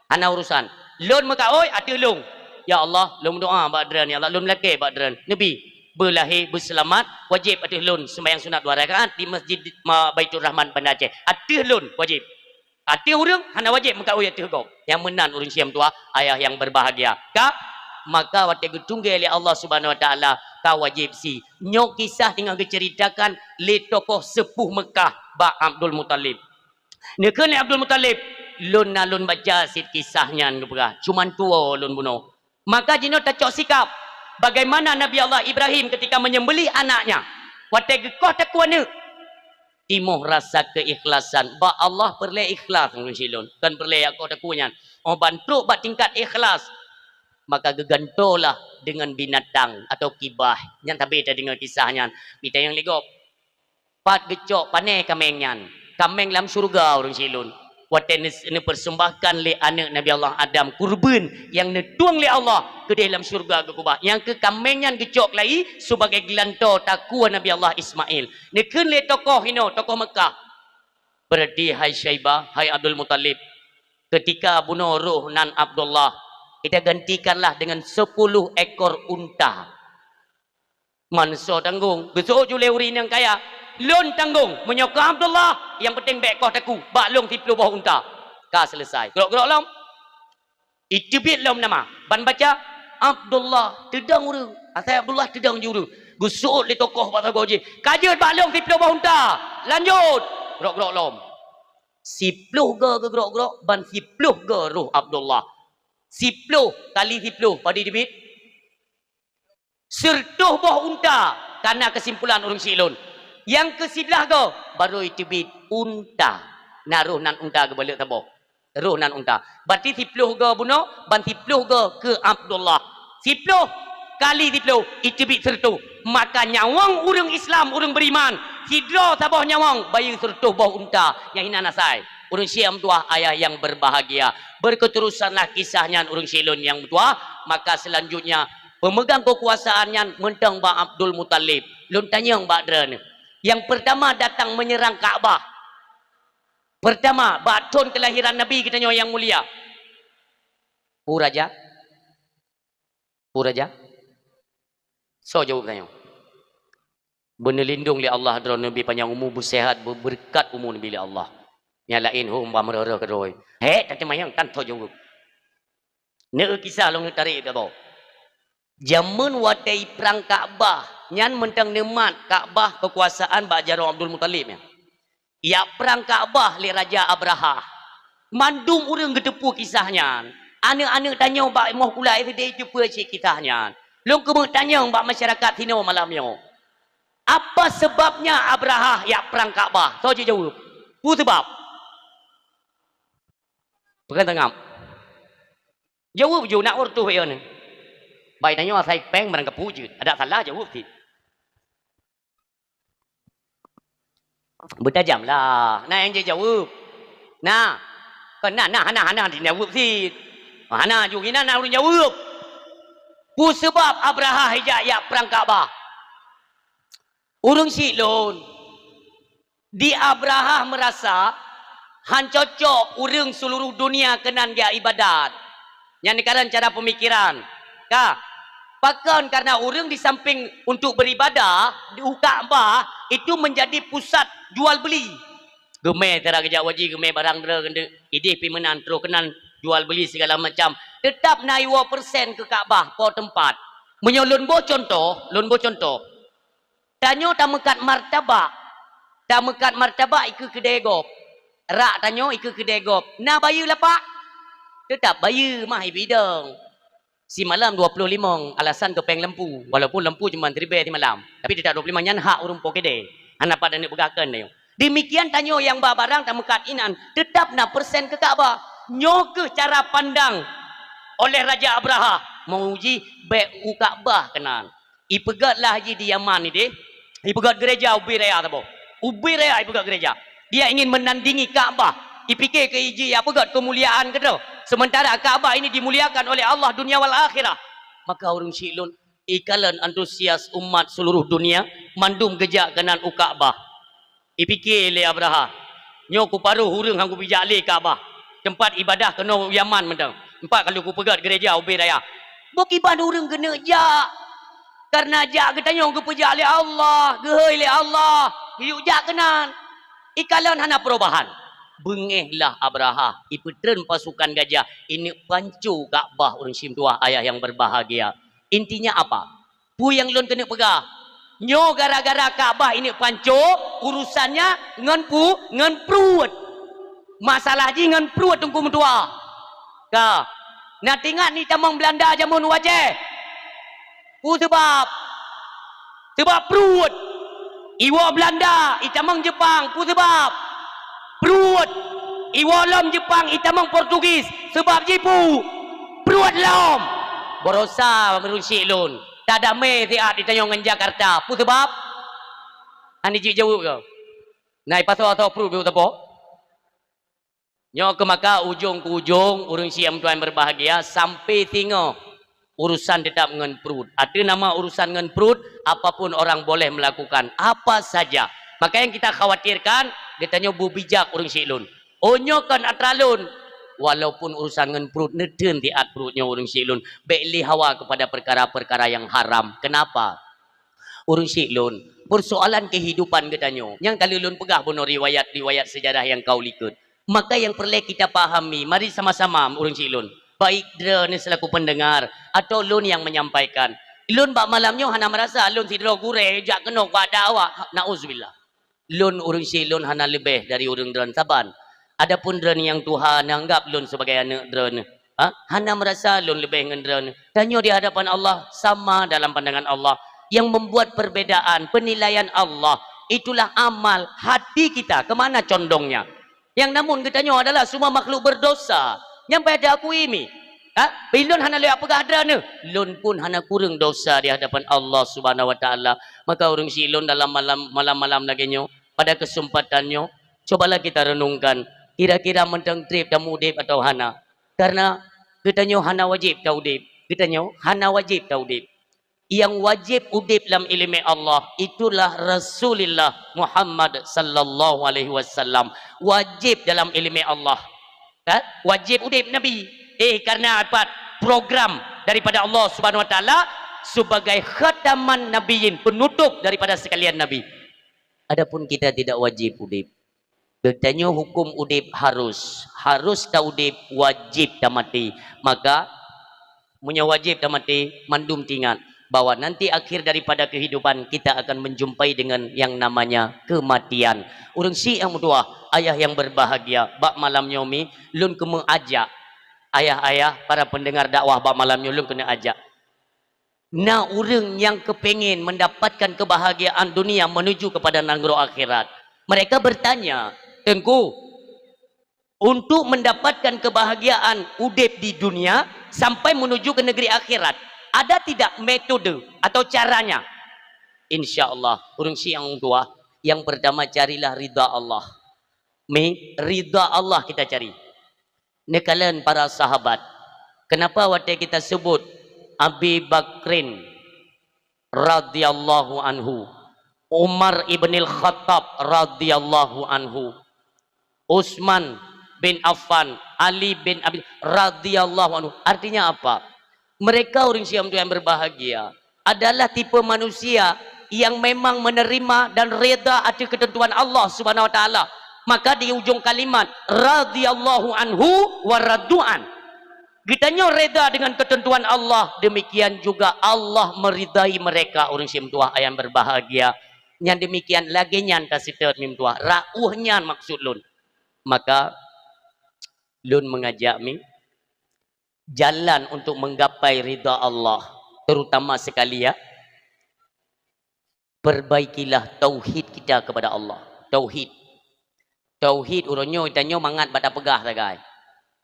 Hana urusan. Lôn meukaôi ateueh lôn. Ya Allah, lôn meudoa bak droen, ya Allah, lôn meulakée bak droen. Neubi, beulahé, beuseulamat, wajéb ateueh lôn seumayang sunat dua rakaat di Masjid ma-, Baiturrahman Banda Aceh. Ateueh lôn wajéb. Ateueh ureuëng hana wajéb meukaôi ateueh gob. Nyang meunan ureuëng Syiah meutuah, ayah yang berbahagia. Ka, maka watée geutunggée lé Allah Subhanahu Wa Taala, ka wajéb sie. Nyoe kisah teungoh geuceuritakan lé tokoh seupuh Meukah bak Abdul Muthalib. Neukheun lé Abdul Muthalib, "Lôn na lôn baca cit kisah nyan," geupeugah, "cuman tuwoe lôn bunoe." Maka jinoe tacok sikap, bagaimana Nabi Allah Ibrahim ketika menyembelih anaknya, watée geukoh takue aneuëk, timoh rasa keikhlasan. Bak Allah peureulée ikhlas, ureuëng syik lôn, kon peureulée jak koh takue nyan. Oh ban trok bak tingkat ikhlas, maka geugantolah dengan binatang atau kibah. Nyan sabe tadeungoe kisah nyan. Mita nyang lé gob. Pat geucok pané kaméng nyan? Kaméng lam syeuruga, ureuëng syik lôn. Watée neus-, neupersembahkan lé aneuëk Nabi Allah Adam kurban nyang neutueng lé Allah keudeh lam syeuruga geukeubah. Nyang keu kaméng nyan geucok keulayie sibagai geulantoe takue Nabi Allah Ismail. Neukheun lé tokoh inoe, tokoh Meukah, "Berarti, hai Syaibah, hai Abdul Muthalib, keutika bunoe roh nan Abdullah, kita gantikanlah dengan sepuluh ekor unta." Manso tanggong, geuseuôt ju lé ureuëng nyang kaya. "Lôn tanggong, meunyoe keu Abdullah, nyang peunteng bék koh takue, bak lôn siploh boh unta." Ka seuleusai. Grok-grok lom. Iteubiet lom nama, ban baca, "Abdullah." Teudong ureuëng. Asai Abdullah teudong ju ureuëng. Geuseuôt lé tokoh bak sagoe jih, "Ka jeuet bak lôn siploh boh unta." Lanjut. Grok-grok lom. Siploh goe geugrok-grok, ban siploh goe roh Abdullah. Siploh kali siploh, padub teubiet? Sireutoh boh unta, ka na keusimpulan ureuëng syik lôn. Nyang keu siblaih goe, barô iteubiet unta. Na roh nan unta geubalek saboh. Roh nan unta. Berarti siploh goe bunoe, ban siploh goe keu Abdullah. Siploh kali siploh, iteubiet sireutoh. Maka nyawöng ureuëng Islam, ureuëng beriman, sidroe saboh nyawöng bayeue sireutoh boh unta. Nyang hinan asai. Ureuëng syik meutuah, ayah yang berbahagia. Berketerusanlah kisah nyan ureuëng syik lôn nyang meutuah. Maka selanjutnya, pemegang kekuasaan nyan mantong bak Abdul Muthalib. Lôn tanyong bak droeneuh. Yang pertama datang menyerang Ka'bah. Pertama, bak thon kelahiran Nabi geutanyoe nyang mulia. Peue raja? Peue raja? Soe jaweueb tanyoe? Beuneulindong lé Allah droeneuh, neubi panyang umu, beuseuhat, beubeureukat umu neubi lé Allah. Nyang laén hom bah meureuh-reuh keudroe. Hék, tateumayang tan soe jaweueb. Neu kisah lôn neutarek bak goe. Jameun watée iprang Ka'bah, nyan mantong neumat Ka'bah keukuasaan bak jaroe Abdul Muthalib nyan. Jak prang Ka'bah lé Raja Abrahah. Mandum ureuëng geuteupeue kisah nyan. Aneuëk-aneuëk tanyoe bak moh kulah S D teupeue cit kisah nyan. Lôn keumeung tanyong bak masyarakat sinoe malam nyoe. Apa seubabnya Abrahah jak prang Ka'bah? Soe jijaweueb? Peue seubab? Peue ka tangab? Jaweueb ju nak ureuëng tuh yo ni. Bai tanyoe asai péng barang kapeue jeuet. Adak salah jaweueb cit. Beutajam lah. Na nyang jijaweueb. Na. Kon na, na, hana, hana jijaweueb cit. Hana ju inan na ureuëng jaweueb. Peue seubab Abrahah jak, jak prang Ka'bah? Ureuëng syiek lôn, di Abrahah meurasa han cocok ureuëng seuluruh dunia keunan jak ibadat. Nyan dikareuna cara peumikiran. Ka. Pakon? Kareuna ureuëng di samping untuk beribadah, di u Ka'bah itu menjadi pusat jual beli. Geumé cara geujak u haji, geumé barang droe keuneuk, idéh pi meunan, troh keunan, jual beli segala macam. Teutap na iwoe persen keu Ka'bah, po teumpat. Meunyoe lôn boh contoh, lôn boh contoh. Tanyoe tameukat martabak. Tameukat martabak ikeue keudée gob. Rak tanyoe ikeue keudée gob. Na bayeue lapak? Teutap bayeue mah ibidong. Simalam dua ploh limong alasan keu péng lampu. Walaupun lampu cuma siribée simalam. Tapi teutap dua ploh limong nyan hak ureuëng po keudée. Hana pat aneuëk peugah keu tanyoe. Demikian tanyoe nyang ba barang tameukat inan, teutap na persen keu Ka'bah. Nyoe kheueh cara pandang oleh Raja Abrahah. Meuuji bék u Ka'bah keunan. Ipeugét lah jih di Yaman idéh, ipeugét gereja ubé raya saboh. Ubé raya ipeugét gereja. Dia ingin menandingi Ka'bah. Ipike keu iji ipeugét keumuliaan keudroe. Sementara Ka'bah ini dimuliakan oleh Allah dunia wal akhirah. Maka ureuëng syiek lôn, ikalon antusias umat seuluruh dunia, mandum geujak keunan u Ka'bah. Ipike lé Abrahah, "Nyoe kuparoh ureuëng han kupijak lé Ka'bah, teumpat ibadah keunoe u Yaman mantong. Teumpat ka lheueh kupeugét gereja ubé raya." Beukiban ureuëng keuneuk jak. Kareuna jak geutanyoe geupeujak lé Allah, geuhôi lé Allah, geuyue jak keunan. Ikalon hana perubahan. Beungéh lah Abrahah, ipeutreun pasukan gajah, ineuk panco Ka'bah ureuëng syiek meutuwah ayah nyang berbahagia. Intinya apa? Peue nyang lôn keuneuk peugah? Nyoe gara-gara Ka'bah ineuk panco, urusannya ngon pu-, ngon pruet. Masalah jih ngon pruet Teungku meutuwah. Ka. Na teuingat ni tamong Beulanda jameun u Aceh? Peue seubab? Seubab pruet. Iwoe Beulanda, itamong Jeupang, peue seubab? Pruet. Iwoe lom Jeupang, itamong Portugis, seubab jih peue? Pruet lom. Barosa ureuëng syiek lôn. Tadamé siat di tanyoe ngon Jakarta. Peue seubab? Hana jijaweueb keu? Na ipasoe-asoe pruet beu teupok? Nyoe keuh maka ujong keu ujong, ureuëng syiek meutuwah nyang berbahagia, sampai singoh urusan teutap ngon pruet. Ateueh nama urusan ngon pruet, apapun orang boleh melakukan, apa saja. Maka nyang kita khawatirkan, geutanyoe beubijak ureuëng syiek lôn. Oh, nyoe kon atra lôn. Walaupun urusan ngon pruet, neutreun siat pruet nyoe ureuëng syiek lôn. Bék lé hawa kepada perkara-perkara yang haram. Kenapa? Ureuëng syiek lôn, persoalan kehidupan geutanyoe. Nyang ka lheueh lôn peugah bunoe riwayat-riwayat sejarah nyang ka u likot. Maka nyang peureulée kita pahami, mari sama-sama ureuëng syiek lôn. Baik droeneuh selaku pendengar, atau lôn nyang menyampaikan. Lôn bak malam nyoe hana meurasa lôn sidroe gurée jak keunoe bak dakwah. Nauzubillah. Lôn ureuëng syiek lôn hana leubeh dari ureuëng droeneuh saban. Adapun droeneuh nyang tuha neuanggap lôn sebagai aneuëk droeneuh. Ha? Hana meurasa lôn leubeh ngon droeneuh. Tanyoe di hadapan Allah sama dalam pandangan Allah. Yang membuat perbedaan penilaian Allah, itulah amal hati kita, ke mana condongnya. Yang namun geutanyoe adalah semua makhluk berdosa. Nyang payah teuakui mi. Ha? Ulôn hana lôn peugah droeneuh. Lôn pun hana kureueng dosa di hadapan Allah Subhanahu wa Taala. Maka ureuëng syiek lôn dalam malam, malam-malam lagée nyoe, pada kesempatan nyoe, cobalah kita renungkan, kira-kira mantong treb tameuudeb atawa hana. Karena geutanyoe hana wajéb taudeb. Geutanyoe hana wajéb taudeb. Nyang wajéb udeb lam iéleumé Allah, itulah Rasulullah Muhammad sallallahu alaihi wasallam. Wajéb dalam iéleumé Allah. Kan? Wajéb udeb Nabi. Eh, karena apa? Program daripada Allah Subhanahu wa Taala sebagai khataman nabiyyin, penutup daripada sekalian nabi. Adapun kita tidak wajéb udeb. Geutanyoe huköm udeb harus, harus taudeb, wajéb tamaté. Maka, meunyoe wajéb tamaté, mandum teuingat, bahwa nanti akhir daripada kehidupan kita akan menjumpai dengan yang namanya kematian. Ureuëng syiek nyang meutuwah, ayah yang berbahagia, bak malam nyoe mi lôn keuneuk ajak ayah-ayah, para pendengar dakwah bak malam nyoe lôn keuneuk ajak. Na ureuëng nyang keupengen mendapatkan kebahagiaan dunia menuju kepada nanggroe akhirat. Mereka bertanya, "Teungku, untuk mendapatkan kebahagiaan udeb di dunia sampai menuju ke negeri akhirat, ada tidak metode atau caranya?" Insya Allah, ureuëng syiek nyang meutuwah, yang pertama carilah ridha Allah. Mi, ridha Allah kita cari. Neukalon para sahabat. Kenapa watée kita sebut Abi Bakrin radhiyallahu anhu, Umar ibnil Khattab radhiyallahu anhu, Utsman bin Affan, Ali bin Abi radhiyallahu anhu. Artinya apa? Mereka ureuëng syiek nyang berbahagia adalah tipe manusia yang memang menerima dan reda atas ketentuan Allah Subhanahu wa Taala. Maka di ujung kalimat radhiyallahu anhu wa radu'an. Geutanyoe reda dengan ketentuan Allah, demikian juga Allah meridai mereka, ureuëng syiek nyang meutuwah, ayah yang berbahagia. Nyang demikian lagée nyan taseutôt mi meutuwah, rauh nyan maksud lôn. Maka lôn mengajak mi jalan untuk menggapai ridha Allah, terutama sekali ya, perbaikilah tauhid kita kepada Allah. Tauhid. Tauhid uroe nyoe tanyoe mangat bak tapeugah sagai.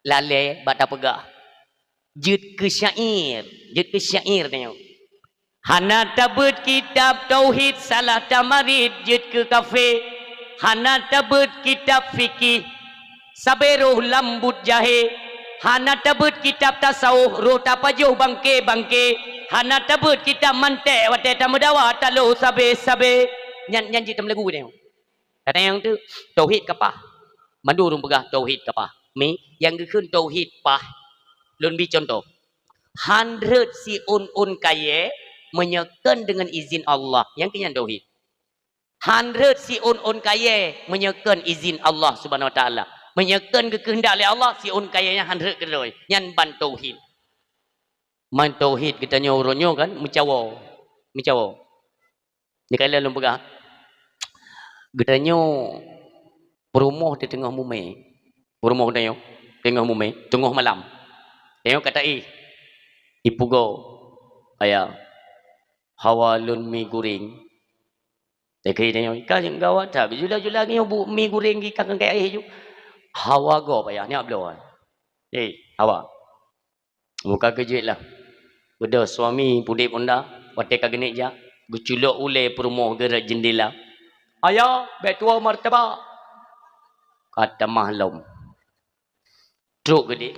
Lalée bak tapeugah. Jeuet keu syair, jeuet keu syair tanyoe. Hana tabeuet kitab tauhid, salah tamarit jeuet keu kafé. Hana tabeuet kitab fikih, sabe roh lam buet jahé. Hana tabeuet kitab tasawuf, roh tapajoh bangke-bangke. Hana tabeuet kitab mantek, watée tameudawa taloh sabe-sabe. Nyan, nyan jeuet tameulagu tanyoe. Kadang nyang tu tauhid ka paih. Mandum ureuëng peugah tauhid ka paih. Mi, nyang geukheun tauhid paih. Lôn bi contoh. Han rhot siôn-ôn kayée meunyoe kon deungon izin Allah. Nyang keu nyan tauhid. Han rhot siôn-ôn kayée meunyoe kon izin Allah Subhanahu wa Taala. Meunyoe kon geukeuheundak lé Allah, siôn kayée nyan han rhot keudroe. Nyan ban tauhid. Man tauhid geutanyoe uroe nyoe kan meucawo. Meucawo. Neukalon lôn peugah, geutanyoe peurumoh di teungoh mumé. Peurumoh geutanyoe teungoh mumé, teungoh malam. Tanyoe ka taéh, ipugoe, "Ayah, hawa lôn mi guréng." Teuka tanyoe, "Ka gawat that, jula-jula nyoe bu mi guréng ka keu éh ju." "Hawa gob, Ayah, nyak bloe." "Eh, hawa." Muka keujeuet lah. Beudôh suami pudeb u nda, watée ka geuneuk jak, geuculok ulée peurumoh geuret jeundela. "Ayah, bék tuwoe martabak!" Ka tamah lom. Trok geude,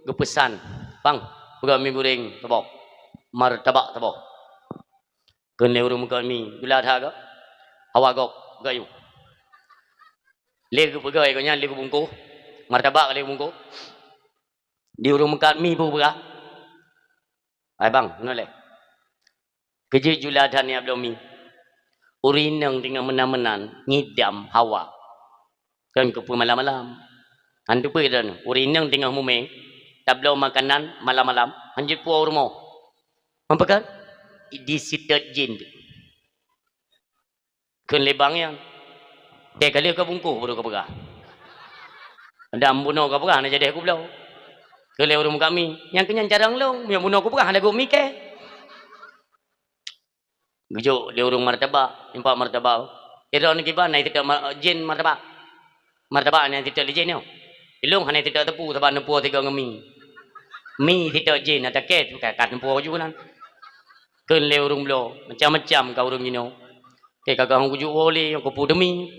geupeusan, "Bang, peugah mi guréng saboh, martabak saboh." Kheun lé ureuëng meukat mi, "Gula that ka? Hawa gob, peugah yue." Lé geupeugah gobnyan, lé geubungkôh, martabak lé geubungkôh. Di ureuëng meukat mi peue peugah? "Hai bang, keunoe lé. Keujeuet jula that nyak bloe mi. Ureuëng inong teungoh meunan-meunan ngidam hawa. Kon keupeue malam-malam. Han teupeue droeneuh, ureuëng inong teungoh mumé, tabloe makanan malam-malam, han jeuet puwoe u rumoh." Meupeugah, "Diseutôt jén." Kheun lé bang nyan, "Teuka lheueh ka bungkôh baru ka peugah. Dan bunoe ka peugah hana jadeh kubloe." Kheun lé ureuëng meukat mi, "Nyang keu nyan carông lôn, meunyoe bunoe kupeugah hana geumiké." Geujok lé ureuëng martabak, impak martabak. "Droeneuh kiban na iseutôt ma-, jén martabak. Martabak na iseutôt lé jén nyoe. Ilôn hana iseutôt teupeu sabab neupuwoe sigoe ngon mi. Mi iseutôt jén na takét ka, ka neupuwoe ju nan." Kheun lé ureuëng bloe, macam-macam ka ureuëng jinoe. Keu ka gahong kujok woe lé nyang kupu demi.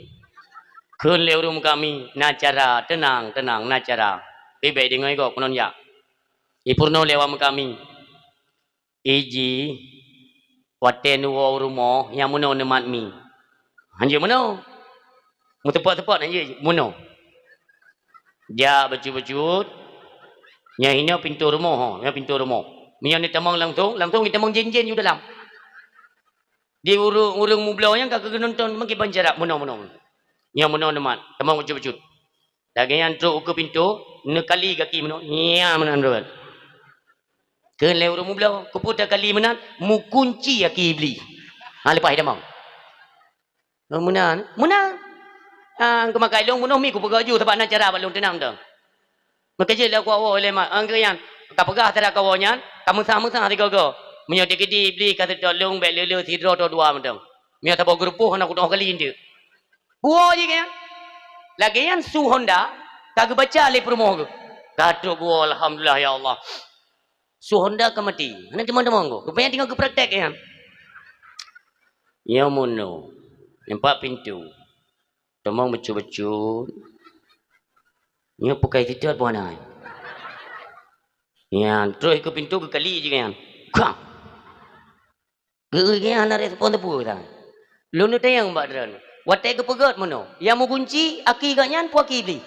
Kheun lé ureuëng meukat mi, "Na cara, teunang, teunang, na cara. Pih bék deungoe gob keunoe jak." Ipeurunoe lé awak meukat mi, "Iji, watée neuwoe u rumoh, nyang meunoe neumat mi." Han jeuet meunoe. Meuteupot-teupot han jeuet meunoe. Jak bacut-bacut. Nyang inoe pintoe rumoh, ho, nyang pintoe rumoh. Meunyoe neutamong langsong, langsong neutamong jén-jén u dalam. Di ureuëng-ureuëng mubloe nyang ka keugeunonton meukiban jarak meunoe-meunoe. Nyang meunoe neumat, tamong bacut-bacut. Lagée nyan trok ukeue pintoe, neukali gaki meunoe, nya meunan rot. Kheun lé ureuëng meubloe, keupeue takali meunan, meukunci aki Iblih. Ha, leupah idamong. Oh, meunan, meunan. Ah, keumakai lôn bunoe mi kupeugah ju sabab na cara bak lôn teunang tu. Maka jeuet lé kuwoe lé mak, anggeunyan, ka peugah teuka kawoe nyan, ka meusah-meusah sigoe-goe. Meunyoe dikeudi Iblih ka seutôt lôn, bék le-le sidroe atau dua mantong. Meunyoe saboh geurupoh hana kutoh kali nteuk. Kuwoe jih nyan. Lagée nyan su Honda ka geubaca lé peurumoh geuh. Ka trok kuwoe, alhamdulillah ya Allah. Su Honda ka maté. Hana teuma-teuma goe. Rupanya teungoh geupraktek nyan. Nyoe meunoe. Nampak pintoe. Teuma bacut-bacut. Nyoe pukai titot pun hana. Nyan, terus keu pintoe geukali jih nyan. Kang! Geu-, geu-, hana respon teupeu sang. Lôn neutanyong bak droeneuh. Watée geupeugét meunoe, nyang meugunci aki gobnyan peue aki Iblih?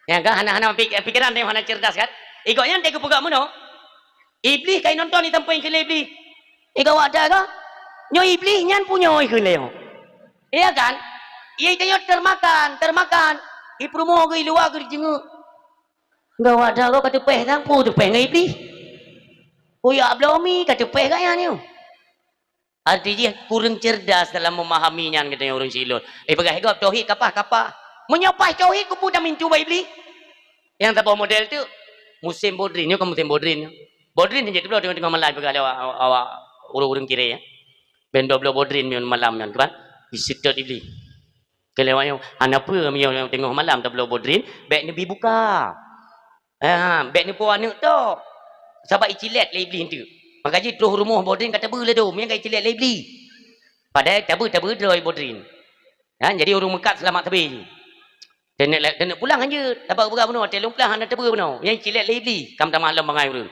Nyan kan hana, hana pik-, pikeran teuh hana cerdas kan? Gobnyan watée geupeugét meunoe, Iblih ka inonton itampeue keu lé Iblih. Gawat that ka? Nyoe Iblih nyan peue nyoe keu lé nyoe. Iya kan? Iya tanyoe termakan, termakan. Ipeurumoh geuh iluwa geuh dijeungeuek. Gawat that goe ka teupéh sang peue teupéh ngon Iblih. Uyak bloe mi ka teupéh gaya nyoe. Arti jih kureueng cerdas dalam memahami nyan geutanyoe ureuëng silon. Eh, peugah gob tauhid kapah-kapah. Meunyoe paih tauhid keupeue tamintu bak Iblih? Nyang saboh model tu musim bodrin, nyoe kan musim bodrin. Bodrin hana jiteupeue teungoh-teungoh malam peugah lé awak, awak ureuëng-ureuëng kirée. Ben dua bloe bodrin nyoe malam nyan, kan? Diseutôt Iblih. Keu lewat nyoe, hana peue meunyoe teungoh malam tabloe bodrin, bék neubi buka. Ha, bék neupo aneuëk tok. Sabab icilét lé Iblih enteuk. Maka jih troh rumoh bodrin ka tabeue lé dum, nyang ka icilét lé Iblih. Padahai tabeue-tabeue droe bodrin. Ha, jadi ureuëng meukat seulamat sabe jih. Teuneuek, teuneuek pulang hanjeuet, tabak buka bunoe, watée lôn pulang hana tabeue bunoe. Nyang icilét lé Iblih, kam tamah lom bangai ureuëng.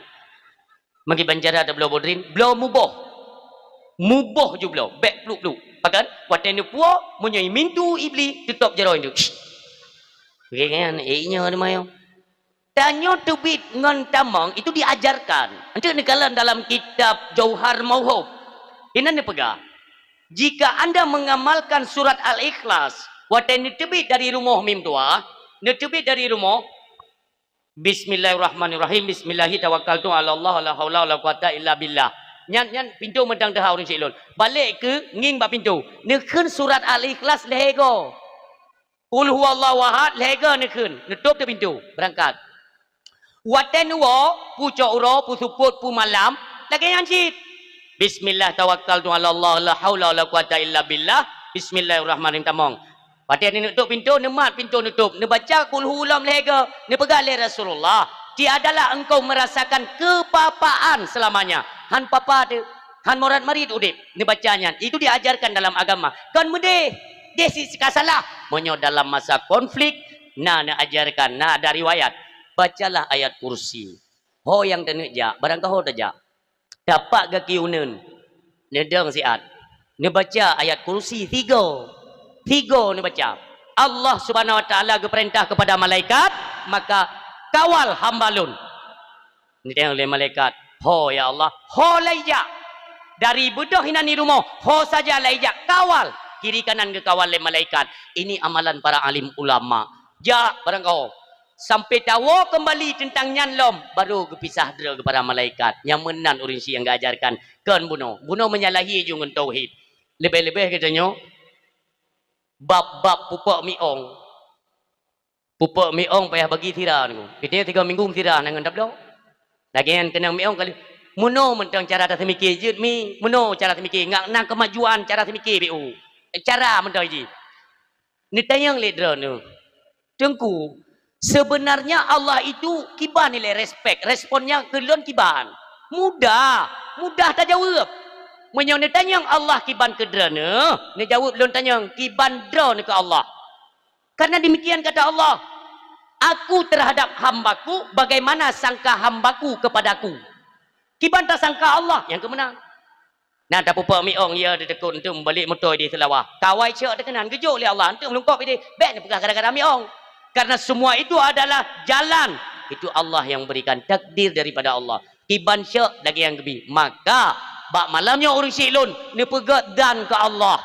Meukiban cara tabloe bodrin, bloe muboh. Muboh ju bloe, bék pluk-pluk. Pakon? Watée neupuwoe, meunyoe imintu Iblih, teutôb jaroe nyoe. Ringan, eh, nyoe teuma nyoe. Tanyoe teubiet ngon tamong itu diajarkan. Enteuk neukalon dalam kitab Jauhar Mauhub. Inan neupeugah, jika anda mengamalkan surat Al-Ikhlas, watée neuteubiet dari rumoh mim tuah, neuteubiet dari rumoh, Bismillahirrahmanirrahim. Bismillahi tawakkaltu 'ala Allah, la haula wala quwata illa billah. Nyan, nyan pintoe mantong teuhah ureuëng syik lôn. Balek keu ngieng bak pintoe. Neukheun surat Al-Ikhlas lhée goe. Qul huwallahu ahad lhée goe neukheun. Neutôb teuh pintoe. Beurangkat. Watée neuwoe, pucok uroe, pusupôt, pumalam, lagée nyan cit. Bismillah tawakkaltu 'ala Allah, la haula wala quwata illa billah. Bismillahirrahmanirrahim, tamong. Watée neuneuk tôb pintoe, neumat pintoe neutôb, neubaca kulhu lom lhée goe, neupeugah lé Rasulullah, "Tiadalah engkau merasakan kepapaan selamanya." Han papa teuh, han morat marit udeb, neubaca nyan. Itu diajarkan dalam agama. Kon meudeh, deh si ka salah. Meunyoe dalam masa konflik, na neuajarkan, na ada riwayat, bacalah ayat kursi. Ho nyang taneuk jak, barangkaho tajak. Tapak gaki uneuen, neudong siat, neubaca ayat kursi sigoe, sigoe neubaca. Allah Subhanahu Wa Taala geupeurintah keupada malaikat, maka kawal hamba lôn. Neutanyong lé malaikat, "Ho ya Allah, ho laju jak? Dari beudôh inan di rumoh, ho saja laju jak, kawal." Kiri kanan geukawal lé malaikat. Ini amalan para alim ulama. Jak barangkaho. Sampai tawoe keumbali teuntang nyan lom, baru geupisah droe keu para malaikat. Nyang meunan ureuëng syiek nyang geuajarkan. Kon bunoe. Bunoe menyalahi ju ngon tauhid. Leubeh-leubeh geutanyoe bab-bab pupok miong. Pupok miong payah bagi sira nyoe. Geutanyoe tiga minggu sira na ngon tabloe. Lagée nyan keunong miong kali. Meunoe mantong cara taseumiké jeuet mi. Meunoe cara seumiké. Ngat na keumajuan cara seumiké B U. Cara mantong jih. Neutanyong lé droeneuh, "Teungku, sebenarnya Allah itu kiban ilée respek, responnya keu lôn kiban?" Mudah, mudah tajaweueb. Meunyoe neutanyong Allah kiban keu droeneuh, neujaweueb lôn tanyong, "Kiban droeneuh keu Allah?" Karena demikian kata Allah, "Aku terhadap hambaku bagaimana sangka hambaku kepadaku." Kiban tasangka Allah nyang keumeunang. Na tapupok miong, ya, teuteukot enteuk meubalek mutôi di seulawah. Kawai cok teuh keunan geujok lé Allah, enteuk meulungkop ideh. Bék neupeugah gara-gara miong. Karena semua itu adalah jalan. Itu Allah yang berikan, takdir daripada Allah. Kiban cok lagée nyang geubi. Maka, bak malam nyoe ureuëng syiek lôn, neupeugét dan keu Allah.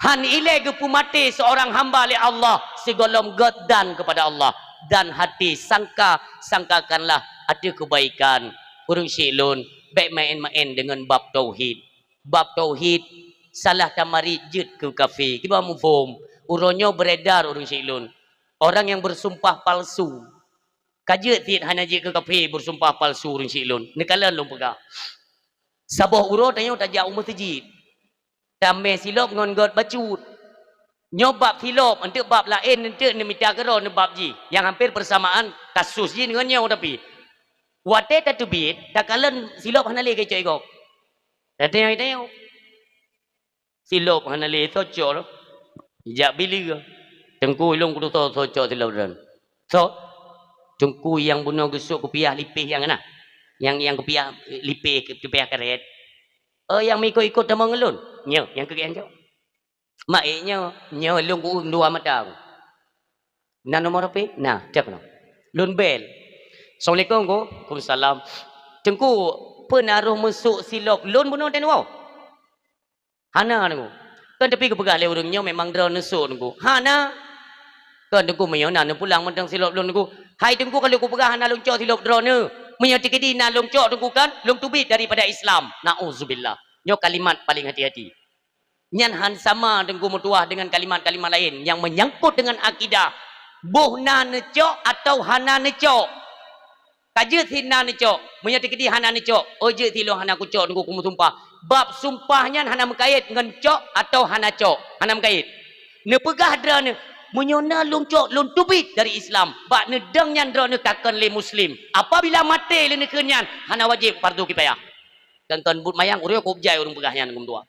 Han ilée geupeumaté seorang hamba lé Allah, sigohlom gét dan kepada Allah. Dan hati sangka, sangkakanlah ateueh kebaikan. Ureuëng syik lôn, bék maén-maén deungon bab tauhid. Bab tauhid salah tamarit jeuet keu kafé. Kiban muphom, uroe nyoe beredar ureuëng syik lôn. Orang nyang bersumpah palsu. Ka jeuet cit hana jeuet keu kafé bersumpah palsu ureuëng syik lôn. Neukalon lôn peugah. Saboh uroe tanyoe tajak u meuseujid. Tamé silop ngon göt bacut. Nyoe bab silop, eunteuk bab laén, eunteuk neumita keudroe neubab jih. Nyang hampir bersamaan kasus jih ngon nyoe tapi. Watée tateubiet, takalon silop hana lé keu icok-icok. Tateuyoe-teuyoe. Silop hana lé soe cok lom. Jak bileue. Teungku, ilôn kutusoe soe cok silop droeneuh. Soe? Teungku nyang bunoe geusok kupiah lipéh nyang na. Nyang, nyang kupiah lipéh, kupiah karet. Oh, nyang meuikot-ikot tamong ngon lôn? Nyoe, nyang keu geuh nyoe. Mak ék nyoe, nyoe lôn kuueng dua mata. Na nomor H P? Na, cok nyoe. Lôn bel. Assalamualaikum, Teungku. Waalaikumsalam. Teungku, peue na roh meusok silop lôn bunoe teuh nyoe? Hana, Teungku. Kan tapi geupeugah lé ureuëng nyoe memang droeneuh neusok, Teungku. Hana. Kan Teungku, meunyoe na neupulang mantong silop lôn, Teungku. Hai Teungku, ka lheueh kupeugah hana lôn cok silop droeneuh. Meunyoe teukeudi na lôn cok, Teungku, kan lôn teubiet daripada Islam. Nauzubillah. Nyoe kalimat paling hati-hati. Nyan han sama Teungku meutuah deungon kalimat-kalimat laén nyang meunyangkot deungon akidah. Boh na neucok atawa hana neucok. Ka jeuet cit na neucok. Meunyoe teukeudi hana neucok, oh jeuet cit lôn hana kucok, Teungku, kumeusumpah. Bab sumpah nyan hana meukait ngon cok atawa hana cok. Hana meukait. Neupeugah droeneuh, meunyoe na lôn cok, lôn teubiet dari Islam. Bak neudong nyan droeneuh ka kon lé Muslim. Apabila maté lé neukheun nyan, hana wajéb fardu kifayah. Kan kon buet mayang, ureuëng kujak ureuëng peugah nyan, Teungku meutuah.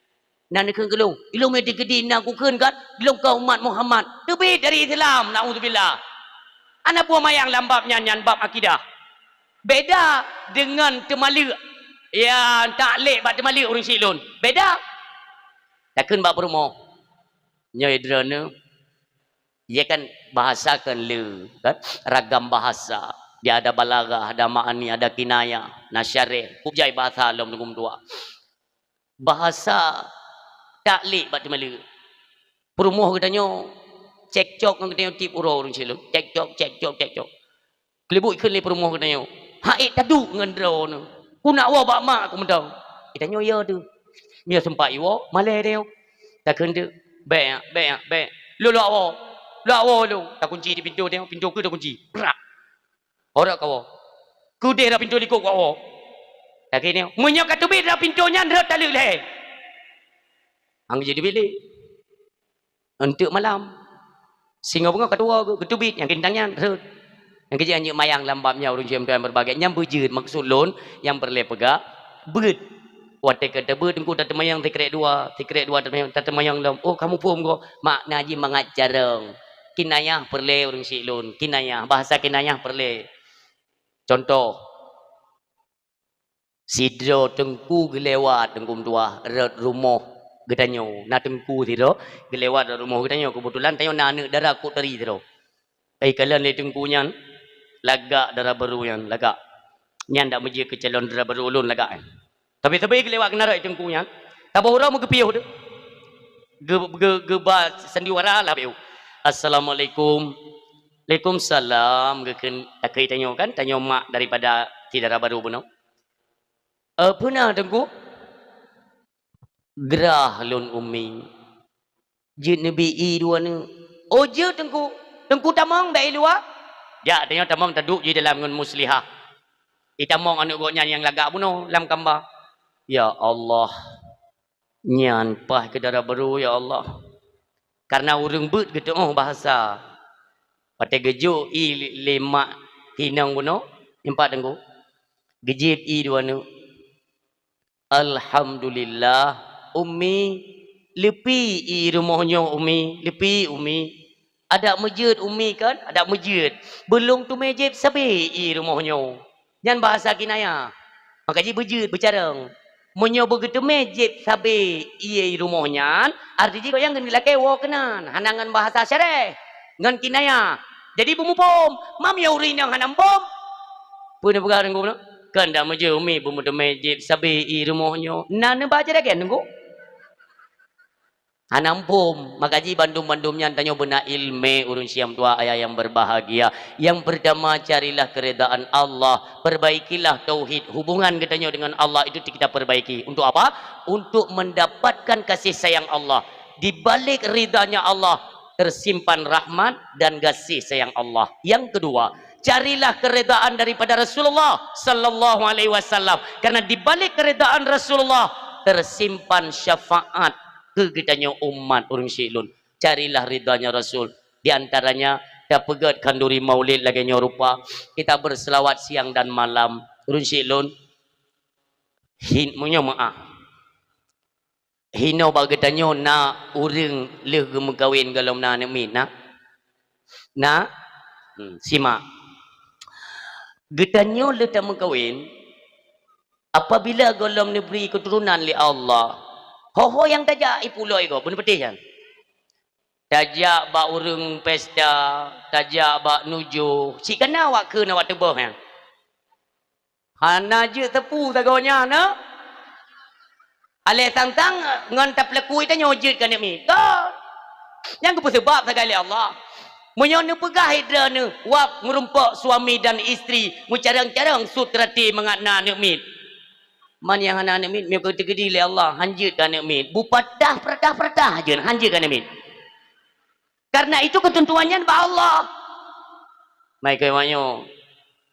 Na neukheun keu lôn, ilôn meuteukeudi na kukheun kan, lôn ka umat Muhammad. Teubiet dari Islam, naudzubillah. Ana peue mayang lam bab nyan, nyan bab akidah. Beda deungon teumaleuek. Ya, taklek bak teumaleuek ureuëng syik lôn. Beda. Takheun bak peurumoh. Nyoe droeneuh, ya kan, bahasa kan le, kan? Ragam bahasa. Dia ada balaghah, ada ma'ani, ada kinayah, na syareh. Kujak bahasa lom Teungku meutuah. Bahasa taklek bak teumaleuek. Peurumoh geutanyoe cekcok ngon geutanyoe tieb uroe ureuëng syik lôn. Cekcok, cekcok, cekcok. Keuleubuk kheun lé peurumoh geutanyoe, "Hai taduek ngon droeneuh. Ku nak woe bak mak ku mantong." Geutanyoe yo teuh. Meunyoe seumpat iwoe, malèe tanyoe. Takheun teuk, "Bèk, bèk, bèk. Lôn lôn woe. Lôn woe lôn." Takunci di pintoe tanyoe, pintoe keu takunci. Brak. Ôk rot kawoe. Keudeh rot pintoe likot kawoe. Lagèe nyoe. Meunyoe ka teubiet rot pintoe nyan rhot taleuek lhèe. Hana jeuet teubiet lé. Eunteuk malam. Singoh beungoh ka tuwoe geu-, geuteubiet nyang geuntang nyan rhot. Nyang keujeuet anjeuk mayang lam bab nyan ureueng jeuem tuan beureubagai. Nyan beujeuet maksud lôn nyang peureulèe peugah beuet. Watèe ka teubeuet teungku tateumanyong sikrek dua, sikrek dua tateumanyong, tateumanyong lom. Oh, kamoe phom goh makna jih mangat carông. Kinayah peureulèe ureueng syiek lôn, kinayah, bahasa kinayah peureulèe. Contoh, sidroe teungku geulewat, teungku meutuah, rot rumoh geutanyoe. Na teungku sidroe geulewat rot rumoh geutanyoe. Keubeutulan tanyoe na aneuk dara kok tari sidroe. Taikalon lé teungku nyan, lagak dara barô nyan, lagak. Nyan dak meujeuet keu calon dara barô ulôn lagak nyan. Tapi sabe geulewat keunan rot teungku nyan, saboh uroe meugeupiôh teuh. Geu-, geu-, geuba sandiwara lah piôh. "Assalamualaikum." "Waalaikumsalam," geukheun takheun tanyoe kan, tanyoe mak daripada si dara barô bunoe. "Eh, peue na teungku?" "Grah lôn umi." "Jeuet neubi ie dua neuk." "Oh, jeuet teungku." "Teungku tamong bak ie luwa?" "Jak, tanyoe tamong taduek jih dalam ngon Muslihah." Itamong aneuk gobnyan nyang lagak bunoe lam kamba. Ya Allah. Nyan paih keu dara barô, ya Allah. Kareuna ureueng beuet geuteuôh bahasa. Watèe geujok ie lé mak inong bunoe, impat teungku. Geujieb ie dua neuk. "Alhamdulillah, Umi, leupie ie rumoh nyoe, Umi, leupie, Umi." "Adak meujeuet, Umi, kan? Adak meujeuet. Beulông teumé jieb sabe ie rumoh nyoe." Nyan bahasa kinayah. Maka jih beujeuet, beucarông. Meunyoe beugeuteumé jieb sabe ie rumoh nyan, arti jih gobnyan geulakèe woe keunan, hana ngon bahasa syareh, ngon kinayah. Jadi beumuphom, mam ya ureueng inong hana muphom. Peue neupeugah teungku bunoe? "Kan dak meujeuet Umi beumeuteumé jieb sabe ie rumoh nyoe." Na neuba jih lagèe nyan teungku? Hana muphom, maka jih bandum-bandum nyan tanyoe beuna ileumèe ureueng syiah meutuah ayah yang berbahagia. Yang pertama, carilah keridaan Allah, perbaikilah tauhid, hubungan geutanyoe dengan Allah itu kita perbaiki. Untuk apa? Untuk mendapatkan kasih sayang Allah. Di balik ridanya Allah, tersimpan rahmat dan kasih sayang Allah. Yang kedua, carilah keridaan daripada Rasulullah sallallahu alaihi wasallam. Karena di balik keridaan Rasulullah, tersimpan syafaat keu geutanyoe umat ureueng syiek lôn. Carilah ridanya Rasul. Di antaranya, tapeugét khanduri maulid lagèe nyoe rupa, kita berselawat siang dan malam. Ureueng syiek lôn, hin-, meunyoe meu'ah. Hinoe bak geutanyoe na ureueng lheueh geumeukawen gohlom na aneuk miet, na? Na? Hmm, simak. Geutanyoe lheueh tameukawen, apabila gohlom neubri keuturonan lé Allah, ho-ho nyang tajak ipulôi gob, beuneupatéh nyan. Tajak bak ureueng pesta, tajak bak nujoh, cit ka na awak kheun awak teubôh nyan. Hana jeuet teupeu sagoe nyan, na? Aléh sang-sang ngon tapeulaku tanyoe jeuet keu aneuk miet. Ka. Nyan geupeuseubab sagai lé Allah. Meunyoe neupeugah lé droeneuh, wab meurumpok suami dan istri, meucarông-carông sut rati mangat na aneuk miet. Man nyang hana aneuk miet, meunyoe ka teukeudi lé Allah, han jeuet keu aneuk miet. Beupadah peureudah-peureudah jeuet, han jeuet keu aneuk miet. Karena itu keuteuntuan nyan bak Allah. Mai keu manyoe,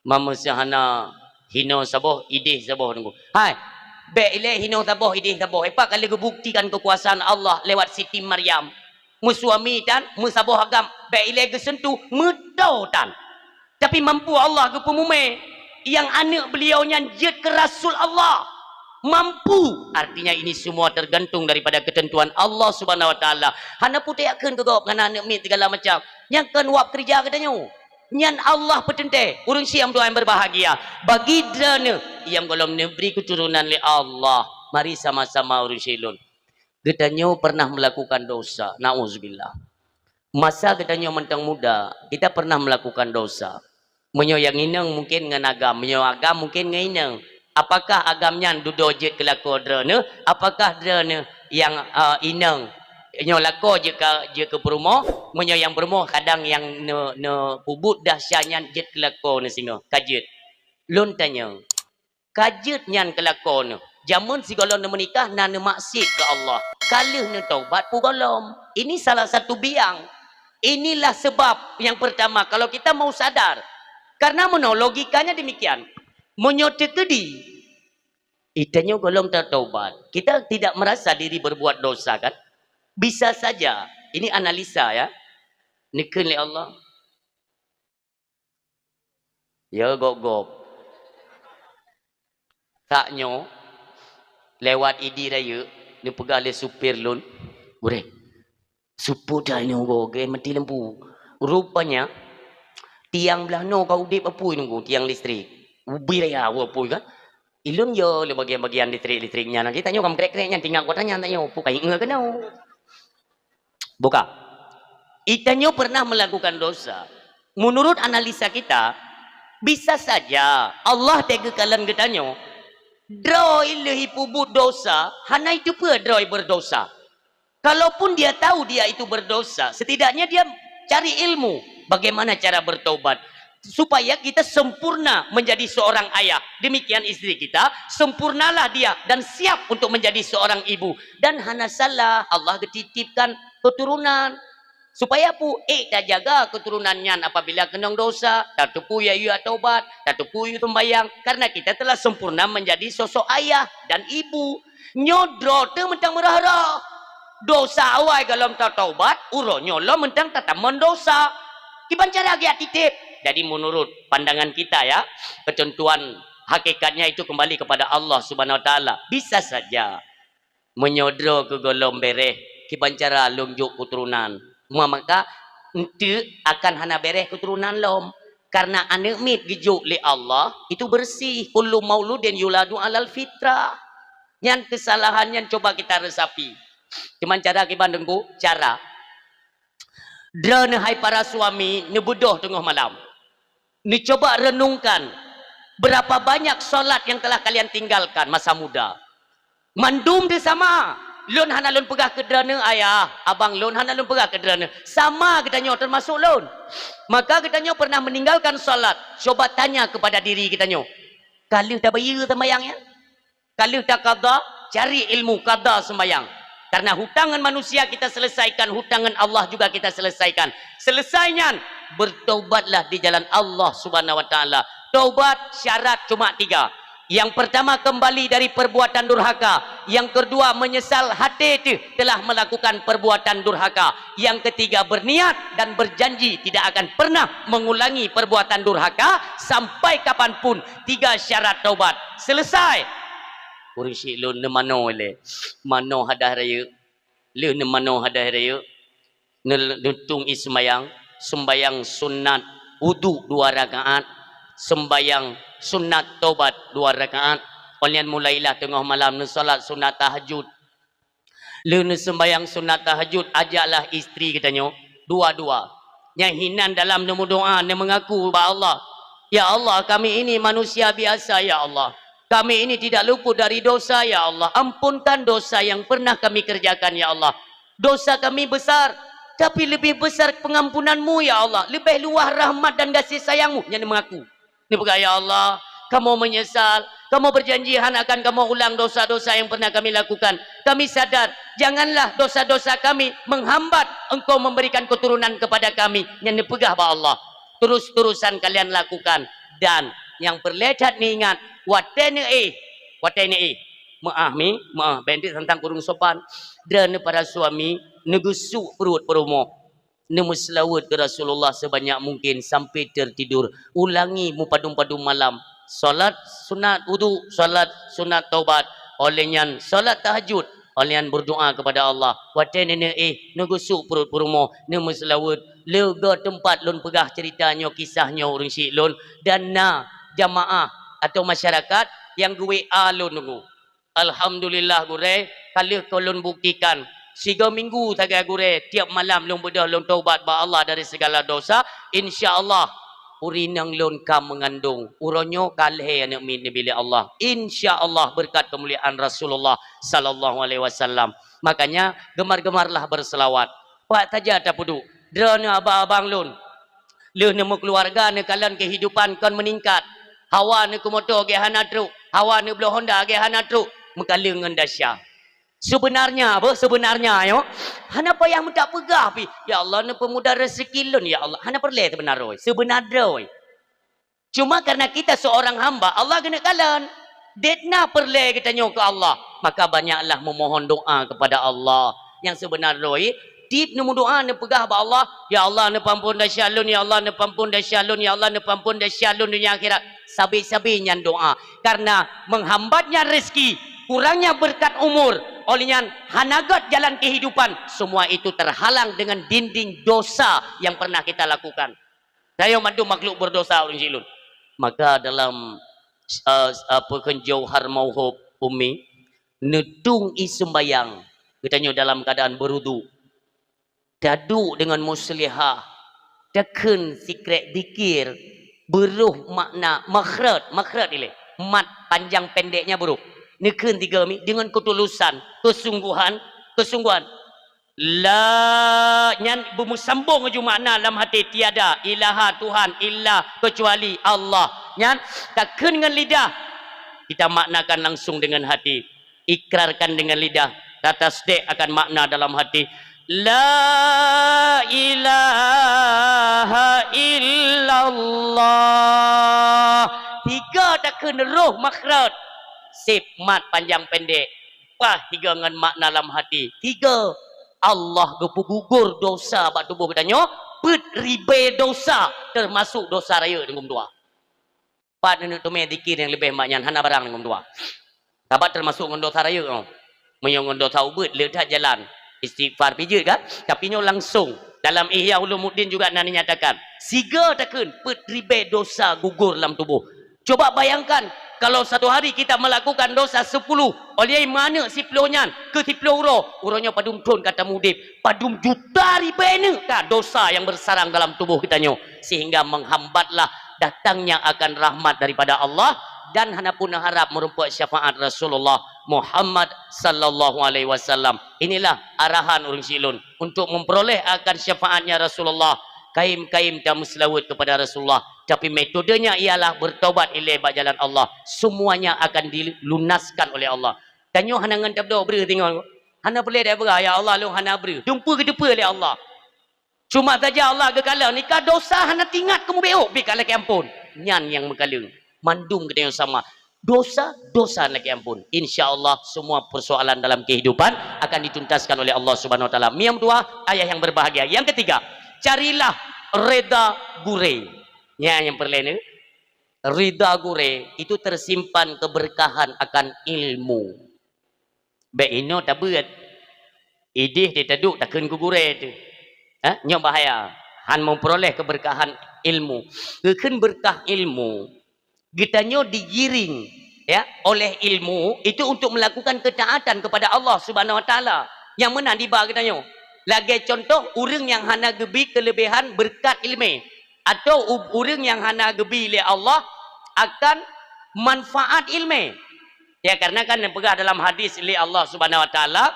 mameusa hana hinoe saboh, idéh saboh nunggu. Hai, bèk ilèe hinoe saboh, idéh saboh. Epa kali geubuktikan keukuasaan Allah lewat Siti Maryam. Meusuami tan, meusaboh agam, bèk ilèe geuseuntuh, meuto tan. Tapi mampu Allah geupeumumè, nyang aneuk beliau nyan jeuet keu Rasul Allah. Mampu, artinya ini semua tergantung daripada ketentuan Allah Subhanahu wa Taala. Hana puteh yakheun keu gob ngon aneuk miet segala macam. Nyang kon wab keureuja geutanyoe. Nyan Allah peuteuntèe, ureueng syiek meutuah nyang berbahagia. Bagi droeneuh nyang gohlom neubri keuturonan lé Allah, mari sama-sama ureueng syiek lôn. Geutanyoe pernah melakukan dosa, nauzubillah. Masa geutanyoe mantong muda, kita pernah melakukan dosa. Meunyoe nyang inong mungkin ngon agam, meunyoe agam mungkin ngon inong. Apakah agam nyan dudoe jeuet keu lakoe droeneuh? Apakah droeneuh nyang, eh, inong nyoe lakoe jeuet ka, jeuet keu peurumoh? Meunyoe nyang peurumoh kadang nyang ne-, neupeubuet dahsya nyan jeuet keu lakoe neuh singoh, ka jeuet. Lôn tanyong, ka jeuet nyan keu lakoe neuh. Jameun sigohlom neumeunikah na neumaksiet keu Allah. Ka lheueh neutaubat peue gohlom. Ini salah satu biang. Inilah sebab yang pertama, kalau kita mau sadar. Karena meunoe logikanya demikian. Meunyoe teukeudi, geutanyoe gohlom tataubat. Kita tidak merasa diri berbuat dosa, kan? Bisa saja. Ini analisa, ya. Neukheun lé Allah. Ya, gob-gob. Saat nyoe, lewat Idi Rayeuk, neupeugah lé supir lôn, "Gurèe, supôt that nyoe goe, gèt mati lampu." Rupanya, tiang blah noe ka udép apui nunggu, tiang listrik. Ubé raya apui kan. Ilôn yo lé bagian-bagian listrik-listrik nyan. Geutanyoe ka meukrek-krek nyan, tinggai kota nyan tanyoe, peue ka ingat keunoe. Buka. Geutanyoe pernah melakukan dosa. Menurut analisa kita, bisa saja Allah teuka kalon geutanyoe, droe lheueh ipeubuet dosa, hana iteupeue droe berdosa. Kalaupun dia tahu dia itu berdosa, setidaknya dia cari ilmu bagaimana cara bertobat. Supaya kita sempurna menjadi seorang ayah. Demikian istri kita, sempurnalah dia dan siap untuk menjadi seorang ibu. Dan hana salah, Allah geutitipkan keturunan. Supaya peue? Eh, tajaga keturunan nyan apabila keunong dosa, tateupeue yue taubat, tateupeue yue sembahyang, karena kita telah sempurna menjadi sosok ayah dan ibu. Nyoe droe teuh mantong meurah-rah. Dosa awai gohlom tataubat, uroe nyoe lom mantong tatamong dosa. Kiban cara geujak tiep. Jadi, menurut pandangan kita, ya, ketentuan hakikatnya itu kembali kepada Allah Subhanahu Wa Taala. Bisa saja meunyoe droe keu gohlom bèrèh, kiban cara lôn jok keuturonan. Ma-, maka, eunteuk akan hana bèrèh keuturonan lom. Karena aneuk miet geujok lé Allah, itu bersih. "Kullu mauludin yuladu alal fitrah." Nyan kesalahan nyan coba kita resapi. Cuman cara kiban Teungku, cara. Droeneuh hai para suami, neubeudôh teungoh malam. Neucoba renungkan, berapa banyak salat yang telah kalian tinggalkan masa muda. Mandum teuh sama. Lôn hana lôn peugah keu droeneuh, ayah, abang lôn hana lôn peugah keu droeneuh. Sama geutanyoe teumasok lôn. Maka geutanyoe pernah meninggalkan salat. Coba tanya kepada diri geutanyoe. Ka lheueh tabayeue sembahyang nyan? Ka lheueh taqadha? Cari ilmu qadha sembahyang. Karena hutang ngon manusia kita selesaikan, hutang ngon Allah juga kita selesaikan. Selesai nyan, bertobatlah di jalan Allah Subhanahu wa Taala. Tobat syarat cuma tiga. Yang pertama, kembali dari perbuatan durhaka. Yang kedua, menyesal hati itu telah melakukan perbuatan durhaka. Yang ketiga, berniat dan berjanji tidak akan pernah mengulangi perbuatan durhaka sampai kapanpun. Tiga syarat taubat. Selesai. Ureuëng syiek lôn neumanoe lé. Manoe hadah rayeuk. Lheueh neumanoe hadah rayeuk, ne-, neutueng ie seumbayang, seumbayang sunat uduk dua rakaat, seumbayang sunat tobat dua rakaat. Óh lheueh nyan mulailah teungoh malam neusalat sunat tahajud. Lheueh neuseumbayang sunat tahajud, ajaklah istri geutanyoe dua-dua. Nyang hinan dalam neumeudoá, neumeungaku bak Allah, "Ya Allah, kami ini manusia biasa, ya Allah. Kami ini tidak luput dari dosa, ya Allah. Ampunkan dosa yang pernah kami kerjakan, ya Allah. Dosa kami besar, tapi lebih besar pengampunan-Mu, ya Allah. Lebih luah rahmat dan kasih sayang-Mu." Nyan neumeungaku. Neupeugah, "Ya Allah, kamoe meunyeusal. Kamoe beujanji hana akan kamoe ulang dosa-dosa nyang peureunah kami lakukan. Kami sadar, janganlah dosa-dosa kami menghambat Engkau memberikan keturunan kepada kami." Nyan neupeugah bak Allah, "Terus-terusan kalian lakukan." Dan nyang peureulée that neuingat, watée neuéh, watée neuéh, meuáh mi, meuáh, bék teuntang kureueng sopan. Droeneuh para suami, neugeusuk pruet peurumoh. Neumeuseulaweuet keu Rasulullah seubanyak mungkin sampai teutidur. Ulangi meupadum-padum malam. Salat sunat uduk, salat sunat taubat. Óh lheueh nyan salat tahajud. Óh lheueh nyan beudoá keupada Allah. Watée neuéh, neugeusuk pruet peurumoh, neumeuseulaweuet. Leuga teumpat lôn peugah ceurita nyoe, kisah nyoe ureuëng syiek lôn. Dan na jamaah atau masyarakat nyang geu-W A lôn nunggu. Alhamdulillah gurée, ka lheueh keu lôn buktikan. Sigoe minggu sagai gurée, tieb malam lôn beudôh lôn taubat bak Allah dari segala dosa. Insya Allah, ureuëng inong lôn ka meungandong. Uroe nyoe ka lhée aneuëk miet neubi lé Allah. Insya Allah, beureukat keumuliaan Rasulullah sallallahu alaihi wasallam. Makanya, gemar-gemarlah beuseulaweuet. Pat saja tapeuduek. Droeneuh abang-abang lôn. Lheueh neumeukeuluwarga, neukalon keuhidupan kon meuningkat. Hawa neukeumoto gét hana trok, hawa neubloe Honda gét hana trok, meukaleueng ngon desya. Seubeunarnya, beuh, seubeunarnya nyoe, hana payah meutak peugah pih, "Ya Allah, neupeumudah rezeki lôn, ya Allah." Hana peureulée seubeuna droe, seubeuna droe. Cuma karena kita seorang hamba, Allah geuneuk kalon. Dét na peureulée geutanyoe keu Allah, maka banyaklah memohon doa kepada Allah. Nyang seubeuna droe, tieb neumeudoá neupeugah bak Allah, "Ya Allah, neupeuamphon desya lôn, ya Allah, neupeuamphon desya lôn, ya Allah, neupeuamphon desya lôn donya akhirat." Sabe-sabe nyan doa. Karena menghambatnya rezeki, kurangnya berkat umur, óh lheueh nyan hana gét jalan kehidupan, semua itu terhalang dengan dinding dosa yang pernah kita lakukan. Tanyoe mandum makhluk berdosa, ureuëng syiek lôn. Maka dalam, eh, apa kheun Jauhar Mauhub Ummi, neutueng ie seumbayang, geutanyoe dalam keadaan beuruduk. Taduek deungon muslihah, takheun sikrek zikir, beuroh makna makhraj, makhraj ilée, mat panjang pendeknya beuroh. Neukheun tiga mi deungon keutulusan, keusungguhan, keusungguhan. La, nyan beumeusambong laju makna lam hati, tiada ilaha Tuhan illa kecuali Allah. Nyan takheun ngon lidah, kita maknakan langsung dengan hati. Ikrarkan dengan lidah, tatasdek akan makna dalam hati. La ilaha illallah. Tiga takheun roh makhraj. Sip, mat panjang pendek. Pah tiga ngon makna lam hati. Tiga, Allah geupeugugur dosa bak tuboh geutanyoe, peuet ribée dosa, teumasok dosa rayeuk deungon dua. Pat neuneuk teumé zikir nyang leubeh mak nyan, hana barang deungon dua. Sabat teumasok ngon dosa rayeuk nyoe. Meunyoe ngon dosa ubeuet le that jalan, istighfar pih jeuet kan? Tapi nyoe langsung. Dalam Ihya Ulumuddin juga na dinyatakan, siga takheun peuet ribée dosa gugur lam tuboh. Coba bayangkan, kalau satu hari kita melakukan dosa sepuluh, oleh meuaneuk siploh nyan keu siploh uroe, uroe nyoe padum thon ka tamudeb, padum juta ribée neuk ka dosa yang bersarang dalam tuboh geutanyoe, sehingga menghambatlah datangnya akan rahmat daripada Allah dan hana pun harap meurumpok syafaat Rasulullah Muhammad sallallahu alaihi wasallam. Inilah arahan ureuëng siklon untuk memperoleh akan syafaatnya Rasulullah. Kaim-kaim dan meuseulaweuet kepada Rasulullah, tapi metodenya ialah bertobat ilée bak jalan Allah. Semuanya akan dilunaskan oleh Allah. Tanyoe hana ngon tabdo breuh tinggai. Hana peureulée dak peugah, "Ya Allah, lôn hana breuh." Dumpeue geuteupeue lé Allah. Cuma saja Allah geukalon, nika dosa hana tingat keumubeok, pi ka lakée amphon. Nyan nyang meukalon. Mandum geutanyoe sama. Dosa, dosa lakée amphon. Insya Allah, semua persoalan dalam kehidupan akan dituntaskan oleh Allah Subhanahu Wa Taala. Yang kedua, ayah yang berbahagia. Yang ketiga, carilah reda gurée. Nyan nyang peureulée ni. Reda gurée itu tersimpan keberkahan akan ilmu. Bék inoe tabeuet. Idéh di taduek takheun keu gurée teuh. Ha? Nyoe bahaya. Han meupeuroleh keubeurkahan ilmu. Geukheun beurkah ilmu, geutanyoe digiring, ya, oleh ilmu itu untuk melakukan ketaatan kepada Allah Subhanahu Wa Taala. Nyang meunan diba geutanyoe. Lagée contoh, ureuëng nyang hana geubi keuleubehan beurkat iéleumé. Atau u-, ureuëng nyang hana geubi lé Allah akan manfaat iéleumé. Ya, karena kan neupeugah dalam hadis lé Allah Subhanahu Wa Taala,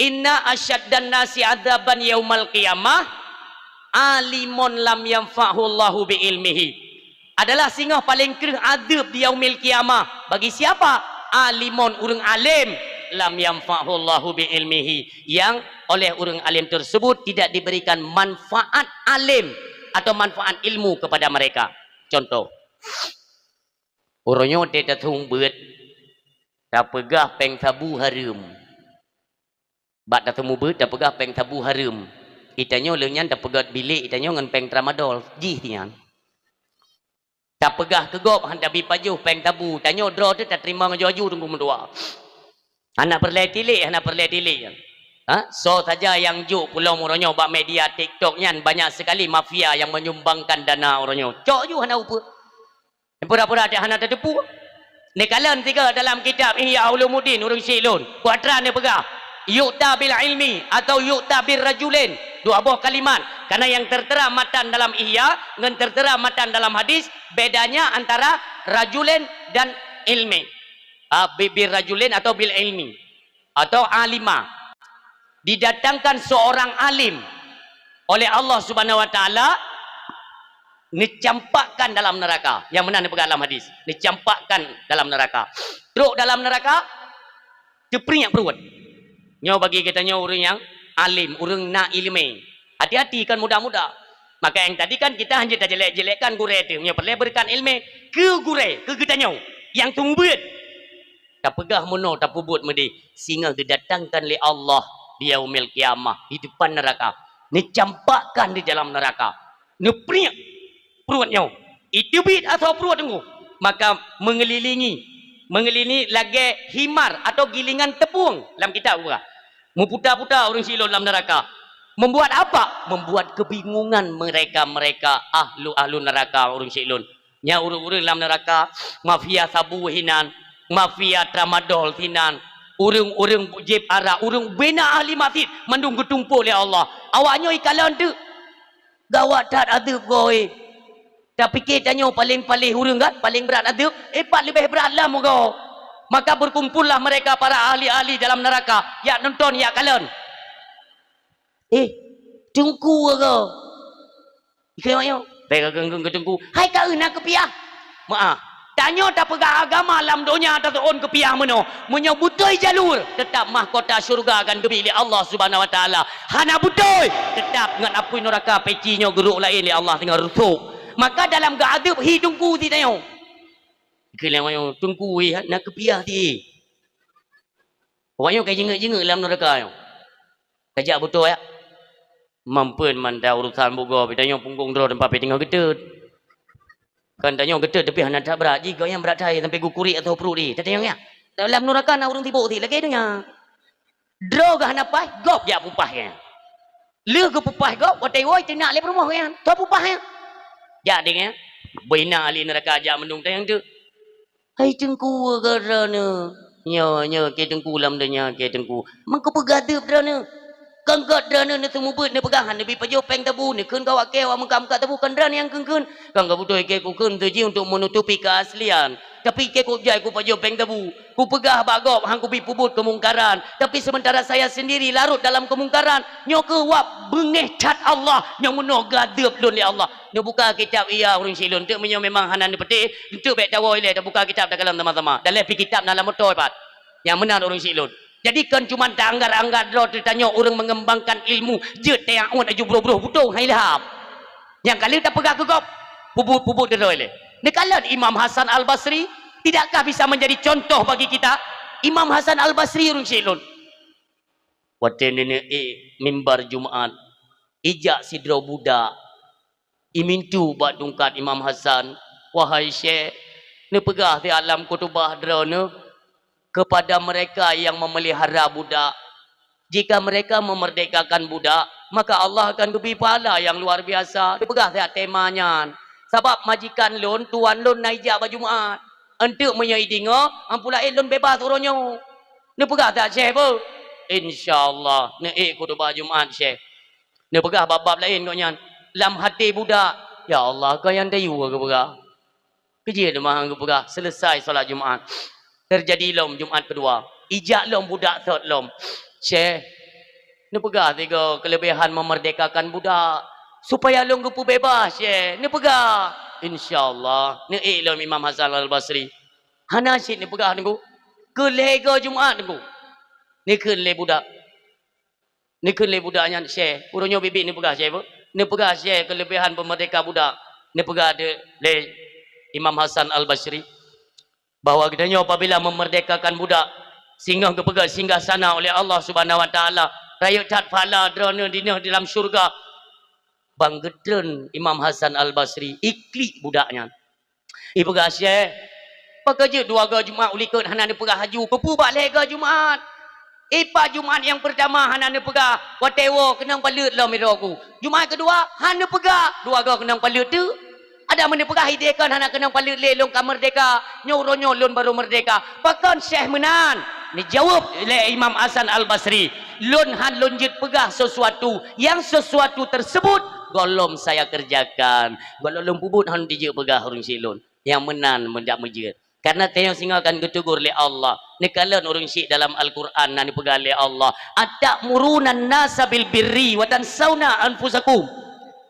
"Inna asyaddan nasi adzaban yaumal qiyamah alimun lam yanfa'hu Allahu bi ilmihi." Adalah singoh paléng kreueh adeueb di yaumil qiyamah. Bagi siapa? Alimun, ureuëng além, lam yanfa'hu Allahu bi ilmihi, yang oleh ureuëng além tersebut tidak diberikan manfaat além atau manfaat ilmu kepada mereka. Contoh, uroe nyoe teuh taseumeubeuet, tapeugah péng sabu hareuem. Bak taseumeubeuet tapeugah péng sabu hareuem. Itanyoe lheueh nyan tapeugét bilék itanyoe ngon péng tramadol. Jih nyan. Tapeugah keu gob han tabi pajoh péng sabu, tanyoe droe teuh tateurimong aju-aju teungku meutuah. Hana peureulée tilék, hana peureulée tilék. Ha? Soe saja nyang jok peulom uroe nyoe bak media TikTok nyan banyak sekali mafia nyang menyumbangkan dana uroe nyoe. Cok ju hana upeue. Pura-pura teuh hana tateupeue. Neukalon sigoe dalam kitab Ihya Ulumuddin ureuëng syiek lôn. Kuatra neupeugah, "Yu'ta bil ilmi" atau "Yu'ta bir rajulain." Dua boh kalimat. Karena yang tertera matan dalam Ihya ngon tertera matan dalam hadis, bedanya antara rajulain dan ilmi. Ah, bi-, bir rajulain atau bil ilmi. Atau alima. Didatangkan seorang alim oleh Allah Subhanahu Wa Taala, neucampakkan dalam neraka. Nyang meunan neupeugah dalam hadis, neucampakkan dalam neraka. Trok dalam neraka, teupriek pruet. Nyoe bagi geutanyoe ureuëng nyang alim, ureuëng na iéleumé. Hati-hati, kon mudah-mudah. Maka nyang tadi kan kita hana tajelek-jelekkan gurée teuh. Nyoe peureulée beureukat iéleumé keu gurée, keu geutanyoe nyang seumeubeuet. Tapeugah meunoe, tapeubuet meudéh, singoh geudatangkan lé Allah di yaumil qiyamah, di depan neraka, neucampakkan di dalam neraka, neupriek pruet nyoe, iteubiet asoe pruet teungku, maka meungeulilingi, meungeulilingi lagée himar atau gilingan teupueng lam kitab geupeugah. Meuputa-puta ureuëng syiek lôn lam neraka. Membuat apa? Membuat kebingungan mereka-mereka ahlu-ahlu neraka ureuëng syiek lôn. Nyan ureuëng-ureuëng lam neuraka, mafia sabu hinan, mafia tramadol hinan, ureuëng-ureuëng jieb arak, ureuëng bina ahli masjid, mandum geutumpôk lé Allah. Awaknyoe ikalon teuk. Gawat that adeueb goe. Tapike tanyoe paleng paléh ureuëng kan, paleng brat adeueb, eh, pat leubeh brat lam goe. Maka berkumpullah mereka para ahli-ahli dalam neraka, jak nonton, jak kalon. Eh, teungku ke? Ikheun awaknyoe, "Bèk ka geunggeung keu teungku." "Hai ka na keupiah." Meu'ah. Tanyoe tapeugah agama lam donya taseuôn keupiah meunoe. Meunyoe beutôi jalur, teutap mahkota syeuruga akan geubri lé Allah Subhanahu Wa Taala. Hana beutôi, teutap ngon apui neuraka peci nyoe geurok laén lé Allah singoh reusôk. Maka dalam geuadeueb hi teungku si tanyoe. Ikheun lé awaknyoe, "Teungku, eh, na keupiah si." Awaknyoe ka jingeuk-jingeuk lam neuraka nyoe. Tajak beutoe, ya. Mampeuen mantong urusan bugoe, pih tanyoe punggong droe teumpat pih teungoh geuteut. Kan tanyoe geuteut, tapi hana that brat. Jih gobnyan brat that, sampai geukuriek ateueh pruet jih. Tatanyong nyan. Dalam neuraka na ureuëng sibok sit, lagèe donya. Droe geuh hana paih, gob jak peupah nyan. Lheueh geupeupah gob, watèe woe teunak lé peurumoh nyan. Toh peupah nyan. Jak deh nyan. Beuina ahli neuraka jak meunung tanyong teuk. Hai Teungku, keu droeneuh. Nyoe, nyoe keu Teungku lam donya, keu Teungku. Meukeupeugadeueb droeneuh. Kon gèt droeneuh neuseumeubeuet, neupeugah, neubi pajoh péng tabu, neukheun keu awak kèe, awak meungka-meungka tabu, kon droeneuh nyang kheun-kheun. Kon geubeutôi kèe kukheun teuh jih untuk menutupi keaslian. Tapi keu kujai kupajoh péng tabu, kupeugah bak gob hán kubi peubuet keumungkaran, tapi sementara saya sendiri larot dalam keumungkaran. Nyoe keuh wab beungéh that Allah, nyang meunoe gadeueb lôn lé Allah. Neubuka kitab, iya, ureuëng syiek lôn. Teuk meunyoe memang hana neupeuteh, enteuk bék tawoe ilée, tabuka kitab takalon sama-sama. Daleh pih kitab na lam moto pat. Nyang meunan ureuëng syiek lôn. Jadi kon cuma taanggar-anggar droe teutanyoe ureuëng mengembangkan ilmu, jeuet teuingat aju broh-broh butong hai lham. Nyang ka lheueh tapeugah keu gob, peubuet-peubuet droe lé. Neukalon Imam Hasan Al-Basri, tidakkah bisa menjadi contoh bagi kita? Imam Hasan Al-Basri ureuëng syiek lôn. Watée neuneuk ék mimbar Jumat, ijak sidroe budak, imintu bak tungkat Imam Hasan, "Wahai Syekh, neupeugah siat lam khutubah droeneuh, kepada mereka yang memelihara budak, jika mereka memerdekakan budak, maka Allah akan geubri pahala nyang luar biasa." Neupeugah siat tema nyan, "Sabab majikan lôn, tuan lôn na ijak bak Jumat. Enteuk meunyoe ideungoe, ampu laén lôn beubaih uroe nyoe." Neupeugah siat Syekh beuh, "Insya Allah, neuék khutubah Jumat, Syekh." Neupeugah bab-bab laén gobnyan. Lam até budak, "Ya Allah, kon nyang tayue geupeugah." Keujeuet teuma geupeugah, selesai salat Jumat. Teujadi lom Jumat keudua. Ijak lom budak thot lom. "Syekh, neupeugah sigoe keuleubehan meumerdekakan budak, supaya lôn geupeubeubaih, Syekh. Neupeugah." "Insya Allah." Neuék lom Imam Hasan Al-Basri. Hana cit neupeugah Teungku. Keu lhée goe Jumat Teungku. Neukheun lé budak. Neukheun lé budak nyan, "Syekh, uroe nyoe biet-biet neupeugah, Syekh, beuh. Neupeugah, Syekh, keuleubehan peumerdeka budak." Neupeugah de-, lé Imam Hasan Al-Basri, bahwa geutanyoe apabila meumerdekakan budak, singoh geupeugah singgah sana oleh Allah Subhanahu Wa Taala, rayeuk that pahala droeneuh dinoe di lam syeuruga. Ban geutreun Imam Hasan Al-Basri, iklik budak nyan. Ipeugah, "Syekh, pakon jeuet dua goe Jumat u likot hana neupeugah laju, keupeue bak lhée goe Jumat? Ipat Jumat nyang peurtama hana neupeugah, watée woe keunong paleuet lom sidroe ku. Jumat keudua, hana neupeugah, dua goe keunong paleuet teuk. Adak meuneupeugah ideh kon hana keunong paleuet lé, lôn ka meurdeka, nyoe uroe nyoe lôn barô meurdeka. Pakon Syekh meunan?" Neujaweueb lé Imam Hasan Al-Basri, "Lôn hán lôn jeuet peugah sesuatu, yang sesuatu tersebut gohlom saya kerjakan." Gohlom lôn peubuet hán dijeuet peugah ureuëng syiek lôn. Nyang meunan meundak meujeuet. Karena tanyoe singoh akan geutegur lé Allah. Neukalon ureuëng syiek dalam Al-Quran na neupeugah lé Allah, "Atamuruna nasa bil birri wa tansawna anfusakum."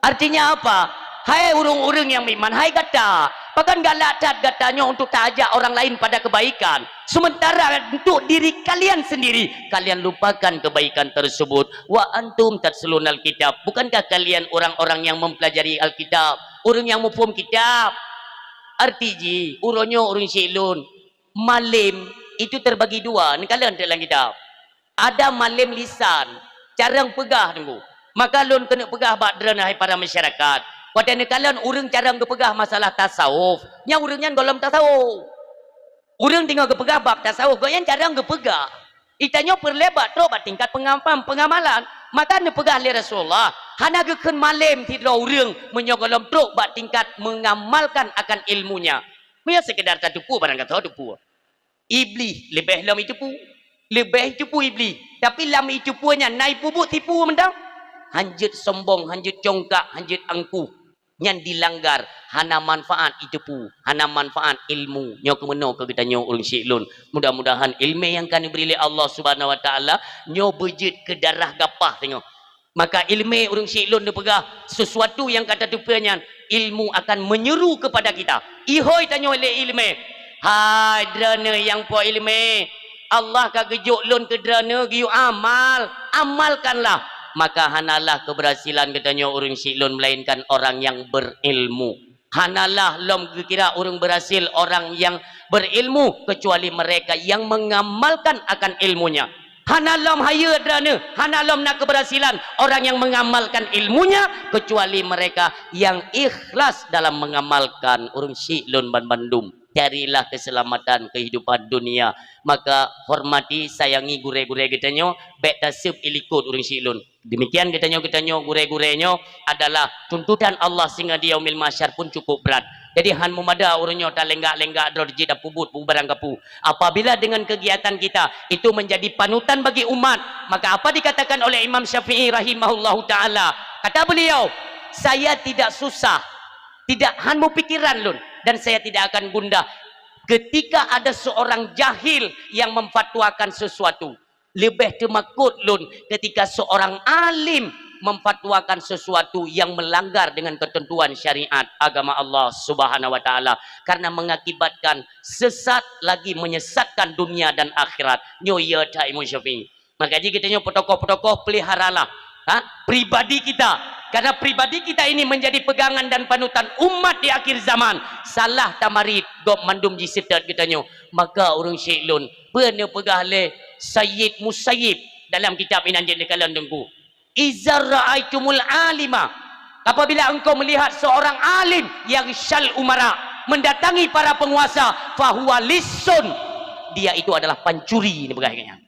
Artinya apa? Hai ureuëng-ureuëng nyang meuiman, hai gata, pakon galak that gata nyoe untuk taajak orang lain pada kebaikan, sementara untuk diri kalian sendiri, kalian lupakan kebaikan tersebut. "Wa antum tatslunal kitab." Bukankah kalian orang-orang yang mempelajari Alkitab? Ureuëng nyang muphom kitab. Arti jih, uroe nyoe ureuëng syiek lôn, malem itu terbagi dua. Neukalon teuk lam kitab. Ada malem lisan, carong peugah Teungku. Maka lôn keuneuk peugah bak droeneuh hai para masyarakat. Watée neukalon ureuëng carong geupeugah masalah tasawuf, nyang ureuëng nyan gohlom tasawuf. Ureuëng teungoh geupeugah bab tasawuf, gobnyan carong geupeugah. Geutanyoe peureulée bak trok bak tingkat pengam-, pengamalan. Maka neupeugah lé Rasulullah, hana geukheun malem sidroe ureuëng meunyoe gohlom trok bak tingkat mengamalkan akan ilmunya. Meunyoe sekedar tateupeue barang gata teupeue. Iblih leubeh lom iteupeue. Leubeh iteupeue Iblih. Tapi lam iteupeue nyan na ipeubuet tipu mantong. Hanjeuet sombong, hanjeuet congkak, hanjeuet angkuh. Nyan dilanggar, hana manfaat iteupeue, hana manfaat ilmu. Nyoe keuh meunoe keu geutanyoe ureuëng syiek lôn. Mudah-mudahan ilmu nyang ka neubri lé Allah Subhanahu Wa Taala nyoe beujeuet keu darah gapah singoh. Maka ilmu ureuëng syiek lôn neupeugah, sesuatu nyang ka tateupeue nyan, ilmu akan menyeru kepada kita. Ihôi tanyoe lé ilmu. Hai droeneuh nyang po ilmu, Allah ka geujok lôn keu droeneuh geuyue amal, amalkanlah. Maka hanalah keberhasilan geutanyoe ureuëng syiek lôn melainkan orang yang berilmu. Hanalah lom geukira ureuëng berhasil orang yang berilmu kecuali mereka yang mengamalkan akan ilmunya. Hana lom hayeue droeneuh, hana lom na keberhasilan orang yang mengamalkan ilmunya kecuali mereka yang ikhlas dalam mengamalkan. Ureuëng syiek lôn banmandum. Carilah keselamatan kehidupan dunia. Maka hormati, sayangi gurée-gurée geutanyoe, bék taseueb ilikot ureuëng syiek lôn. Demikian geutanyoe, geutanyoe gurée-gurée nyoe adalah tuntutan Allah sehingga di yaumil mahsyar pun cukup berat. Jadi hán meumada ureuëng nyoe talenggak-lenggak droe jih tapeubuet peue barang kapeue. Apabila dengan kegiatan kita itu menjadi panutan bagi umat, maka apa dikatakan oleh Imam Syafi'i rahimahullahu taala? Kata beliau, "Saya tidak susah, tidak hán meupikiran lôn, dan saya tidak akan gundah." Ketika ada seorang jahil yang memfatwakan sesuatu, leubeh teumakot lôn ketika seorang alim memfatwakan sesuatu yang melanggar dengan ketentuan syariat agama Allah Subhanahu wa Taala, karena mengakibatkan sesat lagi menyesatkan dunia dan akhirat. Nyoe ya that Imam Syafi'i. Maka jih geutanyoe peutokoh-peutokoh peliharalah, ha, pribadi kita. Karena pribadi kita ini menjadi pegangan dan panutan umat di akhir zaman. Salah tamarit, gob mandum jiseutôt geutanyoe. Maka ureuëng syik lôn, peue neupeugah lé Sayyid Musayyib dalam kitab inan jeuet neukalon teungku. "Iza ra'aitumul alima," apabila engkau melihat seorang alim, "yaghsyal umara," mendatangi para penguasa, "fahuwa lissun," dia itu adalah pancuri, neupeugah lagée nyan.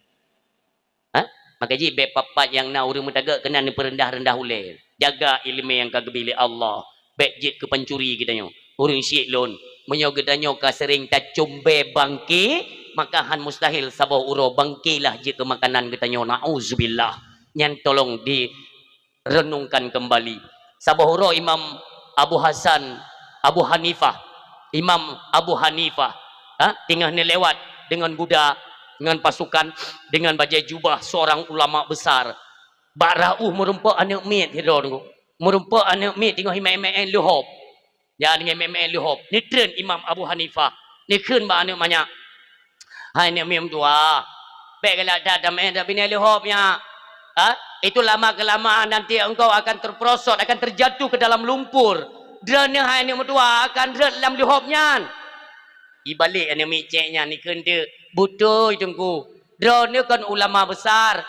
Ha? Maka jih bék pat-pat nyang na ureuëng meutagok keunan neupeureundah-reundah ulée. Jaga iéleumé nyang ka geubri lé Allah. Bék jeuet keu pancuri geutanyoe. Ureuëng syik lôn, meunyoe geutanyoe ka seuréng tacöm bée bangke, maka han mustahil saboh uroe bangke lah jeuet keu makanan geutanyoe. Nauzubillah. Nyan tolong di renungkan kembali. Saboh uroe Imam Abu Hasan, Abu Hanifah, Imam Abu Hanifah, ha, teungoh neulewat deungon guda, deungon pasukan, deungon bajée jubah seorang ulama besar. Bak rauh meurumpok aneuëk miet sidroe teungku. Meurumpok aneuëk miet teungoh imé-imé leuhop. Nyan ngon mé-mé leuhop, neutreun Imam Abu Hanifah, neukheun bak aneuëk manyak, "Hai aneuëk miet meutuwah, bék galak that tamé that binéh leuhop nyan. Ha? Itu lama-kelamaan nanti engkau akan terperosot, akan terjatuh ke dalam lumpur. Droeneuh hai aneuëk meutuwah akan rhot lam leuhop nyan." Ibalek aneuëk miet cék nyan neukheun teuk, "Beutôi Teungku, droeneuh kon ulama besar.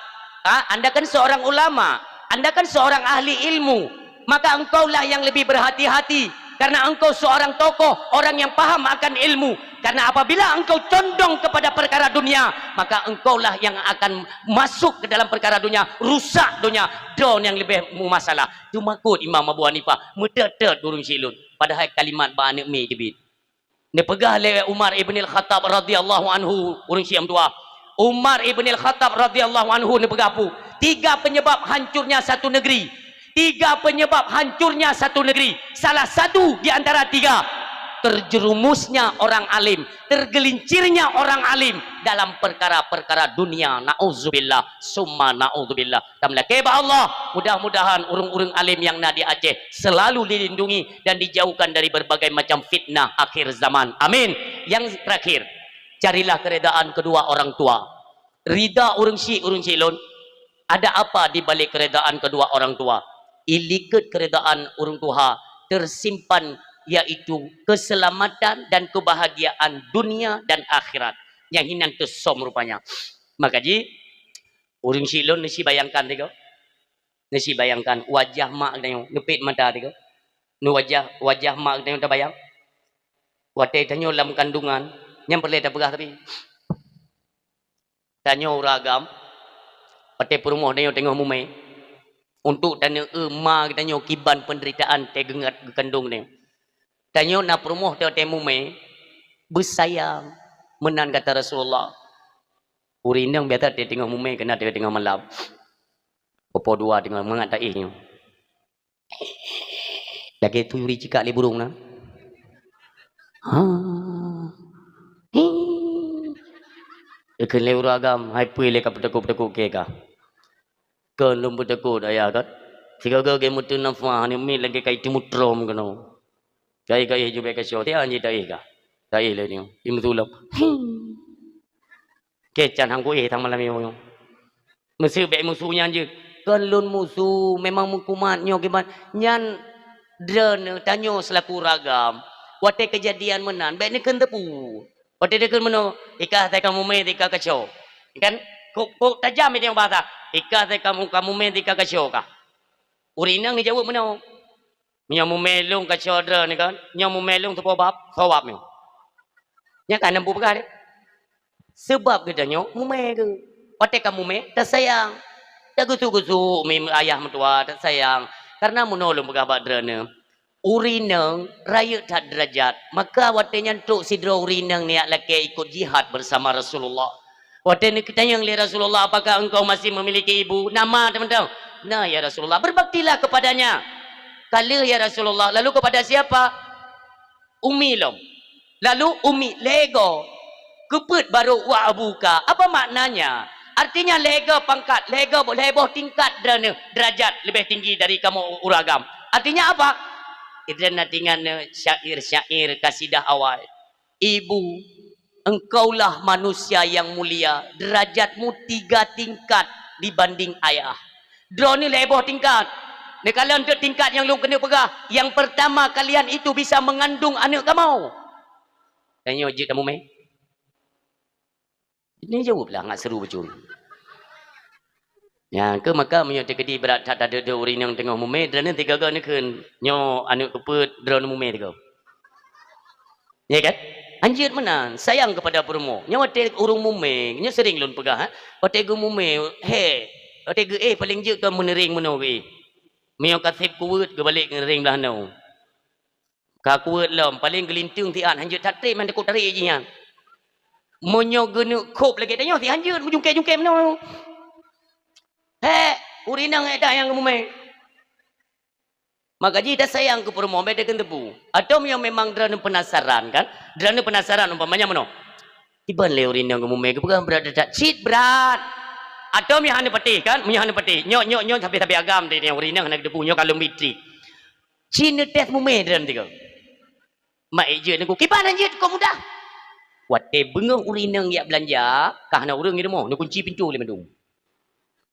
Ha? Anda kan seorang ulama, Anda kan seorang ahli ilmu. Maka engkaulah yang lebih berhati-hati, karena engkau seorang tokoh, orang yang paham akan ilmu. Karena apabila engkau condong kepada perkara dunia, maka engkaulah yang akan masuk ke dalam perkara dunia, rusak dunia, droeneuh nyang leubeh meumasalah." Teumakot Imam Abu Hanifah, meutot-tot ureuëng syik lôn. Padahai kalimat bak aneuëk miet teubiet. Neupeugah lé Umar ibn al-Khattab radhiyallahu anhu, ureuëng syik meutuwah. Umar ibn al-Khattab radhiyallahu anhu neupeugah peue? Tiga penyebab hancurnya satu negeri. Tiga penyebab hancurnya satu negeri. Salah satu di antara tiga, terjerumusnya orang alim, tergelincirnya orang alim dalam perkara-perkara dunia. Nauzubillah, summa nauzubillah. Tameulakée bak Allah, mudah-mudahan ureuëng-ureuëng além nyang na di Aceh selalu dilindungi dan dijauhkan dari berbagai macam fitnah akhir zaman. Amin. Yang terakhir, carilah keredaan kedua orang tua. Rida ureuëng syik, ureuëng syik lôn, ada apa di balik keredaan kedua orang tua? Ilikot keredaan ureuëng tuha tersimpan, yaitu keselamatan dan kebahagiaan dunia dan akhirat. Nyang hinan teusom rupanya. Maka jih, ureuëng syik lôn, neusi bayangkan tiga. Neusi bayangkan wajah mak geutanyoe, neupet mata tiga. Nu wajah, wajah mak geutanyoe tabayang. Watée tanyoe lam kandungan, nyan peureulée tapeugah tapi. Tanyoe ureuëng agam, watée peurumoh tanyoe teungoh mumé, untuk tanyoe eu ma geutanyoe kiban peunderitaan teuh geungat geukandong tanyoe. Tanyoe na peurumoh teuh watée mumé, beusayang meunan kata Rasulullah. Ureuëng inong biasa teuh teungoh mumé keunan teuh teungoh malam. Popo dua teungoh mangat taéh nyoe. Lagée tuyuri cikak lé burông na. Ha. Hi. Ikheun lé ureuëng agam, hai peue lé ka peuteukot-peuteukot kée ka. Kon lôn peuteukot ayah kan. Sigoe-goe geuh meuteunafah, ni mit lagée kai timutrom keunoe. Kai-kai jubek kaco, tiang jih taéh ka. Taéh lé nyoe. Imeusulom. Hi. Keucan hang kuéh tang malam nyoe. Meuseu bék musu nyan jeuet. Kon lôn musu, memang meukumat nyoe kiban. Nyan droeneuh tanyoe seulaku ureuëng agam. Watée keujadian meunan, bék neukheun teupeu. Watée neukheun meunoe, ikah teuka mumé, teuka kaco. Kan? Kok, kok tajam itu bahasa. Ikah teuka mu-, ka mumé, teuka kaco kah? Ureuëng inong geujaweueb meunoe. Meunyoe mumé lôn kaco droeneuh kan, nyoe mumé lôn teupeubab, sawab nyoe. Nyan ka neumpu peugah deh. Seubab geutanyoe mumé geuh. Watée ka mumé, tasayang. Tageusu-geusu mi ayah meutuwah, tasayang. Kareuna meunoe lôn peugah bak droeneuh, ureuëng inong rayeuk that deurajat. Maka watée nyan trok sidroe ureuëng inong neujak lakée ikot jihad bersama Rasulullah. Watée neutanyong lé Rasulullah, "Apakah engkau masih memiliki ibu?" "Na ma, teumantong." "Na, ya Rasulullah." "Berbaktilah kepadanya." "Ka lheueh, ya Rasulullah." "Lalu kepada siapa?" "Umi lom." Lalu umi lego, keupeuet barô wa abuka. Apa maknanya? Artinya lego pangkat, lego bo-, lhèe boh tingkat droeneuh derajat leubeh tinggi dari kamoe ureueng agam. Artinya apa? Idroeneuh na tingan syair-syair kasidah awai. Ibu, engkaulah manusia yang mulia, derajatmu tiga tingkat dibanding ayah. Droeneuh lhèe boh tingkat. Neukalon teuk tingkat nyang lôn keuneuk peugah, yang pertama kalian itu bisa mengandung aneuk kamoe. Tanyoe jeuet tamumè. Ini jaweueb lah ngat seuru bacut. Nyan keuh maka meunyoe teukeudi brat that tadeuk-deuk ureueng inong teungoh mumè, droeneuh tiga-tiga neukheun, "Nyoe aneuk keupeuet, droeneuh mumè tiga." Ya kan? Hanjeuet meunan, sayang kepada peurumoh. Nyoe watèe ureueng mumè, nyoe sering lôn peugah, ha? Watèe geumumè, he, watèe geuéh paléng jeuet kon meuneuréng meunoe geuéh. Meunyoe ka sép kuweuet, geubalek ngiréng blaih noe. Ka kuweuet lom, paléng geulinteung siat hanjeuet that trép, han takot tarek jih nyan. Meunyoe geuneuk khôb lagèe tanyoe, siat hanjeuet meujungkét-jungkét meunoe. Hék, ureueng inong ék that nyang geumumè. Maka jih tasayang keu peurumoh, bèk takheun teupeu. Atau meunyoe memang droeneuh penasaran kan? Droeneuh penasaran umpamanya meunoe. Kiban lé ureueng inong geumumè, geupeugah brat that, cit brat. Atau meunyoe hana patéh kan? Meunyoe hana patéh. Nyoe, nyoe, nyoe sabé-sabé agam deh, ureueng inong hana geuteupeue, nyoe kalon bitri. Ci neutés mumè droeneuh tiga. Mak ék jeuet nangku, kiban han jeuet kok mudah. Watèe beungoh ureueng inong jak beulanja, ka hana ureueng di rumoh, neukunci pintoe lé mandum.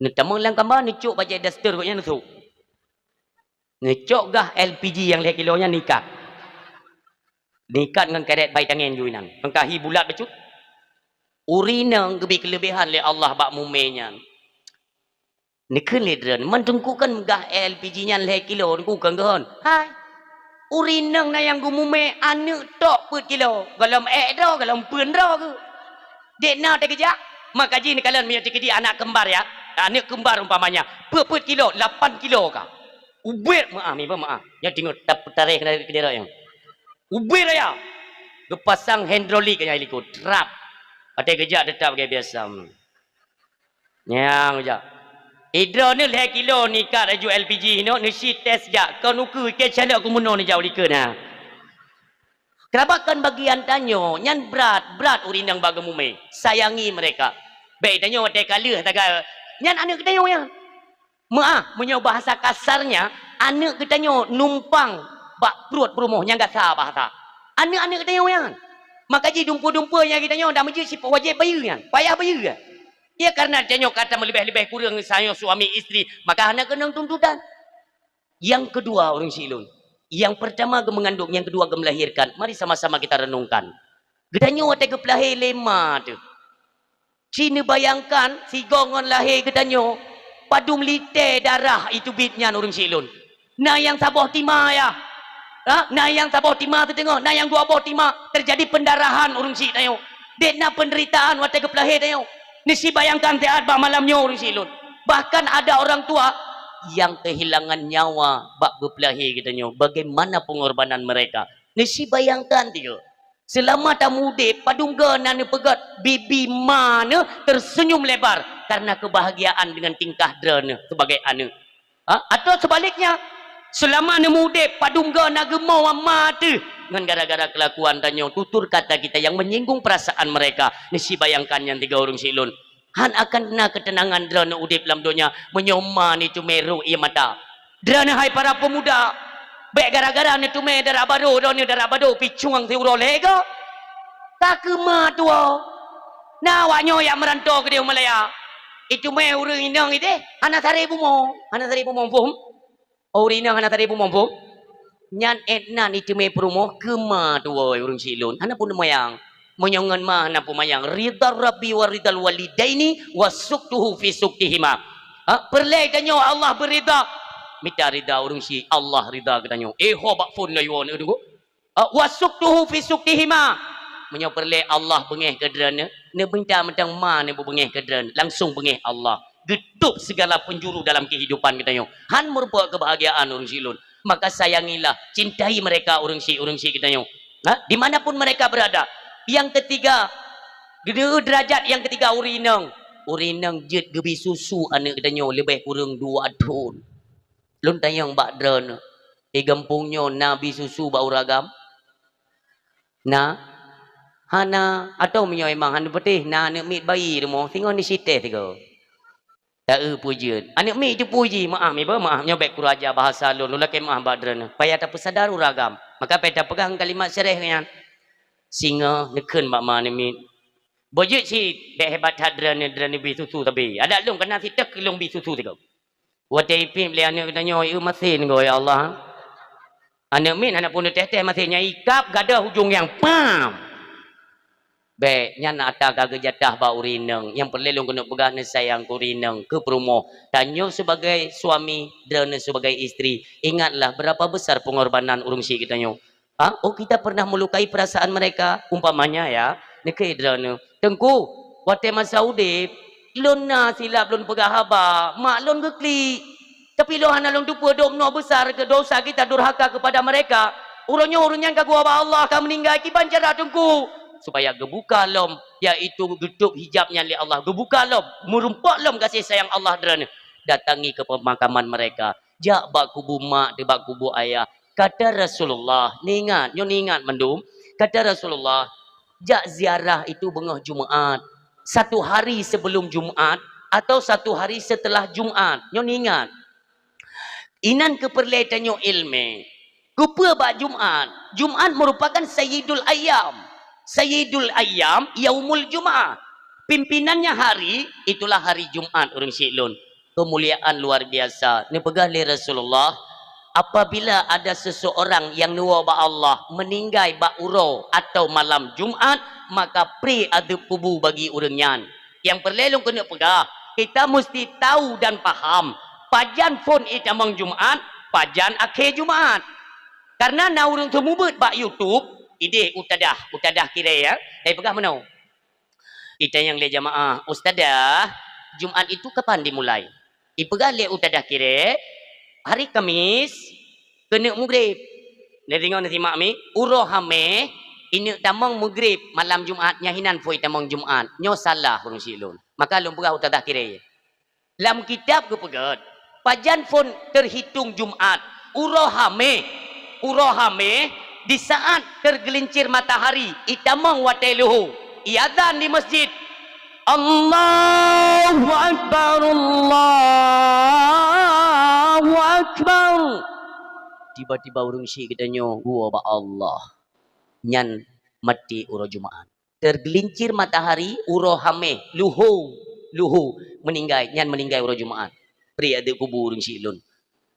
Neutamong lam kama, neucok bajèe daster gobnyan neusôk. Neucok gah L P G nyang lhèe kilo nyan neuikat. Neuikat ngon karét bai tangen ju inan. Ngon kahi bulat bacut. Ureueng inong geubri keuleubehan lé Allah bak mumè nyan. Neukheun lé droeneuh, man teungku kan gah L P G nyan lhèe kilo, teungku kan geuhon. Hai. Ureueng inong na nyang geumumè aneuk tok peuet kilo, gohlom ék droe, gohlom peuen droe geuh. Dék na teukeujak, maka jih neukalon meunyoe teukeudi anak kembar ya, aneuk kembar umpamanya, peuet-peuet kilo, lapan kilo ka. Ubit meu'ah, meu'ah. Nyoe teungoh tap-, tareh keuneuk keudroe nyoe. Ubit raya. Geupasang hidrolik nyang likot, trap. Watèe geujak teutap lagèe biasa. Nyang jak. Idroeneuh lhèe kilo neuikat laju L P G inoe, neusi tes jak. Kon ukeue, ikei calok keu meunoe neujak u likot na. Keurabakan bagian tanyoe, nyan brat, brat ureueng inong bak geumumè. Sayangi mereka. Bèk tanyoe watèe ka lheueh taga, nyan aneuk geutanyoe nyan. Meu'ah, meunyoe bahasa kasarnya, aneuk geutanyoe numpang bak pruet peurumoh nyang gasa bahasa. Aneuk-aneuk geutanyoe nyan. Maka jih dumpeue-dumpeue nyang geutanyoe dak meujeuet sip-, wajéb bayeue nyan, payah bayeue nyan. Ya, karena tanyoe ka tameulibèh-libèh kureueng sayoe suami istri, maka hana keunong tuntutan. Yang kedua, ureueng siklon. Yang pertama geumeungandong, yang kedua geumeulahirkan. Mari sama-sama kita renungkan. Geutanyoe watèe geupeulahé lé ma teuh. Ci neubayangkan, sigoe ngon lahé geutanyoe, padum lité darah iteubiet nyan ureueng siklon. Na nyang saboh tima, ya. Ha? Na nyang saboh tima siteungoh, na nyang dua boh tima, terjadi pendarahan ureueng sik tanyoe. Dék na penderitaan watèe geupeulahé tanyoe. Neusi bayangkan siat bak malam nyoe ureueng siklon. Bahkan ada orang tua yang kehilangan nyawa bak geupeulahé geutanyoe. Bagaimana pengorbanan mereka? Neusi bayangkan tiga. Seulama tameudép, padum goe na neupeugöt bibi ma neuh terseunyum lebar karena kebahagiaan dengan tingkah droeneuh sebagai aneuk. Ha? Atau sebaliknya, seulama neumeudép, padum goe na geumoe ma teuh ngon gara-gara kelakuan tanyoe, tutur kata kita yang menyinggung perasaan mereka. Neusi bayangkan nyan tiga ureueng siklon. Han akan na keuteunangan droeneuh udép lam donya meunyoe ma neuteumé rhot ie mata. Droeneuh hai para peumuda, bèk gara-gara neuteumé dara barô, droeneuh dara barô picueng siuroe lhèe goe. Ka keu ma tuwoe. Na awak nyoe nyang meuranto keudéh u Malaya. Iteumé ureueng inong idéh, hana saré bumoe, hana saré bumoe, phôn? Ureueng inong hana saré bumoe, phôn? Nyan ék nan iteumé peurumoh keu ma tuwoe ureueng siklon. Hana peumayang. Meunyoe ngon ma hana peumayang, ridha Rabbi wa ridhal walidaini wa sukhtuhu fi sukhtihima. Ha, peureulèe tanyoe Allah beuridha. Mita ridha ureueng sik, Allah ridha geutanyoe. Eh, ho bak phôn na yue neudeungoe. Ah, wa sukhtuhu fi sukhtihima. Meunyoe peureulèe Allah beungèh keu droeneuh, neubinta mantong ma neubeungèh keu droeneuh, langsung beungèh Allah. Geutôb segala penjuru dalam kehidupan geutanyoe. Han meurumpok kebahagiaan ureueng siklon. Maka sayangilah, cintai mereka ureueng sik, ureueng sik geutanyoe. Ha? Di mana pun mereka berada. Yang ketiga, geuneuk derajat nyang ketiga ureueng inong. Ureueng inong jeuet geubri susu aneuk geutanyoe leubeh kureueng dua thon. Lôn tanyong bak droeneuh, di gampông nyoe na bi susu bak ureueng agam? Na? Hana, atau meunyoe memang hana patéh, na aneuk miet bayi rumoh, singoh neusitéh sigoe. Taeu peue jeuet. Aneuk miet teupeue jih, meu'ah, miba meu'ah, nyoe bèk kuraja bahasa lôn, lôn lakèe meu'ah bak droeneuh. Payah tapeusadar ureueng agam. Maka payah tapeugah kalimat syarah nyan. Singoh neukheun bak ma aneuk miet. Boh jeuet cit, bèk hebat that droeneuh, droeneuh bri susu sabe. Adak lôn ka na siteuk lôn bri susu sigoe. Watèe ipiep lé aneuk geutanyoe, ieu masen goe, ya Allah. Aneuk miet hana pun teuh-teuh masen, nyang ikab gadôh ujong nyang pam. Bèk, nyan atra ka geujatah bak ureueng inong. Nyang peureulèe lôn keuneuk peugah, neusayang keu ureueng inong, keu peurumoh. Tanyoe sebagai suami, droeneuh sebagai istri, ingatlah berapa besar pengorbanan ureueng syik geutanyoe. Ha? Oh, kita pernah melukai perasaan mereka. Umpamanya, ya, neukheun droeneuh, "Teungku, watèe masa udép, lôn na silap lôn peugah haba, mak lôn geuklik. Tapi lôn hana lôn teupeue dum noe besar keu dosa kita durhaka kepada mereka. Uroe nyoe ureueng nyan ka geuwoe bak Allah, ka meuninggai, kiban cara Teungku?" Supaya geubuka lom, yaitu geutôb hijab nyan lé Allah. Geubuka lom, meurumpok lom gaséh sayang Allah droeneuh. Datangi ke pemakaman mereka. Jak bak kubu mak, bak kubu ayah. Kata Rasulullah, neuingat, nyoe neuingat mandum. Kata Rasulullah, jak ziarah itu beungoh Jumaat. Satu hari sebelum Jumaat atau satu hari setelah Jumaat. Nyoe neuingat. Inan keuh peureulèe tanyoe ileumèe. Keupeue bak Jumaat? Jumaat merupakan sayyidul ayyam. Sayyidul ayyam yaumul Jumaah. Pimpinannya hari, itulah hari Jumaat, ureueng syik lôn. Keumuliaan luar biasa. Neupeugah lé Rasulullah, apabila ada seseorang yang neuwoe bak Allah meuninggai bak uroe atau malam Jumaat, maka pri azeub kubu bagi ureueng nyan. Nyang peureulèe lôn keuneuk peugah, kita mesti tahu dan paham pajan phôn itamong Jumaat, pajan akhé Jumaat. Karena na ureueng seumeubeuet bak YouTube, idéh utadah, utadah kirée, ya. Ipeugah meunoe. Itanyong lé jamaah, "Ustazah, Jumaat itu kapan dimulai?" Ipeugah lé utadah kirée, "Hari Kamis keuneuk mugreb." Neudeungoe, neusimak mi, "Uroe Hamèh ineuk tamong mugreb malam Jumaat, nyan hinan phôn itamong Jumaat." Nyoe salah ureueng syik lôn. Maka lôn peugah utadah kirée. Lam kitab geupeugah, pajan phôn teuhitong Jumaat, uroe Hamèh. Uroe Hamèh, di saat teugeulincir matahari, itamong watèe luho, iazan di masjid. Allahu Akbar, Allahu Akbar. Tiba-tiba ureueng syik geutanyoe geuwoe bak Allah. Nyan maté uroe Jumaat. Teugeulincir matahari, uroe Hamèh, luho, luho, meuninggai, nyan meuninggai uroe Jumaat. Pri azeub kubu ureueng syik lôn.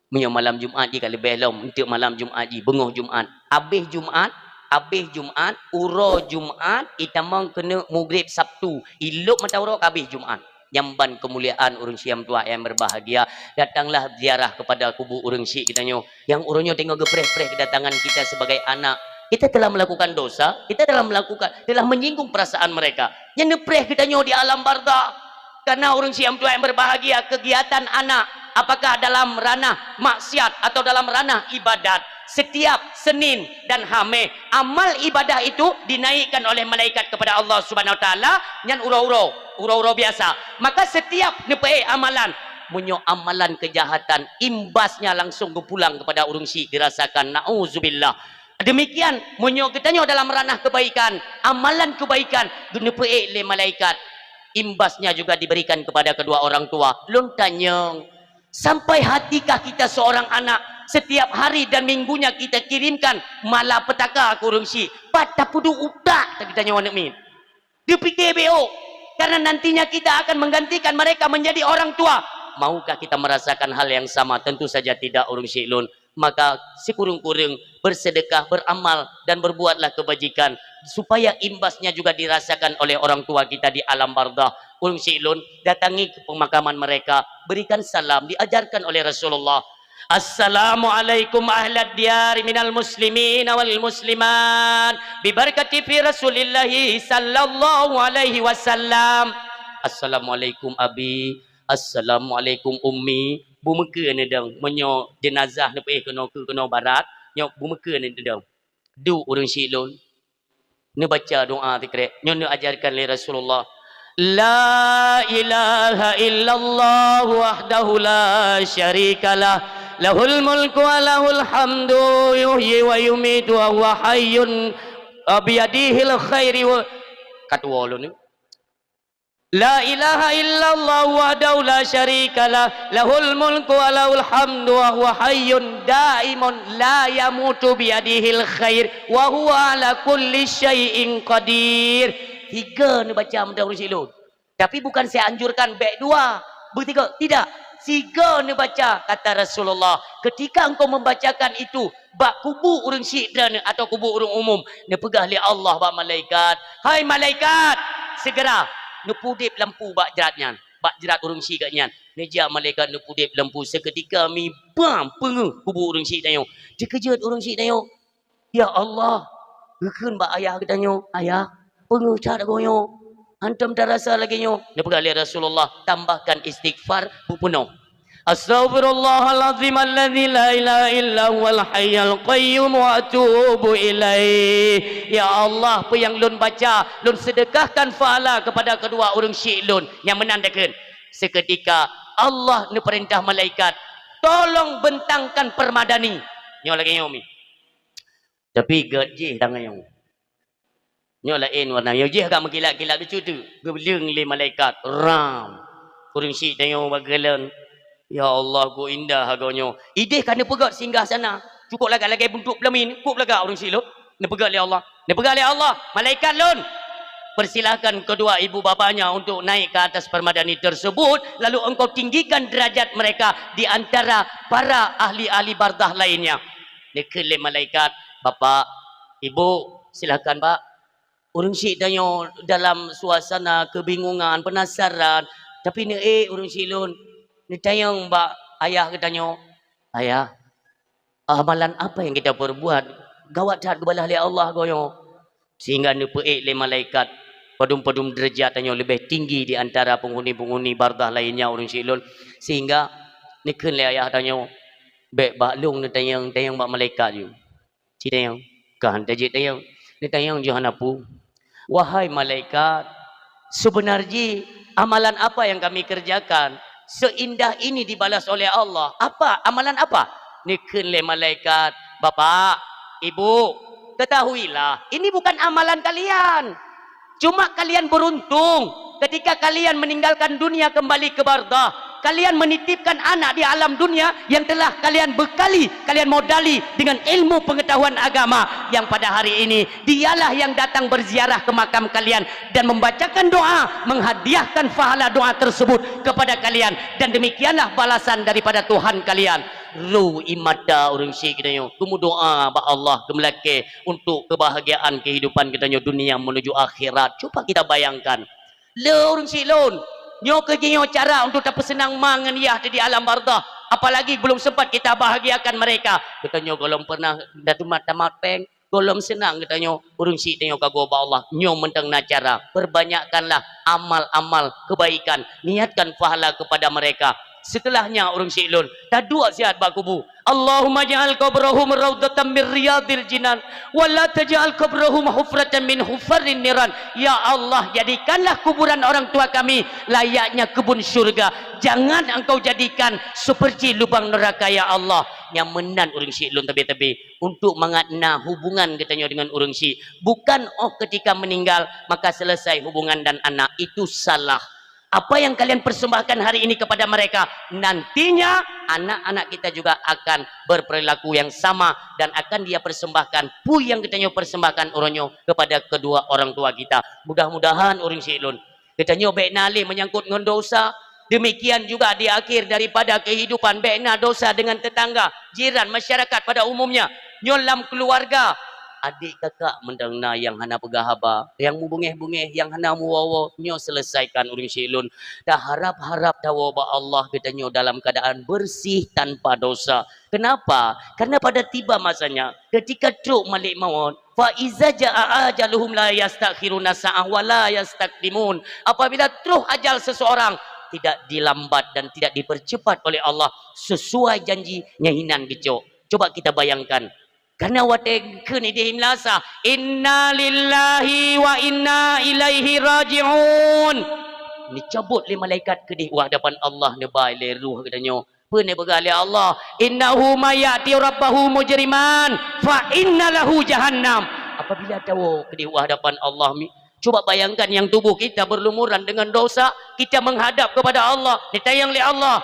Meunyoe malam Jumaat jih ka leubeh lom, eunteuk malam Jumaat jih, beungoh Jumaat. Abéh Jumaat, abéh Jumaat, uroe Jumaat, itamong keuneuk mugreb Sabtu, ilop mata uroe ka abéh Jumaat. Nyan ban keumuliaan ureueng syik nyang tuha nyang berbahagia, datanglah ziarah kepada kubu ureueng syik geutanyoe. Nyang uroe nyoe teungoh geupreh-preh kedatangan kita sebagai anak. Kita telah melakukan dosa, kita telah melakukan, telah menyinggung perasaan mereka. Nyan neupreh geutanyoe di alam barzakh. Karena ureueng syik nyang tuha nyang berbahagia, kegiatan anak, apakah dalam ranah maksiat atau dalam ranah ibadat, setiap Senin dan Hamèh, amal ibadah itu dinaikkan oleh malaikat kepada Allah Subhanahu Wa Taala, nyan uroe-uroe, uroe-uroe biasa. Maka setiap neupeuék amalan, meunyoe amalan kejahatan, imbasnya langsung geupulang kepada ureueng syik, dirasakan. Nauzubillah. Demikian, meunyoe geutanyoe dalam ranah kebaikan, amalan kebaikan, neupeuék lé malaikat, imbasnya juga diberikan kepada kedua orang tua. Lôn tanyong, sampai hatikah kita seorang anak, setiap hari dan minggunya kita kirimkan malapetaka keu ureueng syik? Pat tapeuduek utak geutanyoe aneuk miet? Dipike beu, karena nantinya kita akan menggantikan mereka menjadi orang tua. Maukah kita merasakan hal yang sama? Tentu saja tidak, ureueng syik lôn. Maka sikureueng-kureueng bersedekah, beramal, dan berbuatlah kebajikan, supaya imbasnya juga dirasakan oleh orang tua kita di alam barzakh. Ureueng syik lôn, datangi ke pemakaman mereka, berikan salam, diajarkan oleh Rasulullah. Assalamualaikum ahlad diyar minal muslimin wal muslimat, bibarakati fi Rasulillahi sallallahu alaihi wasallam. Assalamualaikum abi, assalamualaikum ummi. Beumeukeue neudong, meunyoe jeunazah neupeuéh keunoe keu keunoe barat, nyoe beumeukeue neudong. Duek ureueng syik lôn. Neubaca doa sikrek. Nyoe neuajarkan lé Rasulullah. La ilaha illallah wahdahu la syarikalah. Lahul mulku wa lahul hamdu, yuhyi wa yumitu wa huwa hayyun, Biyadihil khairi wa, katuwo lôn ni. La ilaha illallah wahdahu la syarikalah, lahul mulku wa lahul hamdu wa huwa hayyun daimun la yamutu biyadihil khair wa huwa ala kulli syai'in qadir. Tiga neubaca mantong ureuëng syiek lôn. Tapi bukan saya anjurkan bèk dua, beutiga, tidak. Siga neubaca, kata Rasulullah, ketika engkau membacakan itu bak kubu ureuëng syiek droeneuh atau kubu ureuëng umum, neupeugah lé Allah bak malaikat, "Hai malaikat, segera neupeudeb lampu bak jrat nyan, bak jrat ureuëng syiek geuh nyan." Neujak malaikat neupeudeb lampu, seketika mi bam peungeuh kubu ureuëng syiek tanyoe. Teukeujot ureuëng syiek tanyoe. "Ya Allah," geukheun bak ayah geutanyoe, "Ayah, peungeuh that lagoe nyoe. Hantom tarasa lagèe nyoe." Neupeugah lé Rasulullah, "Tambahkan istighfar peunoh. Astaghfirullahalazim alladzi la ilaha illa huwal hayyul qayyum wa atubu ilaih. Ya Allah, peue nyang lôn baca, lôn sedekahkan pahala kepada kedua ureuëng syiek lôn." Nyang meunan takheun. Seketika Allah neupeurintah malaikat, "Tolong bentangkan permadani." Nyoe lagèe nyoe mi. Tapi gét jih tangai nyoe. Nyoe laén warna, nyoe jih agak meukilat-kilat lucu tu. Geubeuleung lé malaikat, ram. Ureuëng syiek tanyoe bak geulan. Ya Allah, kok indah lagoe nyoe. Idéh ka neupeugét singgah sana. Cukôp lagak lagèe buntut peulamin, kok lagak ureuëng syiek lôn. Neupeugét lé Allah. Neupeugét lé Allah, "Malaikat lôn, persilahkan kedua ibu bapanya untuk naik ke atas permadani tersebut, lalu engkau tinggikan derajat mereka di antara para ahli-ahli barzakh lainnya." Neukheun lé malaikat, "Bapak, Ibu, silakan, Pak. Ureuëng syiek tanyoe dalam suasana kebingungan, penasaran, tapi neuék ureuëng syiek lôn neutanyong bak ayah geutanyoe, 'Ayah, amalan apa yang kita perbuat? Gawat that geubalaih lé Allah goe.'" Sehingga neupeuék lé malaikat padum-padum deurajat tanyoe leubeh tinggi di antara penghuni-penghuni barzakh lainnya ureuëng syiek lôn. Sehingga neukheun lé ayah tanyoe, "Bèk bak lôn neutanyong, tanyong bak malaikat ju." Ci tanyong, ka han tajeuet tanyong. Neutanyong ju hana peue. "Wahai malaikat, seubeuna jih amalan apa yang kami kerjakan seindah ini dibalas oleh Allah? Apa? Amalan apa?" Neukheun lé malaikat, "Bapak, Ibu, ketahuilah, ini bukan amalan kalian. Cuma kalian beruntung ketika kalian meninggalkan dunia kembali ke barzakh. Kalian menitipkan anak di alam dunia yang telah kalian bekali, kalian modali dengan ilmu pengetahuan agama yang pada hari ini dialah yang datang berziarah ke makam kalian dan membacakan doa, menghadiahkan pahala doa tersebut kepada kalian, dan demikianlah balasan daripada Tuhan kalian." Ru ie mata ureuëng syiek geutanyoe, geumeudoa bak Allah, geumeulakée untuk kebahagiaan kehidupan geutanyoe dunia menuju akhirat. Cuba kita bayangkan, le ureuëng syiek lôn, nyoe keuh jih nyoe cara untuk tapeuseunang ma ngon yah di alam barzakh, apalagi belum sempat kita bahagiakan mereka. Geutanyoe gohlom pernah tamat péng, gohlom seunang geutanyoe, ureuëng syiek tanyoe ka goe bak Allah. Nyoe mantong na cara, perbanyakkanlah amal-amal kebaikan, niatkan pahala kepada mereka. Setelahnya ureuëng syiek lôn, taduek siat bak kubu. "Allahumma ja'al qabrahum raudhatan min riyadhil jinan, wa la taj'al qabrahum hufratan min hufarin niran." Ya Allah, jadikanlah kuburan orang tua kami layaknya kebun syurga. Jangan Engkau jadikan seperti lubang neraka, ya Allah. Nyang meunan ureuëng syiek lôn teubi-teubi. Untuk mangat na hubungan geutanyoe deungon ureuëng syiek. Bukan óh ketika meninggal, maka selesai hubungan dan anak. Itu salah. Apa yang kalian persembahkan hari ini kepada mereka, nantinya anak-anak kita juga akan berperilaku yang sama dan akan dia persembahkan peue nyang geutanyoe persembahkan uroe nyoe kepada kedua orang tua kita. Mudah-mudahan ureuëng syiek lôn, geutanyoe bék na lé menyangkut ngon dosa. Demikian juga di akhir daripada kehidupan, bék na dosa dengan tetangga, jiran, masyarakat pada umumnya. Nyoe lam keluarga, adik kakak mantong na nyang hana peugah haba, nyang mubungéh-bungéh, nyang hana muwoe-woe, nyoe selesaikan ureuëng syiek lôn. Taharap-harap tawoe bak Allah geutanyoe dalam keadaan bersih tanpa dosa. Kenapa? Karena pada tiba masanya, ketika trok malaikat maut, "Fa iza jaa ajaluhum la yastakhiruna sa'ah wa la yastaqdimun." Apabila troh ajal seseorang, tidak dilambat dan tidak dipercepat oleh Allah, sesuai janji nyang hinan geucok. Coba kita bayangkan, karena watée kheun idéh imlasa, "Inna lillahi wa inna ilaihi raji'un." Neucabot lé malaikat keudéh u hadapan Allah, neuba lé ruh geutanyoe. Peue neupeugah lé Allah, "Innahu may ya'ti rabbahu mujriman, fa inna lahu jahannam." Apabila tawoe keudeh u hadapan Allah, mi, coba bayangkan yang tubuh kita berlumuran dengan dosa, kita menghadap kepada Allah, ditanyong lé Allah,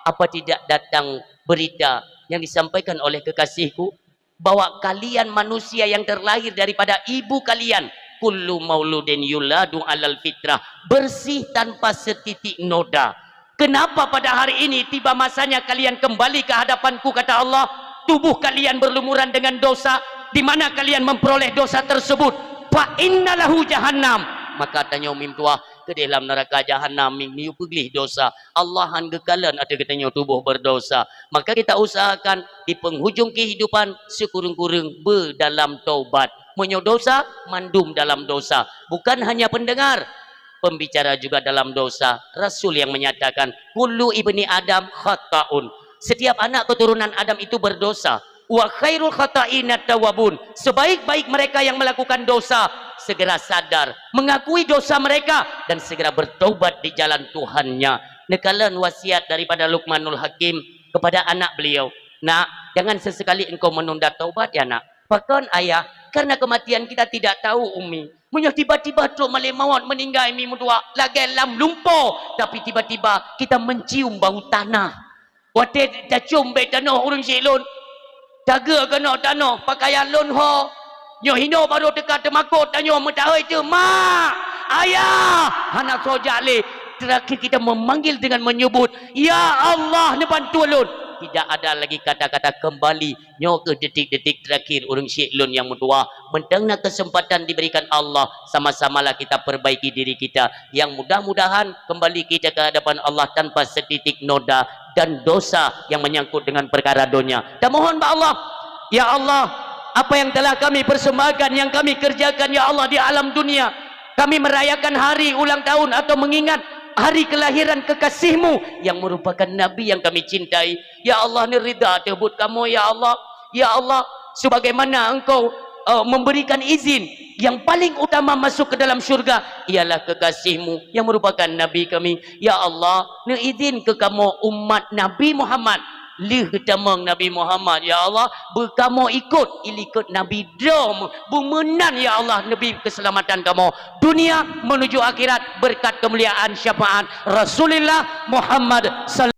"Apa tidak datang berita yang disampaikan oleh kekasihku, bahwa kalian manusia yang terlahir daripada ibu kalian, kullu mauludin yuladu alal fitrah, bersih tanpa setitik noda. Kenapa pada hari ini tiba masanya kalian kembali ke hadapanku?" kata Allah. "Tubuh kalian berlumuran dengan dosa, di mana kalian memperoleh dosa tersebut? Fa inna lahu jahannam." Maka tanyoe mim tuah, keudeh lam neuraka jahannam, mim, miyup peugleh dosa. Allah han geukalon ateueh geutanyoe tuboh berdosa. Maka kita usahakan di penghujung kehidupan sikureueng-kureueng beudalam taubat. Meunyoe dosa, mandum dalam dosa. Bukan hanya pendengar, pembicara juga dalam dosa. Rasul yang menyatakan, "Kullu ibni Adam khata'un." Setiap anak keturunan Adam itu berdosa. "Wa khairul khata'ina tawabun." Sebaik-baik mereka yang melakukan dosa, segera sadar, mengakui dosa mereka, dan segera bertaubat di jalan Tuhannya. Neukalon wasiat daripada Luqmanul Hakim kepada anak beliau, "Nak, jangan sesekali engkau menunda taubat ya, Nak." "Pakon, Ayah?" "Karena kematian kita tidak tahu, Umi. Meunyoe tiba-tiba trok malée mawöt meuninggai, mi meutuah, lagée lam lumpo, tapi tiba-tiba kita mencium bau tanah." Watée tacöm bék tanoh ureuëng syik lôn, tageue keunoe tanoh, peukayan lôn ho. Nyoe hinoe barô teuka teumakot, tanyoe meutahôi teuma, "Ayah!" Hana soe jak lé. Terakhir kita memanggil dengan menyebut, "Ya Allah, neubantu lôn!" Tidak ada lagi kata-kata kembali. Nyoe keuh detik-detik terakhir ureuëng syik lôn nyang meutuah. Mantong na kesempatan diberikan Allah, sama-samalah kita perbaiki diri kita. Yang mudah-mudahan kembali kita ke hadapan Allah tanpa setitik noda dan dosa yang menyangkut dengan perkara dunia. Tamohon bak Allah, "Ya Allah, apa yang telah kami persembahkan, yang kami kerjakan, ya Allah, di alam dunia, kami merayakan hari ulang tahun atau mengingat hari kelahiran kekasih-Mu yang merupakan Nabi yang kami cintai. Ya Allah, neuridha ateueh buet kamoe, ya Allah. Ya Allah, sebagaimana Engkau, eh, memberikan izin, yang paling utama masuk ke dalam syurga ialah kekasih-Mu yang merupakan Nabi kami. Ya Allah, neuizin keu kamoe umat Nabi Muhammad, lheueh geutamong Nabi Muhammad, ya Allah, beukamoe ikot ilikot Nabi droe, beumeunan, ya Allah, neubi keuseulamatan kamoe dunia menuju akhirat berkat keumuliaan syafaat Rasulullah Muhammad